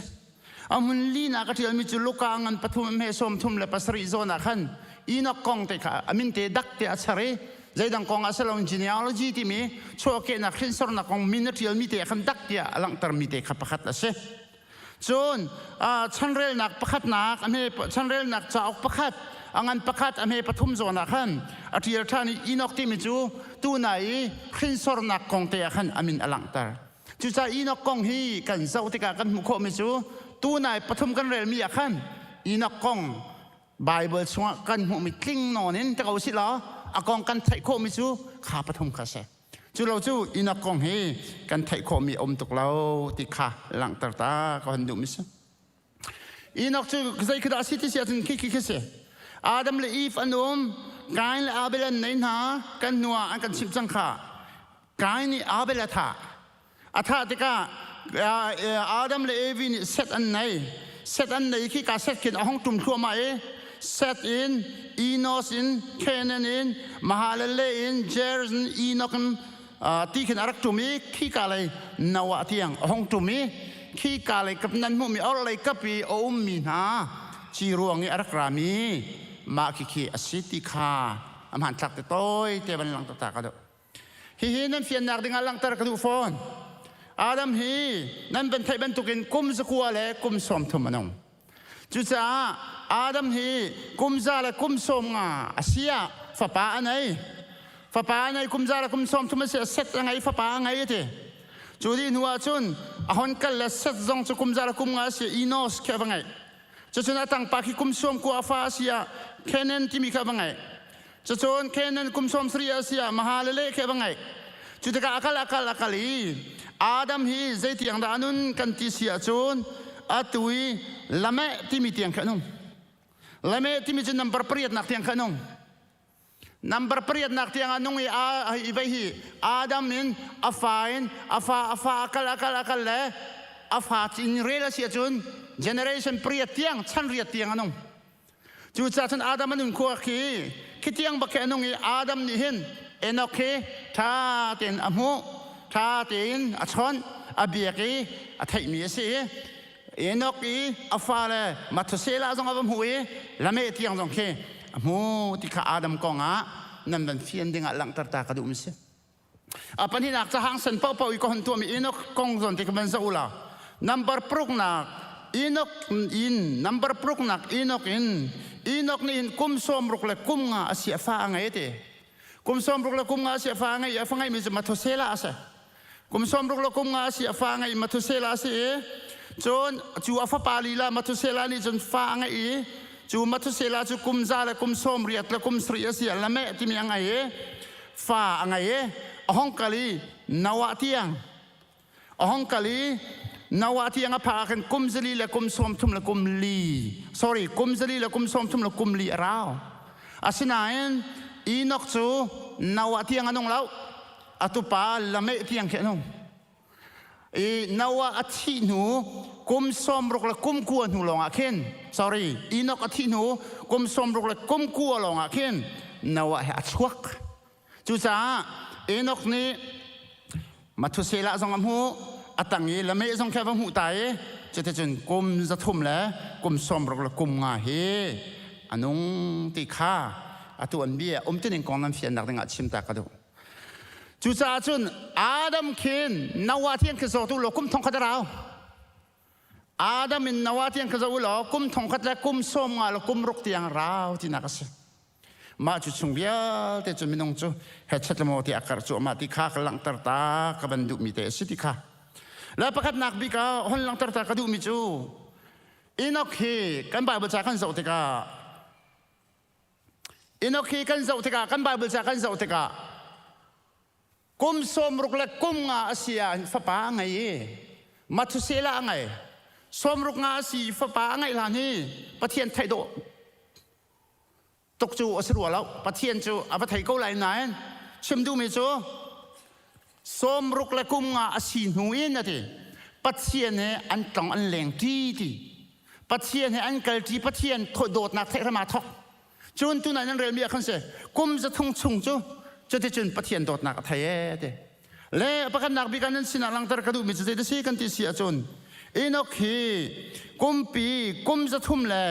A hmun linak a ṭialmi cu Luka ngan pathum hme sawm thum le pasarih zawn ah khan Enoch kong te kha a min te dak te a char i zeidang kong ah si lo genealogy timi chuahkehnak hrinsornak kong min a ṭialmi te ah khan dak tiah a langhtermi te kha pakhat a si. Cun chanrelnak pakhatnak a hme chanrelnak cauk pakhat a ngan pakhat a hme pathum zawn ah khan a ṭial ṭhan i Enoch timi cu tuna i hrinsornak kong te ah khan a min a langhter. Cucaah Enoch kong hi kan zoh tikah kan hmuh khawhmi cu tunai pathum kan relmi ah khan Enoch kong Bible chungah kan hmuhmi tling nawn in ti ko sih law a kong kan theih khawhmi cu kha pathum kha si. Cu lo cu Enoch kong hi kan theih khawhmi a um tuk lo ti kha langhter ta ka hon duhmi si. Enoch cu zei khi dah a si ti si ahcun khi khi khi si. Adam le Eve an um, Kain le Abel an nei hna, kan hnu ah an kan chimh cang kha. Kain nih Abel a thah. A thah tikah Adam le Evi nih Seth an nei. Seth an nei khi ka Seth khin a hong tum thluahmah i Seth in Enos in Kenan in Mahalalel in Jared in Enoch in ti khin a rak tum i khika lei Noah tiang a hong tum i khika lei kap nan hmuhmi orhlei kap i a ummi hna ci ruang i a rak rami mah khikhi a si ti kha a hmanthlak te tawi te van lang taktak a deuh. Hihi nan fiannak dingah langhter ka duh fawn. Adam hi nan van theih bantukin kum zakua le kum sawm thum a nung. Cucaah Adam hi kum za le kum sawm nga a si ah fapa a nei. Fapa a nei kum za le kum sawm thum a si ah Seth a ngei fapa a ngei a ti. Cu dih hnu ah cun a hon kal le Seth zong cu kum za le kum nga a si Enos khi a va ngeih. Cucun a tangpa khi kum sawm kua a fa a si ah Kenan timi kha a va ngeih. Cucun Kenan kum sawm sarih a si ah Mahalalel khi a va ngeih. Cu tikah a kal a kal a kal i Adam hi zeitiang dah a nun kan ti si ahcun atu i Lameh timi tiang khi a nung. Lameh timi cu number pariatnak tiang khi a nung. Number pariatnak tiang a nung i a i vei hi Adam in a fa in a fa a fa a kal a kal a kal le a fa in rel a si ahcun generation pariat tiang chan riat tiang a nung. Cucaah cun Adam a nun khua khi khitiang bak khi a nung i Adam nih hin Enoch hi ṭha tein a hmuh, ṭha tein a chawnh, a biak i a theihmi a si i Enoch i a fale Methuselah zong a va hmuh i Lameh tiang zong khi a hmu ti kha Adam kong ah nan van fian dingah langhter ta ka duhmi si. A pahnihnak cahang sen paohpaoh i ka hon tuahmi Enoch kong zawn te ka van zoh u law number paruknak Enoch in number paruknak Enoch in Enoch nih hin kum sawm ruk le kum nga a si a fa a ngei ti kum sawm ruk le kum nga a si a fa a ngei a fa ngeimi cu Methuselah a si kum sawm ruk le kum nga a si a fa ngei Methuselah a si i cun cu a fapa lila Methuselah nih cun fa a ngei i cu Methuselah cu kum za le kum sawm riat le kum sarih a si a Lameh timi a ngei i fa a ngei i a hong kal i Noah tiang a hong kal i Noah tiang a phak ah khan kum zali le kum sawm thum le kum li sorry kum zali le kum sawm thum le kum li a rau asinain Enoch cu Noah tiang a nung lo a tupa Lameh tiang khi a nung i Noah a thih hnu kum sawm ruk le kum kua hnu lawngah khin sorry Enoch a thih hnu kum sawm ruk le kum kua lawngah khin Noah he a chuak cucaah Enoch nih Methuselah zong a hmuh a tang i Lameh zong khi a va hmuh ta i cuticun kum zathum le kum sawm ruk le kum nga hi a nung ti kha atu an bia umtuning kong nan fiannak dingah chim ta ka duh Cucaah cun Adam khin Noah tiang khi zawt u law kum thong khat a rau. Adam in Noah tiang khi zoh u law kum thong khat le kum sawm nga le kum ruk tiang rau tinak a si. Mah cu chung vialte cu minung cu hechet le maw ti a karh cuahmah ti kha ka langhter ta ka van duhmi te a si ti kha. Le pakhatnak bik ah hon langhter ta ka duhmi cu Enoch hi kan Bible ca kan zoh tikah Enoch hi kan zoh tikah kan Bible ca kan zoh tikah Kum 60 le kum nga a si ah fapa a ngei i Mathuselah a ngei. 60 nga a si i fapa a ngeih hlan hi Pathian theih dawh tuk cu a si rua lo. Pathian cu a va thei ko lai nain chim duhmi cu 60 le kum nga a si hnu in a ti. Pathian he an tlong an leng ṭi ti. Pathian he an kal ṭi Pathian dawtnak theih hram aa thok. Cun tunai nan relmi ah khan si kum zathung chung cu cuticun Pathian dawtnak a thei ee ti. Le pakhatnak bik ah nan sinah langhter ka duhmi cu zei si kan ti si ahcun Enoch hi kumpi kum 300 le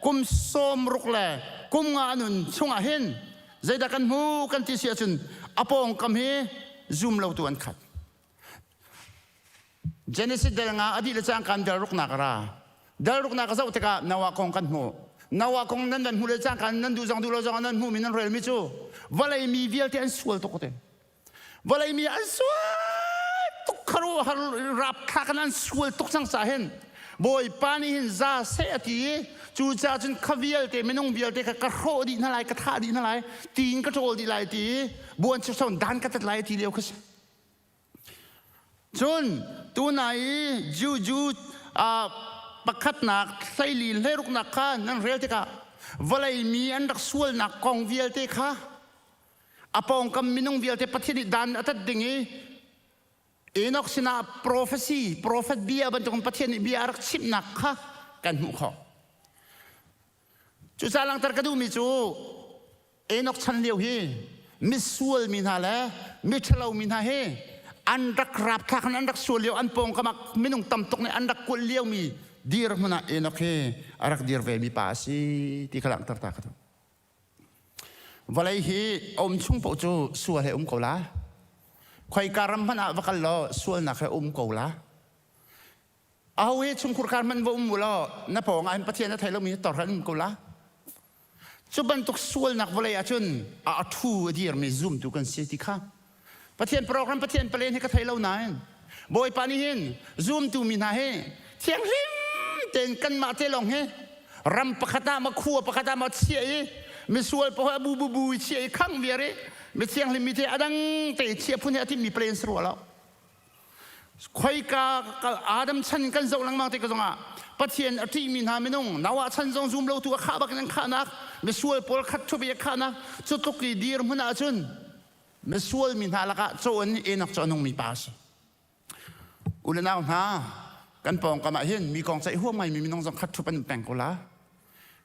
kum 60 le kum nga a nun chungah hin zeidah kan hmu kan ti si ahcun a pawngkam hi zum lotu an khat. Genesis del nga a dih le cangka in dal ruknak a ra. Dal ruknak a zoh tikah Noah kong kan hmuh. Noah kong nan van hmuh le cangka nan duh zong duh lo zong nan hmuhmi nan relmi cu vawlei mi vialte an sual tuk te. Vawlei mi an sual tuk kharu har rap thlak in an sual tuk cang ca hin Bawipa nih hin za seh a ti i cu ca cun kha vialte minung vialte kha ka hrawh dih hna lai ka thah dih hna lai tiin ka ṭawl dih lai ti i buan chukcho dan ka tat lai ti lio kha si. Cun tunai i Juju pakhatnak hleili hleiruknak kha nan rel tikah vawlei mi an rak sualnak kong vialte kha a pawngkam minung vialte Pathian nih dan a tat ding i Enoch sinah prophecy prophet bia bantukin Pathian nih bia a rak chimhnak kha kan hmuh khawh. Cucaah langhter ka duhmi cu Enoch chan lio hi misual mi hna le miṭhalo mi hna hi an rak rapthlak in an rak sual lio an pawngkam ah minung tam tuk nih an rak kulh liomi dirhmun ah Enoch hi a rak dir ve mi pa a si ti kha langhter ta ka duh. Vawlei hi a um chung paoh cu sual he um ko la. Khoika ram hmanh ah va kal law sualnak he um ko la. Aho hi chungkhur kar hmanh va um u law na pawng ah hin Pathian a thei lomi hi tor an um ko la. Cu bantuk sualnak vawlei ahcun a ṭhu a dirmi zumtu kan si ti kha Pathian program Pathian palen hi ka thei lo nain Bawipa nih hin zumtu mi hna hi thianghlim tein kanmah te lawng hi ram pakhat ah ma khua pakhat ah ma chiah i misual paoh a bu bu bu i chiah i khang viar i mi thianghlim mi te a dang te i chiah phun hi a timmi palen si rua lo. Khoika Adam chan kan zoh lengmang tik zongah Pathian a ṭihmi hna minung Noah chan zong zum lotu a khah bak in an khahnak misual pawl khat ṭhup i a khahnak cu tluk i dirhmun ahcun misual mi hna lakah caw in Enoch cu a nungmi pa a si. U le nau hna kan pawngkam ah hin mi kong ceih huam ngaimi minung zong khat ṭhup an um peng ko la.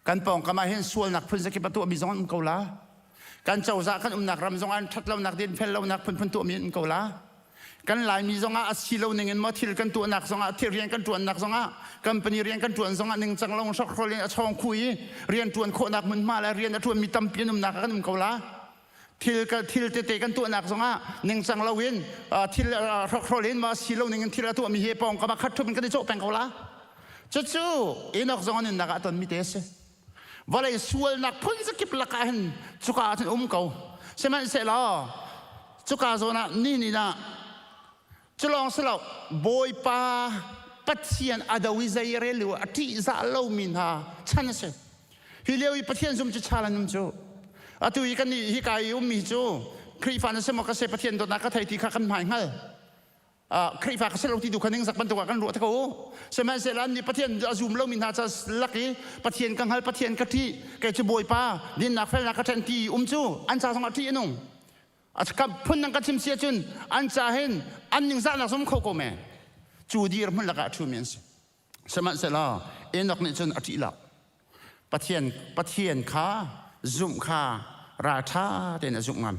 Kan pawngkam ah hin sualnak phun zakip a tuahmi zong an um ko la. Kan cozah kan umnak ram zong an ṭhat lonak din fel lonak phunphun tuahmi an um ko la. Kan Laimi zongah a si lo ning in maw thil kan tuahnak zongah thil rian kan ṭuannak zongah company rian kan ṭuan zongah ningcang lo hrokhrawl in a chawng khu i rian ṭuan khawhnak hmunhma le rian a ṭuanmi tampi an umnak ah kan um ko la. Thil thil tete kan tuahnak zongah ningcang lo in thil hrokhrawl in maw si lo ning in thil a tuahmi hi pawngkam ah khat ṭhup in kan i cawh peng ko la. Cucu Enoch zong a nunnak ah a tonmi te a si. Vawlei sualnak phun zakip lakah hin cuka ah cun um ko. Sihmanhsehlaw cuka zawn ah ni ni ah cu lawng si lo Bawipa Pathian a do i zei rel lio a ṭihzah lomi hna chan a si. Hi lio i Pathian zum cu chaal an um cu. Atu i kan nih hika i ummi cu Khrihfa na si maw ka si Pathian dawtnak ka thei ti kha kan hmai hngal. Khrihfa ka si lo ti tu kha ningzak bantuk ah kan ruah te ko. Sihmanhsehlaw an nih Pathian a zum lomi hna ca lak i Pathian ka hngal, Pathian ka ṭih, kei cu Bawipa dinnak felnak ka ṭanh ti um cu an ca zongah ṭih a nung. A phun dang ka chim si ahcun an ca hin an ningzahnak zong kho ko men. Cu dirhmun lakah a ṭhumi an si. Sihmanhsehlaw Enoch nih cun a ṭih lo. Pathian Pathian kha zumh kha ralṭha tein a zumh ngam.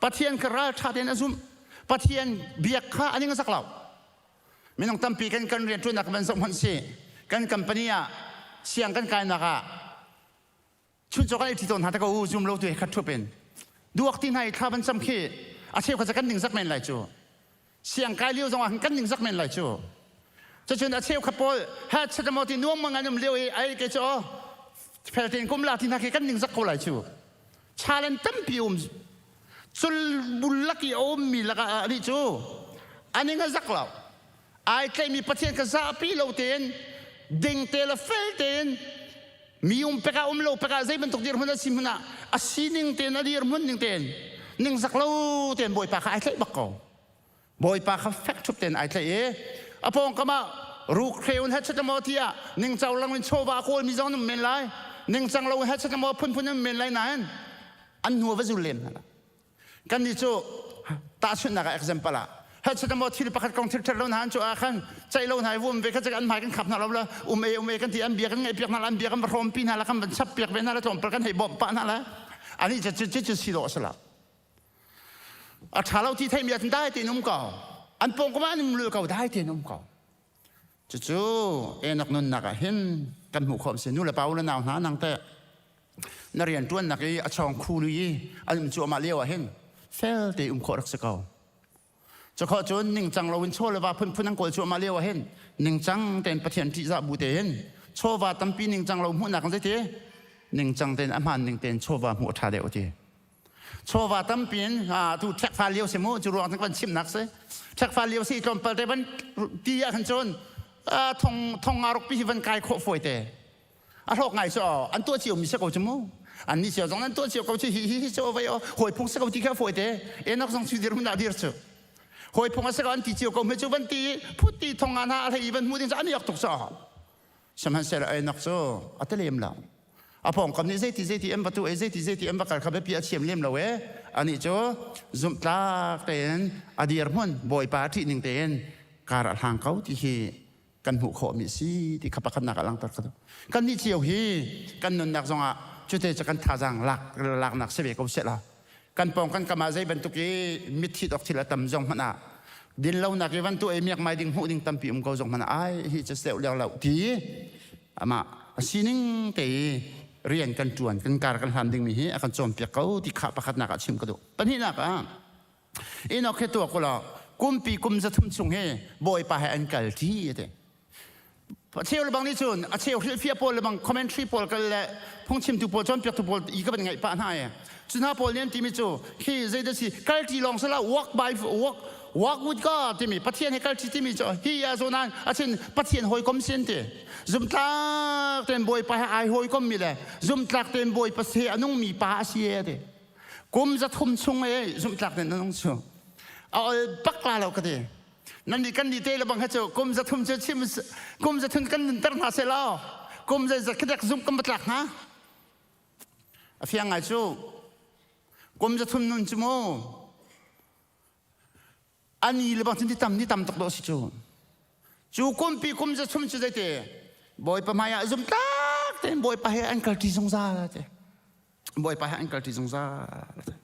Pathian kha ralṭha tein a zumh. Pathian biak kha a ning a zak lo. Minung tampi kan kan rianṭuannak van zoh hmanh si. Kan company ah siang kan kainak ah chuncaw kan ei ṭi tawn hna te ko u zum lo tu he khat ṭhup in duak ti hna i thla van cam khi a cheu kha kan ning zak men lai cu siang kai lio zong ah kan ning zak men lai cu cucun a cheu kha pawl ha chatamo ti nuam mang an um lio i ai ke cu fel tein kum la ti hna khi kan ning zak ko lai cu challenge tampi um cul bul lak i a ummi lakah ani cu aning a zak lo ai tlaihmi Pathian ka zahpi lo tein ding te le fel tein mi um pek ah um lo pek ah zei bantuk dirhmun a si hmun ah a sining tein a dirhmun ning tein. Ningzak lo tein Bawipa kha ai tlaih bak ko. Bawipa kha fek ṭhup tein ai tlaih i a pawngkam ah ruk hreun he chat maw tiah ningcang lo in chawva a kawlmi zong an um men lai. Ningcang lo in he chat maw phunphun an um men lai nain an hnu va zul lem hna. Kan nih cu tahchunhnak ah example ah he chat maw thil pakhat kong thil ṭhat lo hna an cu ah khan ceih lo hna i vum ve kha an hmai kan khap hna lo la um e um e kan ti an bia kan ngaih piak hna la an bia kan va hrawmpi hna la kan van chap piak ve hna la tlawmpal kan hei bawmh pah hna la ani cu cu cu si dawh a si lo. A ṭha lo ti theimi ahcun dai tein um ko. An pawngkam ah an um lul ko, dai tein um ko. Cucu Enoch nunnak ah hin kan hmuh khawh si. Nu le pa u le nau hna nang teh na rian ṭuannak i a chawng khu lui i an um cuahmah lio ah hin fel te um khawh rak si ko. Cukhawh cun ningcang loin chaw le va phunphun an kawl cuahmah lio ah hin ningcang tein Pathian ṭihzah bu tein chawva tampi ningcang lo hmuhnak in zeiti ningcang tein a hmaan ning tein chawva hmuh a ṭha deuh ti. Chawva tampi in tu ṭhekfa lio si mu cu ruang kan chimnak si. Ṭhekfa lio si tlawmpal te van ti ah khan cun thong thong nga ruk pi hi van kai khawh fawi te. A hlawk ngai cu an tuah cio mi si ko cu mu. An ni cio zong an tuah cio ko cu hi hi hi cu vai o hawi phung si ko ti kha fawi te. Enak zong cu dir mun dah dir cu. Hawi phung a si ko an ti cio ko me cu van ti phut ti thong nga hna a hlei van hmu ding cu an iak tuk cu. Sihmanhsehlaw Enoch cu a ti lem lo. A pawngkam nih zeiti zeiti an va tu e zeiti zeiti an va kal kha biapi a thiam lem lo e. Anih cu zumhtlak tein a dirhmun Bawipa a ṭih ning tein kar a hlang ko ti hi kan hmuh khawhmi a si ti kha pakhatnak ah langhter ka duh. Kannih cio hi kan nunnak zongah cute cu kan thazaang lak laknak si ve ko seh law kan pawng kan kam ah zei bantuk i mitthit awk thil a tam zong hmanh ah dinlonak i van tuah i miakmai ding hmuh ding tampi um ko zong hmanh ah ai hi cu seuh leo lo ti amah a sining te i rian kan ṭuan kan kar kan hlan dingmi hi a kan cawnpiak ko ti kha pakhatnak ah chim ka duh. Pahnihnak ah Enoch he tuak ulaw kumpi kum 300 chung hi Bawipa he an kal ṭi a ti. A cheu lebang nih cun a cheu hrilhfiah pawl lebang commentary pawl kal le phungchimtu pawl cawnpiaktu pawl i ka van ngaih pah hna i cu hna pawl nih an timi cu khi zeidah si kalṭi lawng sila walk by walk walk with God timi Pathian he kalṭi timi cu hi a zawn ah achin Pathian hawikom si an ti zumtlak tein Bawipa he ai hawikom mi le zumtlak tein Bawipa he a nungmi pa a si e ti kum 300 chung e zumtlak tein a nung cu a ol bak la lo ka ti Nan nih kan nih te le bang he cu kum 300 cu chim kum 300 kan nunter hna seh law kum zeizat khadek zumh kan va tlak hnga. A fiang ngai cu kum 300 nun cu mu ani le bang cun ti tam ni tam tuk dawh si cu. Cu kumpi kum 300 cu zeite Bawipa hmai ah zum tlak tein Bawipa he an kalṭi zungzal te. Bawipa he an kalṭi zungzal te.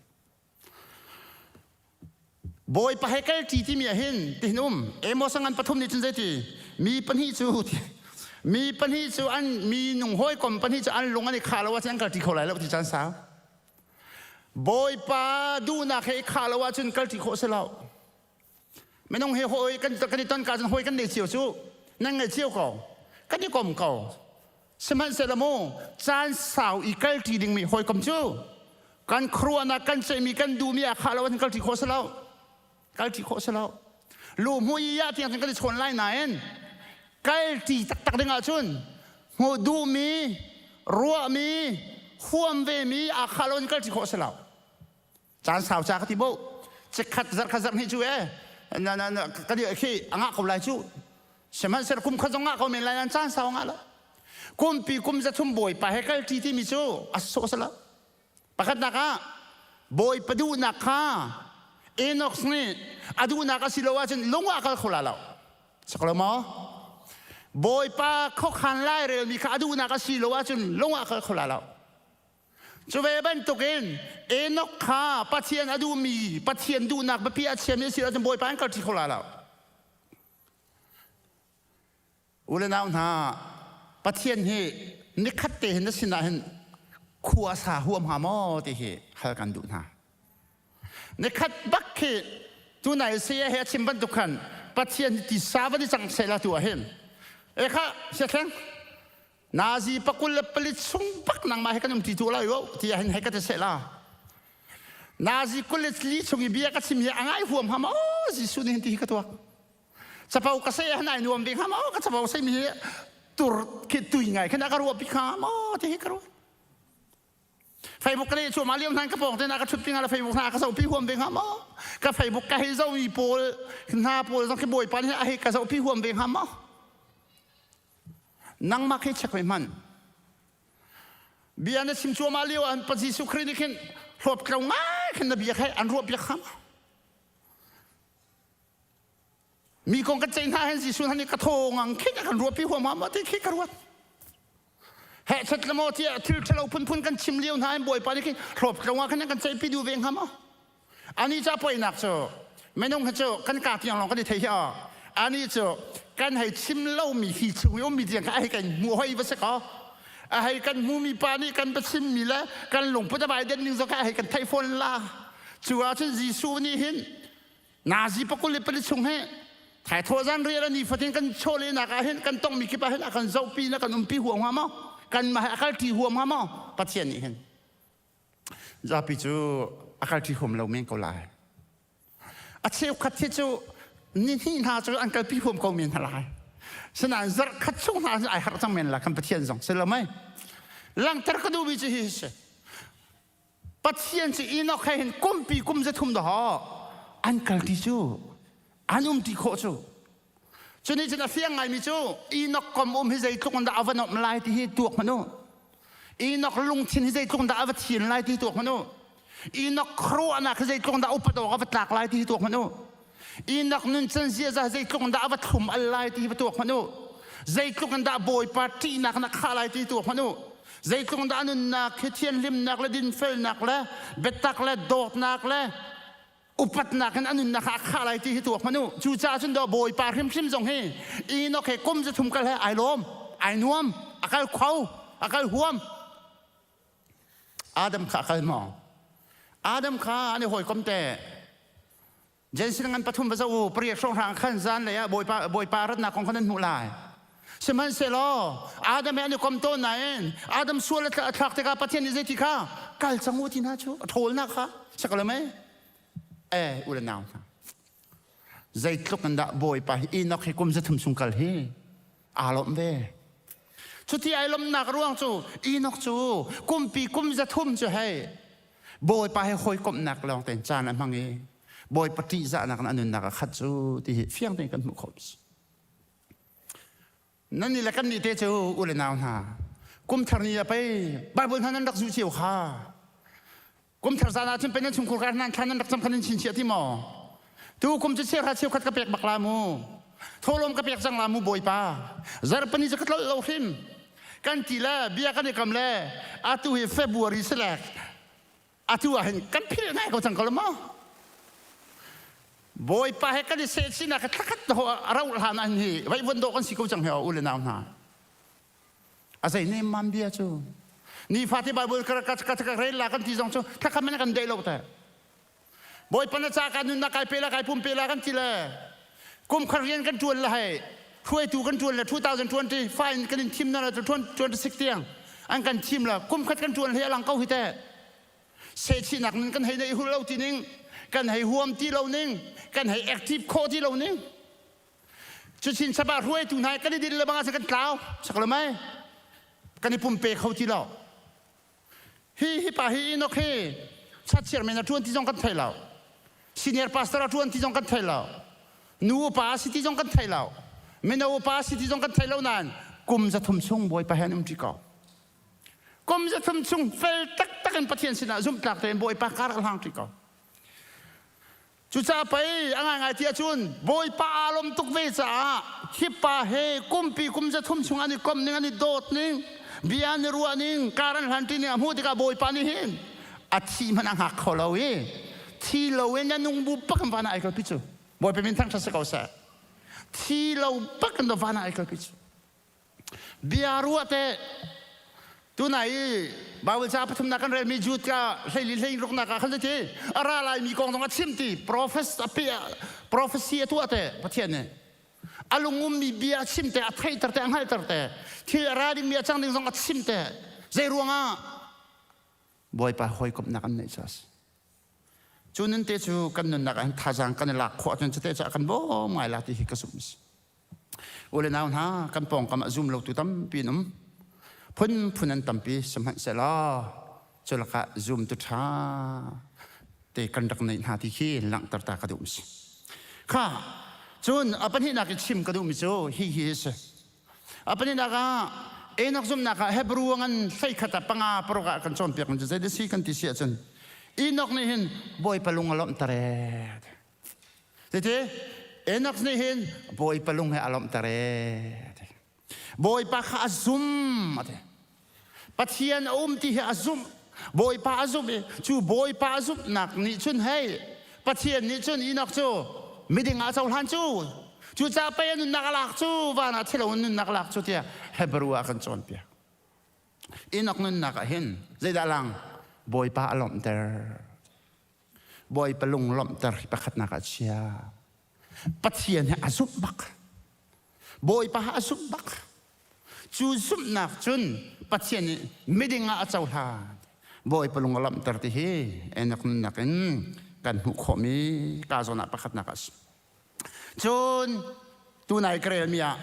Bawipa he kalṭi timi ah hin tihin um Amos ngan pathum nih cun zeiti mi pahnih cu mi pahnih cu an mi nung hawikom pahnih cu an lung an i khah lo ahcun an kalṭi kho lai lo ti caan sau. Bawipa duhnak he i khah lo ahcun kalṭi khawh si lo. Minung he hawi kan kan i ton ka cun hawi kan nei cio cu nan ngei cio ko kan i kom ko. Sihmanhsehlaw mu caan sau i kalṭi dingmi hawikom cu kan khuaruahnak kan ceihmi kan duhmi ah khah lo ahcun kalṭi khawh si lo. Kalṭi khawh si lo. Lu hmu i ah tiang kan i chawn lai nain kalṭi taktak ding ahcun hmuh duhmi ruahmi huam vemi aa khah lo in kalṭi khawh si lo. Caan sau ca ka ti bo. Chikkhat zarh khat zarh hnih cu e na na na ka di khi a ngah ko lai cu. Sihmanhsehlaw kum khat zong ngah ko men lai nan caan sau ngah lo. Kumpi kum 300 bawipa he kal ṭi timi cu a sawh sala. Pakhatnak ah bawipa duhnak kha Enoch nih a duhnak a si lo ahcun lung ah kal kho la lo. Sak lo maw? Bawipa khuakhan lairelmi kha a duhnak a si lo ahcun lung ah kal kho la lo. Cu ve bantukin Enoch kha Pathian a duhmi, Pathian duhnak biapi a chiami a si ahcun Bawipa an kalṭi kho la lo. U le nau hna, Pathian hi nikhat te hin na sinah hin khua sa huam hnga maw ti hi hal kan duh hna. Nikhat bak khi tunai saya he a chim bantuk khan Pathian hi tisa van i cang sehla tu ah hin e kha siathleng Nazi pakul le palit chung bak nangmah he kan um ti tu lai o tiah hin hei ka ti seh la. Nazi 24 chung i bia ka chim hi a ngai huam ham o Jesuh nih hin ti hi ka tuak. Capo ka seh han ai nuam ding ham o ka capo sei mi hi tur khi tui ngai khan a ka ruah pi kha mo ti hi ka ruah. Facebook ka chu ma liam hnan ka pawng te na ka thut pinga la Facebook na ka zo pi huam ve hnga maw ka Facebook ka hei zo mi pawl hna pawl zong khi bawipa nih a hei ka zo pi huam ve hnga maw nangmah khi check ve hman bia na chim cuahmah lio ah pa Jesuh Khrih nih khin hlawp tlo ngai khin na bia kha an ruah piak hnga maw Mi kong kan ceih hna hin Jesuh nih ka thaw ngang khi kan ruahpi huam ma ti khi ka ruat. Heh chet le maw tiah thil ṭhalo phunphun kan chim lio hna hin Bawipa nih khin hlawp tlo ah khan kan ceihpi duh ve hnga maw? Ani ca poinak cu minung hi cu kan ka tiang lawng kan i thei hi aw. Ani cu kan hei chim lomi hi chung i ummi tiang kha a hei kan hmu hoi va si kaw. A hei kan hmumi pa nih kan biachimmi le kan lungput a vai den ning zong kha a hei kan theih fawn la. Cu ahcun Jesuh nih hin Nazi pakul le pali chung hi thaithawh zan rial a nifatin kan chawlehnak ah hin kan tongmi kip ah hin a kan zohpi na kan umpi huam hnga maw? Kanmah he a kalṭi huam hnga maw? Pathian nih hin zapi cu a kalṭi huam lo men ko lai. A cheukhat hi cu ni hnih hna cu an kalpi huam ko men hna lai. Sinain zarh khat chung hna ai harh cang men la kan Pathian zong si lo mei? Langhter ka duhmi cu hi si. Pathian cu Enoch he hin kumpi kum zathum dahawh an kal ti cu an um ti khawh cu cu nih cun a fiang ngaimi cu Enoch kom um hi zeitluk in dah a va nuamh lai ti hi tuak hmanh u Enoch lungthin hi zeitluk in dah a va thian lai ti hi tuak hmanh u Enoch khuaruahnak hi zeitluk in dah upat awk a va tlak lai ti hi tuak hmanh u Enoch nuncan ziaza hi zeitluk in dah a va thlum al lai ti hi va tuak hmanh u. Zeitluk in dah Bawipa ṭihnak na khah lai ti hi tuak hmanh u. Zeitluk in dah nunnak hi thianhlimnak le dinfelnak le biatak le dawtnak le upatnak in a nunnak kha a khah lai ti hi tuak hmanh u. Cucaah cun daw Bawipa hrimhrim zong hi Enoch he kum zathum kal he ai lawm, ai nuam, a kal kho, a kal huam. Adam kha a kal maw? Adam kha an i hawikom te. Jensen ngan pathum va zoh u, pariat hrawnghrang khan zan lei ah Bawipa Bawipa ratnak kong kha nan hmuh lai. Sihmanhsehlaw Adam he an i kom tawn nain Adam sual a thlak tikah Pathian nih zeiti kha kal cang u ti hna cu a ṭhawlnak kha sak lo mei? Eh u le nau hna zeitluk in dah Bawipa hi Enoch hi kum zathum chung kal hi aa lawmh ve. Cuti ai lawmhnak ruang cu Enoch cu kumpi kum zathum cu hei Bawipa he hawikomhnak lawng tein caan a hmang i Bawipa ṭihzahnak in a nunnak a khat cu ti hi fiang tein kan hmuh khawh. Nan nih le kan nih te cu u le nau hna kum thar ni ah pei Bible hna nan rak zuh cio kha kum thar zan ah cun pei nan chungkhur kar nan thla nan rak cam khan nan chinchiah ti maw tu kum cu cheuhra cheukhat ka pek bak la mu tholom ka pek cang la mu Bawipa zarpani cu ka tlolh lo hrim kan ti le bia kan i kam le atu hi February si le atu ah hin kan philh ngai ko cang ko lo maw Bawipa he kan i sehchihnak ka thlakhat ho a rauh hlan ah hi vai von dawh kan si ko cang he u le nau hna a zei ne mam bia cu nifate Bible ka ka ka ka rel la kan ti zong cu thlakhat man kan deih lo te Bawipa na ca ka nunnak kai pe la kai pum pe la kan ti le kum khat rian kan tuan la hei hruaitu kan tuan le 2020 fine kan in thim na la 26 tiang an kan thim la kum khat kan tuan he alang ko hi te sehchihnak nun kan hei nei hul lo ti ning kan hei huam ti lo ning kan hei active kho ti lo ning cuchin sabah hruaitu hna kan i din le bang ah kan tlau sak lo mai kan i pumpe kho ti lo Hi hi pa hi Enoch hi chat men a ṭuan ti zong kan thei lo. Senior pastor a ṭuan ti zong kan thei lo. Nu upa si ti zong kan thei lo. Mino upa si ti zong kan thei lo nain kum zathum chung Bawipa he an um ṭi ko. Kum zathum chung fel taktak in Pathian sinah zumhtlak tein Bawipa kar a hlang ṭi ko. Cucaah pei a ngaingai ti ahcun Bawipa aa lawm tuk ve caah hi pa he kumpi kum zathum chung an i komh ning an i dawt ning bia an i ruah ning kar an hlan ṭi ning a hmuh tikah Bawipa nih hin a thi hmanh a hngak kho lo i thi lo in a nung bu bak in van ah ai kalpi cu Bawipa min thangṭhat si ko seh thi lo bak in van ah ai kalpi cu Bia ruah teh tunai i Bible ca pathumnak kan relmi Jude ka hleili hlei ruknak ah khan ti a ra laimi kong zong a chim ti prophecy a tuah te Pathian nih a lungummi bia a chim te a theihter te a hngalhter te thil a ra dingmi a cang ding zong a chim te zei ruangah Bawipa hawikomhnak an neih ca si cu nun te cu kan nunnak ah hin thazaang kan i lak khawh ahcun cute cu a kan bawm ngai la ti hi ka zumh si U le nau hna, kan pawngkam ah zum lotu tampi an um. Phunphun an tampi, sihmanhsehlaw. Cu lakah zumtu ṭha te kan rak neih hna ti khi langhter ta ka duh mi si. Kha cun a pahnihnak i chim ka duh mi cu hi hi si. A pahnihnak ah Enoch zumhnak ah Hebrew ngan 11 ah 5 paruk ah kan cawnpiak mi cu zei si kan ti si ahcun Enoch nih hin Bawipa lung a lawmhter ee. Tete Enoch nih hin Bawipa lung he a lawmhter ee. Bawipa kha a zum a ti. Pathian a um ti hi a zumh. Bawipa a zumh i cu Bawipa a zumhnak nih cun hei Pathian nih cun Enoch cu miding ah a cohlan cu cucaah pei a nunnak a lak cu van ah thilo in nunnak a lak cu tiah Hebrew ah kan cawnpiak. Enoch nunnak ah hin zeidah lang? Bawipa a lawmhter. Bawipa lung lawmhter hi pakhatnak ah chia. Pathian hi a zumh bak. Bawipa ha a zumh bak. Cu zumhnak cun Pathian nih miding ah a cohlan. Bawipa lung a lawmhter ti hi Enoch nunnak in kan hmuh khawhmi ka zawn ah pakhatnak a si. Cun tunai ka relmi ah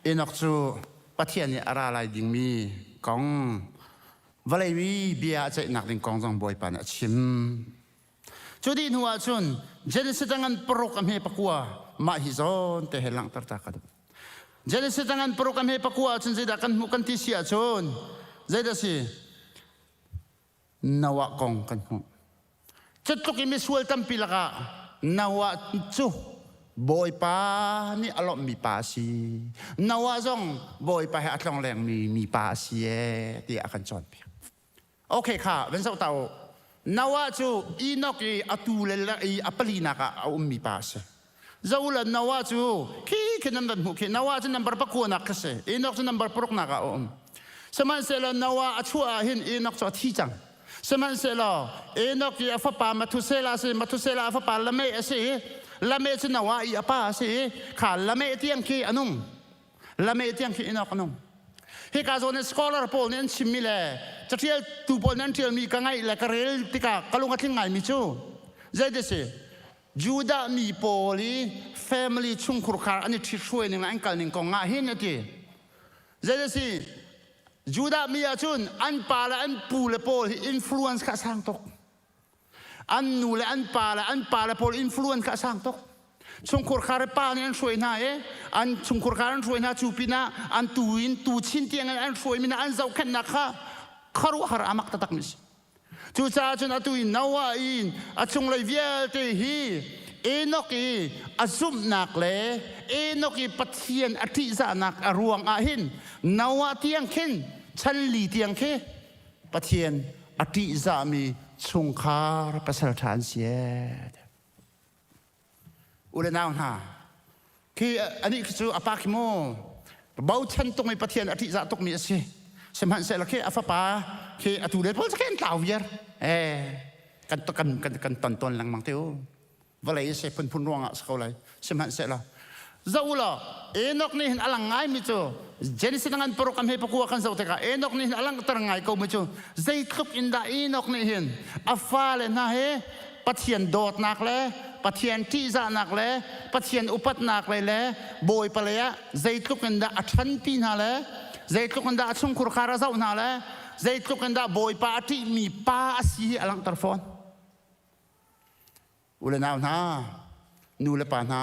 Enoch cu Pathian nih a ra lai dingmi kong vawlei mi bia a ceihnak ding kong zong Bawipa nih a chim. Cu dih hnu ah cun Genesis ngan paruk a hme pakua mah hi zawn te he langhter ta ka duh. Genesis ngan paruk a hme pakua ahcun zeidah kan hmuh kan ti si ahcun zeidah si Noah kong kan hmuh. Cutluk i misual tampi lakah Noah cu Bawipa nih a lawmhmi pa a si. Noah zong Bawipa he a tlonglengmi mi pa a si ee tiah a kan cawnpiak. Okay kha van zoh ta u. Noah cu Enoch i a tu le i a palinak ah a ummi pa a si. Zo le Noah cu khi khi nan van hmuh khi Noah cu number pakuanak kha si. Enoch cu number paruknak ah a um. Sihmanhsehlaw Noah a chuah ah hin Enoch cu a thi cang. Sihmanhsehlaw Enoch i a fapa Methuselah a si, Methuselah a fapa Lameh a si i Lameh cu Noah i a pa a si i kha Lameh tiang khi a nung. Lameh tiang khi Enoch a nung. Hika zawn in scholar pawl nih an chimmi le caṭialtu pawl nih an ṭialmi ka ngaih le ka rel tikah ka lung a tling ngaimi cu zei si Judah mi pawl i family chungkhur khar an i ṭhithruai ning le an kal ning kong ah hin a ti. Zei si Judah mi ahcun an pa le an pu le pawl hi influence kha a sang tuk. An nu le an pa le an pa le pawl influence kha a sang tuk. Chungkhur khar pa nih an hruai hna i an chungkhur khar an hruai hna cu pinah an tu in tu chin tiang in an hruai mi hna an zohkhenhnak kha khuaruahhar amak taktak mi si. Cucaah cun atu i Noah i a cunglei vialte hi Enoch i a zumhnak le Enoch i Pathian a ṭihzahnak a ruang ah hin Noah tiang khin chan li tiang khi Pathian a ṭihzahmi chungkhar pasal ṭha an si ee. U le nau hna, khi anih khi cu a pa khi mu bochan tung i Pathian a ṭihzah tukmi a si. Sihmanhsehlaw khi a fapa khi atu le pawl cu khi an tlau viar. Eh, kan kan kan kan ton tawn lengmang te u. Vawlei se phunphun ruangah si ko lai. Sihmanhsehlaw zoh u law Enoch nih hin a lang ngaimi cu Genesis ngan paruk am he pakua kan zoh tikah Enoch nih hin a langhter ngai ko mi cu zeitluk in dah Enoch nih hin a fale hna he Pathian dawtnak le Pathian ṭihzahnak le Pathian upatnak lei le Bawipa lei ah zeitluk in dah a ṭhanpi hna le zeitluk in dah a chungkhur khar a zoh hna le zeitluk in dah Bawipa a ṭihmi pa a si hi a langhter fawn. U le nau hna, nu le pa hna,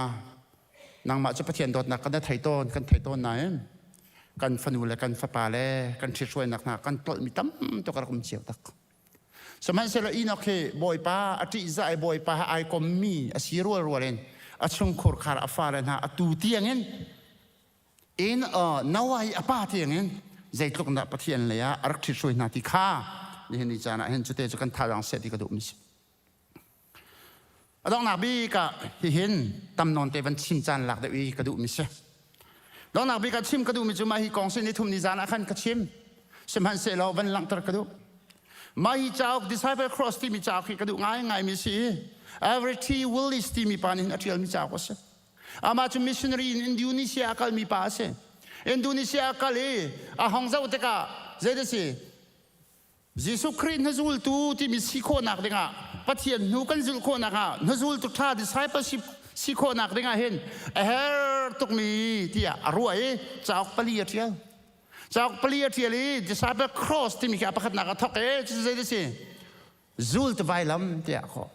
nangmah cu Pathian dawtnak kan thei tawn, kan thei tawn nain kan fanu le kan fapa le kan ṭhithruainak hna kan tlolhmi tam tuk a rak um cio tak. Sihmanhsehlaw Enoch hi Bawipa a ṭihzah i Bawipa he ai kommi a si rualrual in a chungkhur khar a fale hna atu tiangin in Noah i a pa tiangin zeitluk dah Pathian lei ah a rak ṭhithruai hna ti kha nihin ni caan ah hin cute cu kan thazaang seh ti ka duhmi si. A donghnak bik ah hihin tam nawn te van chim caan lak deuh i ka duhmi si. Donghnak bik ah chim ka duhmi cu mah hi kong si ni thum ni zan ah khan ka chim. Sihmanhsehlaw van langhter ka duh. Mah hi cauk Disciple Cross timi cauk hi ka duh ngaingaimi si i Every T. Willis timi pa nih a ṭialmi cauk a si. Amah cu missionary in Indonesia a kalmi pa a si. Indonesia a kal i a hong zoh tikah zeidah si Jesuh Khrih hnazultu timi si khawhnak dingah Pathian hnu kan zulh khawhnak ah hnazultu ṭha discipleship si khawhnak dingah hin a her tukmi tiah a ruah i cauk pali a ṭial. Cauk pali a ṭial i disciple cross timi khi a pakhatnak a thawk i cucu zei si? Zul tu vailam tiah khawh.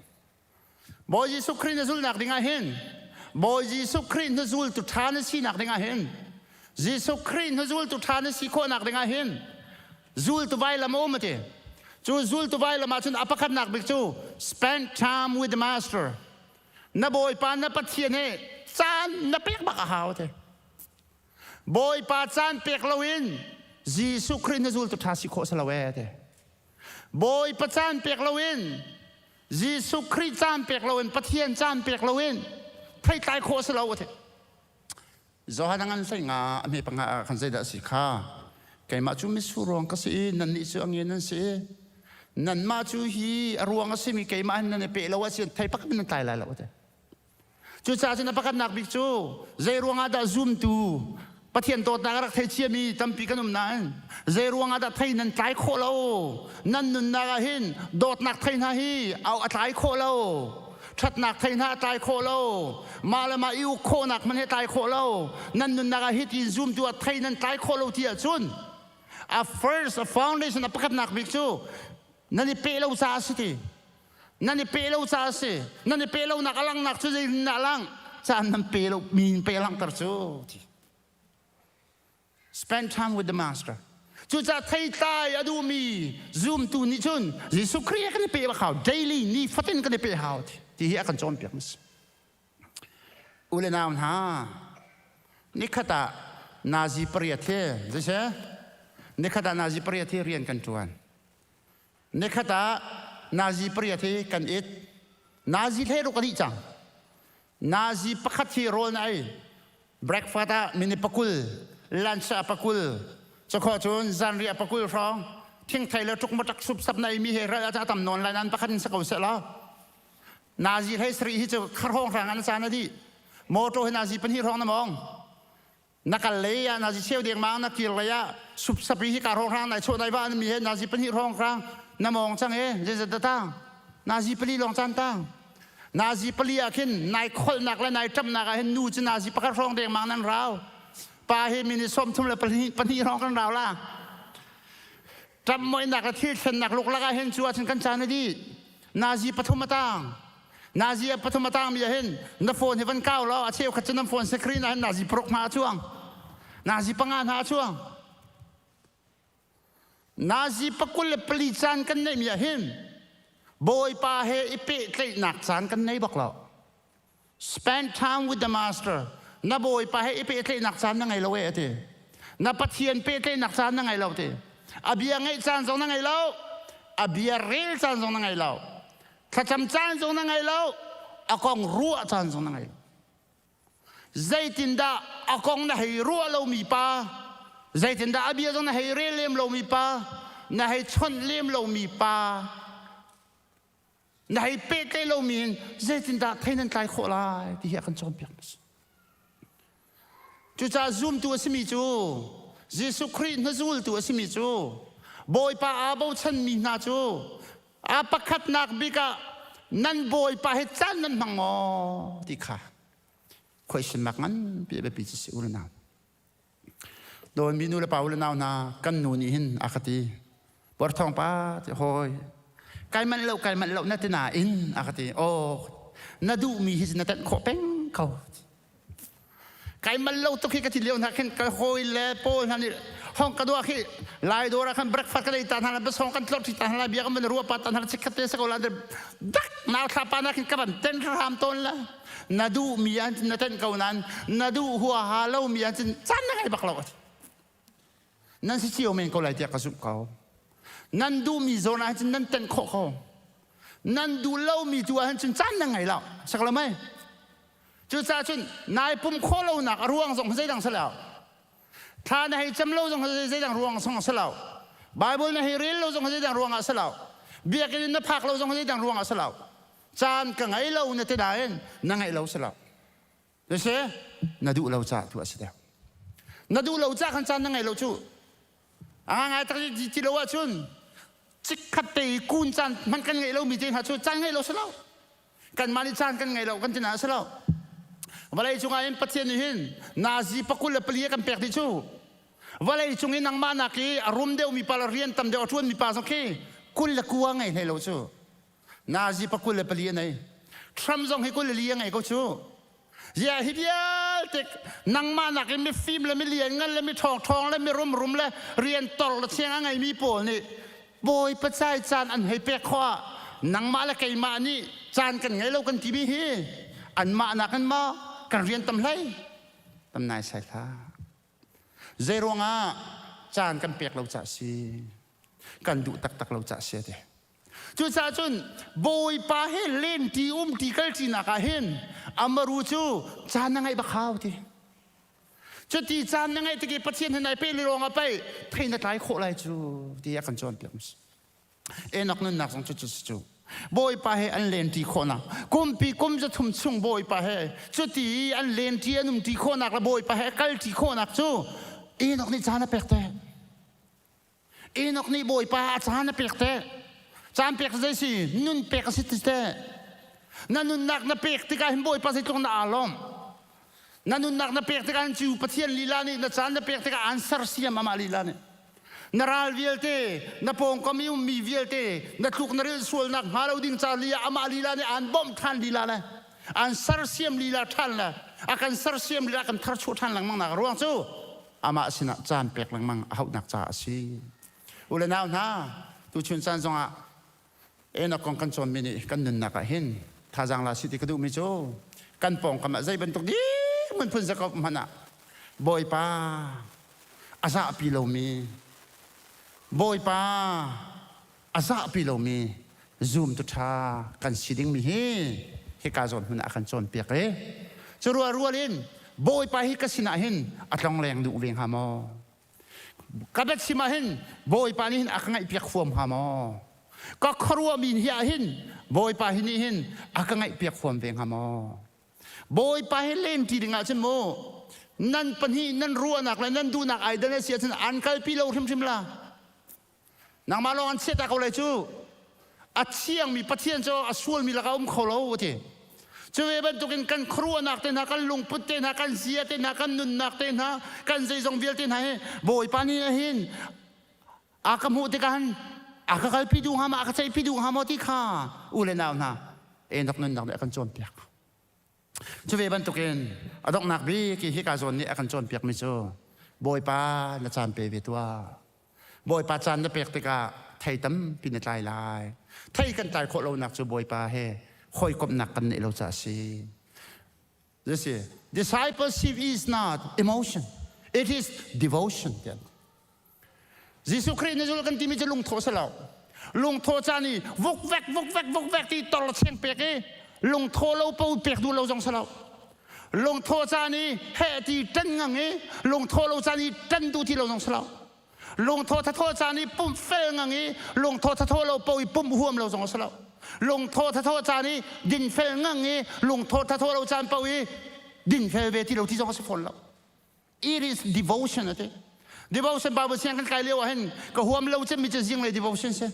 Bawi Jesuh Khrih na zulnak ding ah hin Bawi Jesuh Khrih na zultu ṭha na sinak ding ah hin Jesuh Khrih na zultu ṭha na si khawhnak ding ah hin zultu vailam a um a ti. Cu zultu vailam ah cun a pakhatnak bik cu spend time with the master. Na Bawipa na Pathian he caan na pek bak a hau te. Bawipa caan pek loin Jesuh Khrih na zultu ṭha si khawh si lo ee te. Bawipa caan pek loin Jesuh Khrih caan pek loin Pathian caan pek loin theitlai khawh si lo a ti. Johan a ngan hlei nga a hme panga ah khan zeidah a si kha keimah cu mitsur ruang ka si i nannih cu a nge nan si i nanmah cu hi a ruang a simi keimah hin nan i peh lo ahcun thei pakhat nan tlai lai lo a ti. Cucaah cun a pakhatnak bik cu zei ruangah dah zumtu Pathian dawtnak a rak thei ciami tampi kan um nain zei ruangah dah thei nan tlai khawh lo nan nunnak ah hin dawtnak thei hna hi a tlai khawh lo ṭhatnak thei hna a tlai khawh lo mah le mah i uk khawhnak hmanh hi tlai khawh lo nan nunnak ah hi tiin zumtu ah thei nan tlai khawh lo ti ahcun a first a foundation a pakhatnak bik cu nan i peh lo caah a si ti Nan i pe lo caah a si. Nan i pe lonak a langhnak cu zeitindah a langh? Caan nan pe lo mi in pe langhter cu. Spend time with the master. Cucaah theitlai a duhmi zumtu nih cun Jesuh Khrih kan i pe bak hau. Daily ni fatin kan i pe hau ti hi a kan cawnpiak mas. U le nau hna, nikhat ah nazi pariat hi, zeise? Nikhat ah nazi pariat hi rian kan ṭuan. Nikhat ah nazi pariat hi kan it. Nazi hlei ruk a dih cang. Nazi pakhat hi rawl na ei. Breakfast ah mini pakul, lunch ah pakul, cakhawh cun zanriah pakul hrawng, thingthei le ṭukmaṭak supsap na eimi he ral a tam nawn lai nain pakhat in si ko seh law. Nazi hlei sarih hi cu kharhawng hrang an caan a dih. Motor hi nazi pahnih hrawng na mawng. Na kal lei ah nazi cheu dengmang na kir lei ah supsapi hi ka hrawng nai chawh nai va mi he nazi pahnih hrawng hrang na mawng cang e zeizat da tang nazi pali lawng caan tang nazi pali ah khin nai kholnak le nai ṭamnak ah hin nu cu nazi pakhat hrawng dengmang nan rau pa hi minute 30 le pahnih hrawng kan rau la ṭam moinak le thil thlennak luklak ah hin cu ahcun kan caan a dih nazi pathum a tang Nazi a pathum a tangmi ah hin na phone hi van kau law a cheukhat cu nan phone screen ah hin nazi paruk hna a cuang. Nazi panga hna a cuang. Nazi 24 caan kan neihmi ah hin Bawipa he i pehtlaihnak caan kan nei bak lo. Spend time with the master. Na Bawipa he i pehtlaihnak caan na ngei lo e ati. Na Pathian pehtlaihnak caan na ngei lo ti. A bia ngaih caan zong na ngei lo. A bia rel caan zong na ngei lo. Thlacam caan zong na ngei lo, a kong ruah caan zong na ngei lo. Zeitindah a kong na hei ruah lomi pa, zeitindah a bia zong na hei rel lem lomi pa, na hei chawnh lem lomi pa, na hei pehtlaih lomi in zeitindah thei nan tlai khawh lai ti hi a kan cawnpiak hmasa. Cucaah zumtu a simi cu Jesuh Khrih hnazultu a simi cu Bawipa aa bochanmi hna cu a pakhatnak bik ah nan Bawipa he caan nan hmang maw ti kha question mark nganpi a biapi cu si u le nau. Dawnmi nu le pa u le nau hna kan nu nih hin a ka ti Puarthawng pa ti hawi kai manh lo kai manh lo na ti nain a ka ti aw na duhmi hi na tenh khawh peng ko kai mal lo tuk hi ka ti lio hna khin ka hawi le pawl hna nih hong ka dua khi lai dawr ah khan breakfast ka ei ta hna basong kan tlor ta hna bia kan van rua pa ta hna chikkhat te sa ko la dak nau thla pa na khin ka van ten ram ton la na duh mi an na ten ko nan na duh hua ha lo mi an cun chan na ngai bak lo nan si cio men ko lai tiah ka zumh ko nan duh mi zawn ah cun nan ten khawh ko nan duh lo mi tu ah cun caan na ngei lo sak lo mei Cucaah cun nai pum khawh lonak a ruang zong zeidang si lo. Thla na hei cam lo zong zeidang ruang zong si lo. Bible na hei rel lo zong zeidang ruang ah si lo. Biakinn in na phak lo zong zeidang ruang ah si lo. Caan ka ngei lo na ti nain na ngeih lo si lo. Si na duh lo caah tu a si deuh. Na duh lo caah khan caan na ngei lo cu. A ngai tak ti lo ahcun chikkhat te i kun caan hmanh kan ngeih lomi te hna cu caan ngeih lo si lo. Kanmah nih caan kan ngei lo kan ti na a si lo. Vawlei cungah hin Pathian nih hin nazi 24 a kan pek dih cu. Vawlei cung i nangmah nak i a rum deuhmi pa le rian tam deuh a ṭuanmi pa zong khi 29 ngei hlei lo cu. Nazi pa 24 a nei. Trump zong hi 24 a ngei ko cu. Ziah hi vialte nangmah nak in mifim le milian ngan le mi ṭhawng le mirum rum le rian tor le thiang a ngeimi pawl nih Bawipa cai caan an hei pek khawh ah nangmah le keimah nih caan kan ngei lo kan timi hi anmah nakin maw kan rian tam hlei tam nai sai hlah. Zei ruangah caan kan pek lo cah si kan duh taktak lo cah si ati. Cucaah cun Bawipa he lenti umti kalṭi nak ah hin amaru cu caan na ngeih bak hau ti. Cuti caan na ngeih tik i Pathian he nai peh li ruangah pei thei na tlai khawh lai cu ti a kan cawnpiak mi si. Enoch nunnak zong cu cu si cu. Bawipa he an lenti khawhnak kumpi kum 300 chung Bawipa he cuti an lenti an umṭi khawhnak le Bawipa he kalṭi khawhnak cu Enoch nih caan a pek te. Enoch nih Bawipa a caan a pek te. Caan pek zei si nun pek a si ti te. Na nunnak na pek tikah hin Bawipa zeitluk na aa lawm. Na nunnak na pek tikah hin cu Pathian lila nih na caan na pek tikah aan sersiam amah lila nih. Na ral vialte, na pawngkam i ummi vialte, na tluk na rilh sualnak hnga lo ding ca li ah amah lila nih aan bawmh ṭhan lila le aan sersiam lila ṭhan le a kan sersiam lila kan tharchuah ṭhan lengmang nak ruang cu amah sinah caan pek lengmang a hauhnak caah a si. U le nau hna, tuchun caan zongah Enoch kong kan cawnmi nih kan nunnak ah hin thazaang la si ti ka duhmi cu kan pawngkam ah zei bantuk dirhmun phun zakop hmanh ah Bawipa a zahpi lomi Bawipa a zahpi lomi zumtu ṭha kan si dingmi hi hika zawn hmun ah a kan cawnpiak i cu rual rual in Bawipa hi ka sinah hin a tlongleng duh ve hnga maw? Ka biachim ah hin Bawipa nih hin a ka ngaihpiak huam hnga maw? Ka khuaruahmi hi ah hin Bawipa hi nih hin a ka ngaihpiak huam ve hnga maw? Bawipa he lenṭi ding ahcun mu nan pahnih nan ruahnak le nan duhnak ai dan a si ahcun an kalpi lo hrimhrim la. Nangmah lawng an chiah ta ko lai cu. A thiangmi Pathian cu a sualmi lakah um kho lo a ti. Cu ve bantukin kan khuaruahnak te hna, kan lungput te hna, kan zia te hna, kan nunnak te hna, kan zeizong vialte hna hi Bawipa nih hin a ka hmuh tikah hin a ka kalpi duh hnga maw, a ka ceihpi duh hnga maw ti kha u le nau hna Enoch nunnak nih a kan cawnpiak. Cu ve bantukin a donghnak bik i hika zawn nih a kan cawnpiakmi cu Bawipa na caan pe ve tuah. Bawipa caan na pek tikah thei tampi na tlai lai. Thei kan tlai khawh lonak cu Bawipa he hawikomhnak kan neih lo caah a si. This is discipleship is not emotion. It is devotion. Jesuh Khrih na zul kan timi cu lungthawh si lo. Lungthawh caan i vukvek vukvek vukvek ti tor cheng pek i lungthawh lo po pek duh lo zong si lo. Lungthawh caan i heh ti ṭan ngang i lungthawh lo caan i ṭan duh ti lo zong si lo. Lungthawh thathawh caan i pumh fel ngang i lungthawh thathawh lo po i pumh huam lo zong si lo. Lungthawh thathawh caan i dinfel ngang i lungthawh thathawh lo caan po i dinfel ve ti lo ti zong a si fawn lo. It is devotion a ti. Devotion Bible siang kan kai lio ah hin ka huam lo cemmi cu zinglei devotion si.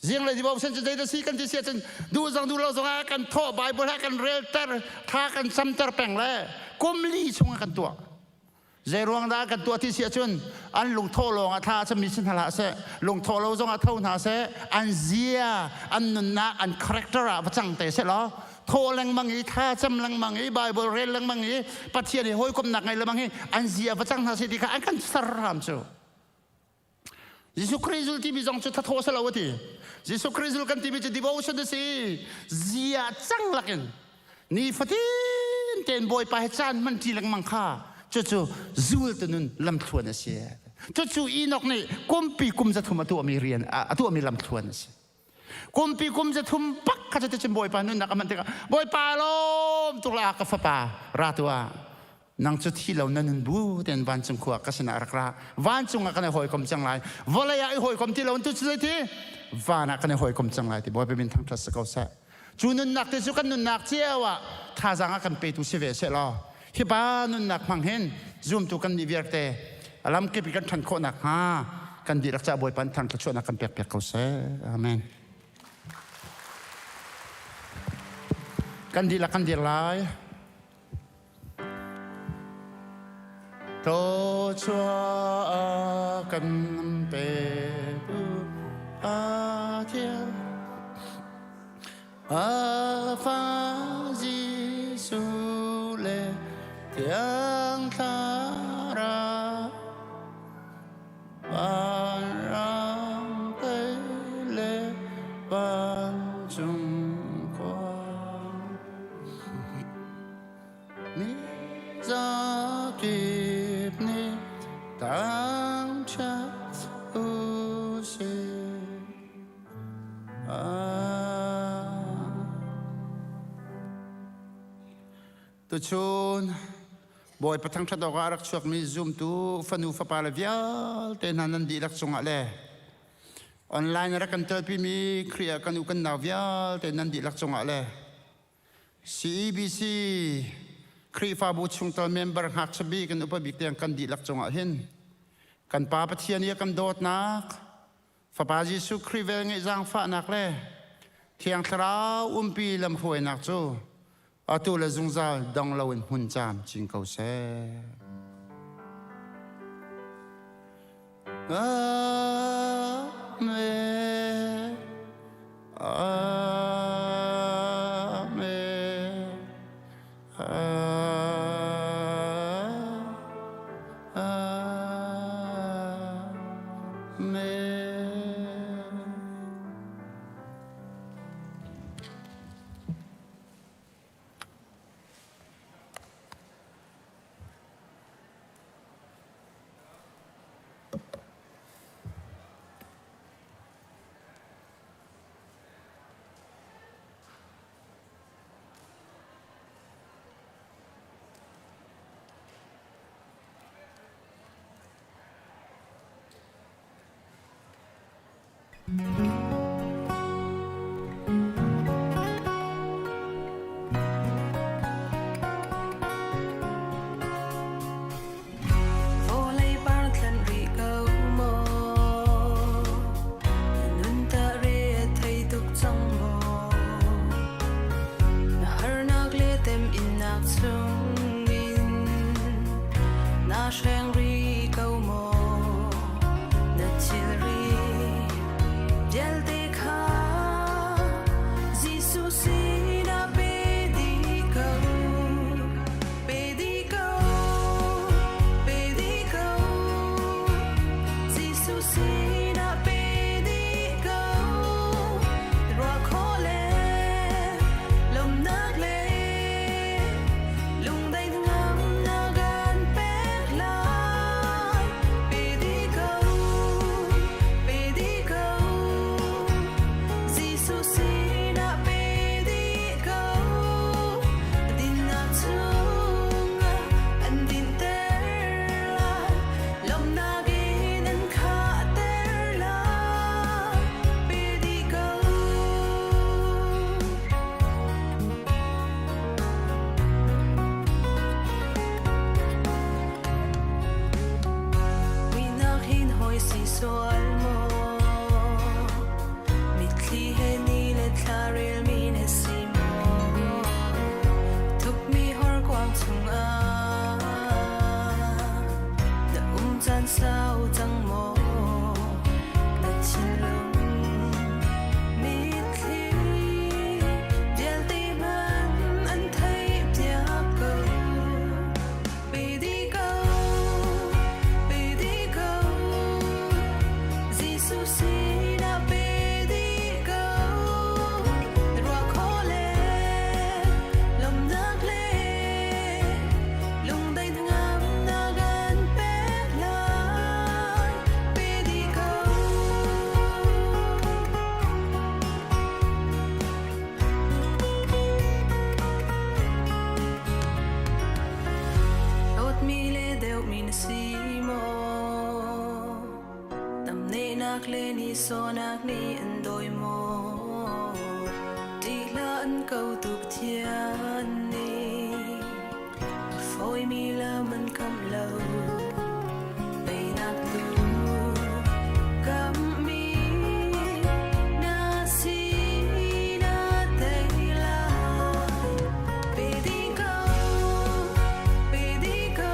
Zinglei devotion cu zeidah si kan ti si ahcun duh zong duh lo zong ah kan thawh Bible ha kan relter tha kan camter peng le kum li chung ah kan tuah. Zei ruang dah kan tuah ti si ahcun an lungthawh lawng ah thla a cammi si hna hlah seh lungthawh lo zong ah tho hna seh an zia an nunnak an character ah va cang te seh law thaw lengmang i thla cam lengmang i Bible rel lengmang i Pathian i hawikomnak ngei lengmang hi an zia va cang hna seh ti kha an kan ser hram cu Jesuh Khrih zul timi zong cu thathaw si lo a ti Jesuh Khrih zul kan timi cu devotion a si zia cang lakin ni fatin tein Bawipa he caan hman ṭi lengmang kha cucu zul tu nun lamthluan a si cucu Enoch nih kumpi kum 300 a tuahmi rian a tuahmi lamthluan a si Kumpi kum 300 bak kha cuticun Bawipa nunnak a hman tikah Bawipa lawm tuk la ka fapa ra tuah nang cu thi lo na nun bu ten vancung khua ka sinah rak ra vancung ah kan i hawikom cang lai vawlei ah i hawikom ti lo tu cu ti van ah kan i hawikom cang lai ti Bawipa min thangṭhat si ko seh cu nunnak te cu kan nunnak cio ah thazaang a kan petu si ve seh law hi pa nunnak hmang hin zumtu kan nih vialte a lamkip i kan ṭhan khawh nakhnga kan dihlak caah Bawipa in thang thluachuahnak kan pek piak ko seh. Amen. Kan dihlak kan dir lai. To. Thluachuah kan petu Pathian A fa Jesuh le Thiang Thlarau Vanram tei le vancung khua Mi zakip nih thangṭhat u sih. Tuchun Bawipa thangṭhat awkah a rak chuakmi zumtu fanu fapa le vialte hna nan dihlak cungah le online a rak kan telpimi Khrih ah kan u kan nau vialte nan dihlak cungah le CEBC Khrihfabu chungtel member ngakchia bik in upa bik tiang kan dihlak cungah hin kan Pa Pathian i a kan dawtnak Fapa Jesuh Khrih velngeih zaangfahnak le Thiang Thlarau umpi lamhruainak cu atu le zungzal dong loin hmun camcin ko seh. Amen. Amen. Amen. Vawlei par thlan rih ko maw? Na nun tah re a thei tuk cang maw? Na harnak le temhinnak chungin na hreng rih ko maw? Na thilri vialte kha Jesuh sinah pe dih ko. Pe dih ko, pe dih ko. Jesuh sinah pe dih ko. Ruah khawh le lawmhnak le lungdaih hnangamnak an pek lai. Pe dih ko, pe dih ko. Jesuh sinah pe dih ko. Dinnak chungah an dinter lai. Lawmhnak in an khahter lai. Pe dih ko. Muihnak hin hawi si sual maw? Mitthli he ni le thla relmi na si maw? Thukmi horkuang chungah na um caan sau cang maw? Na thinlung mitthli vialte hmanh an theihpiak ko. Pe dih ko, pe dih ko. Jesuh sinah pe dih ko. Na ruah khawh le lawmhnak le lungdaih hnangamnak an pek lai. Pe dih ko. Dawtmi le deuhmi na si maw? Tamnehnak le nihsawhnak nih an dawi maw? Ṭih hlah an ko tuk thian nih a fawimi lam an kam lo. Teinak tu kammi na si na tei lai. Pe dih ko, pe dih ko.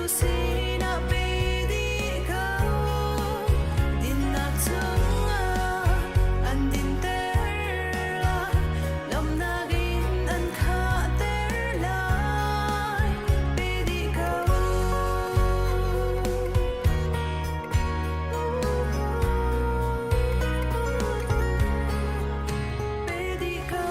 Sinah pe dih ko. Dinnak chungah an dinter lai, lawmhnak in an khahter lai. Pe dih ko. Pe dih ko.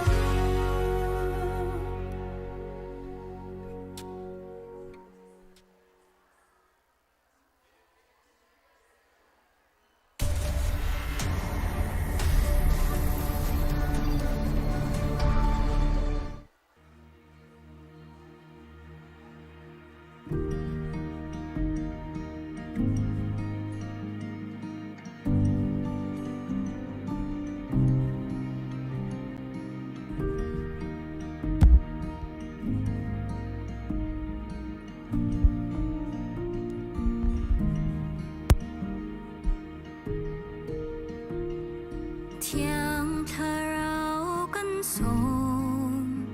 Thiang Thlarau kan sawm,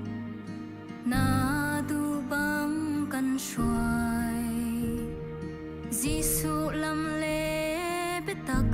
na duh bang kan hruai. Jesuh lam le biatak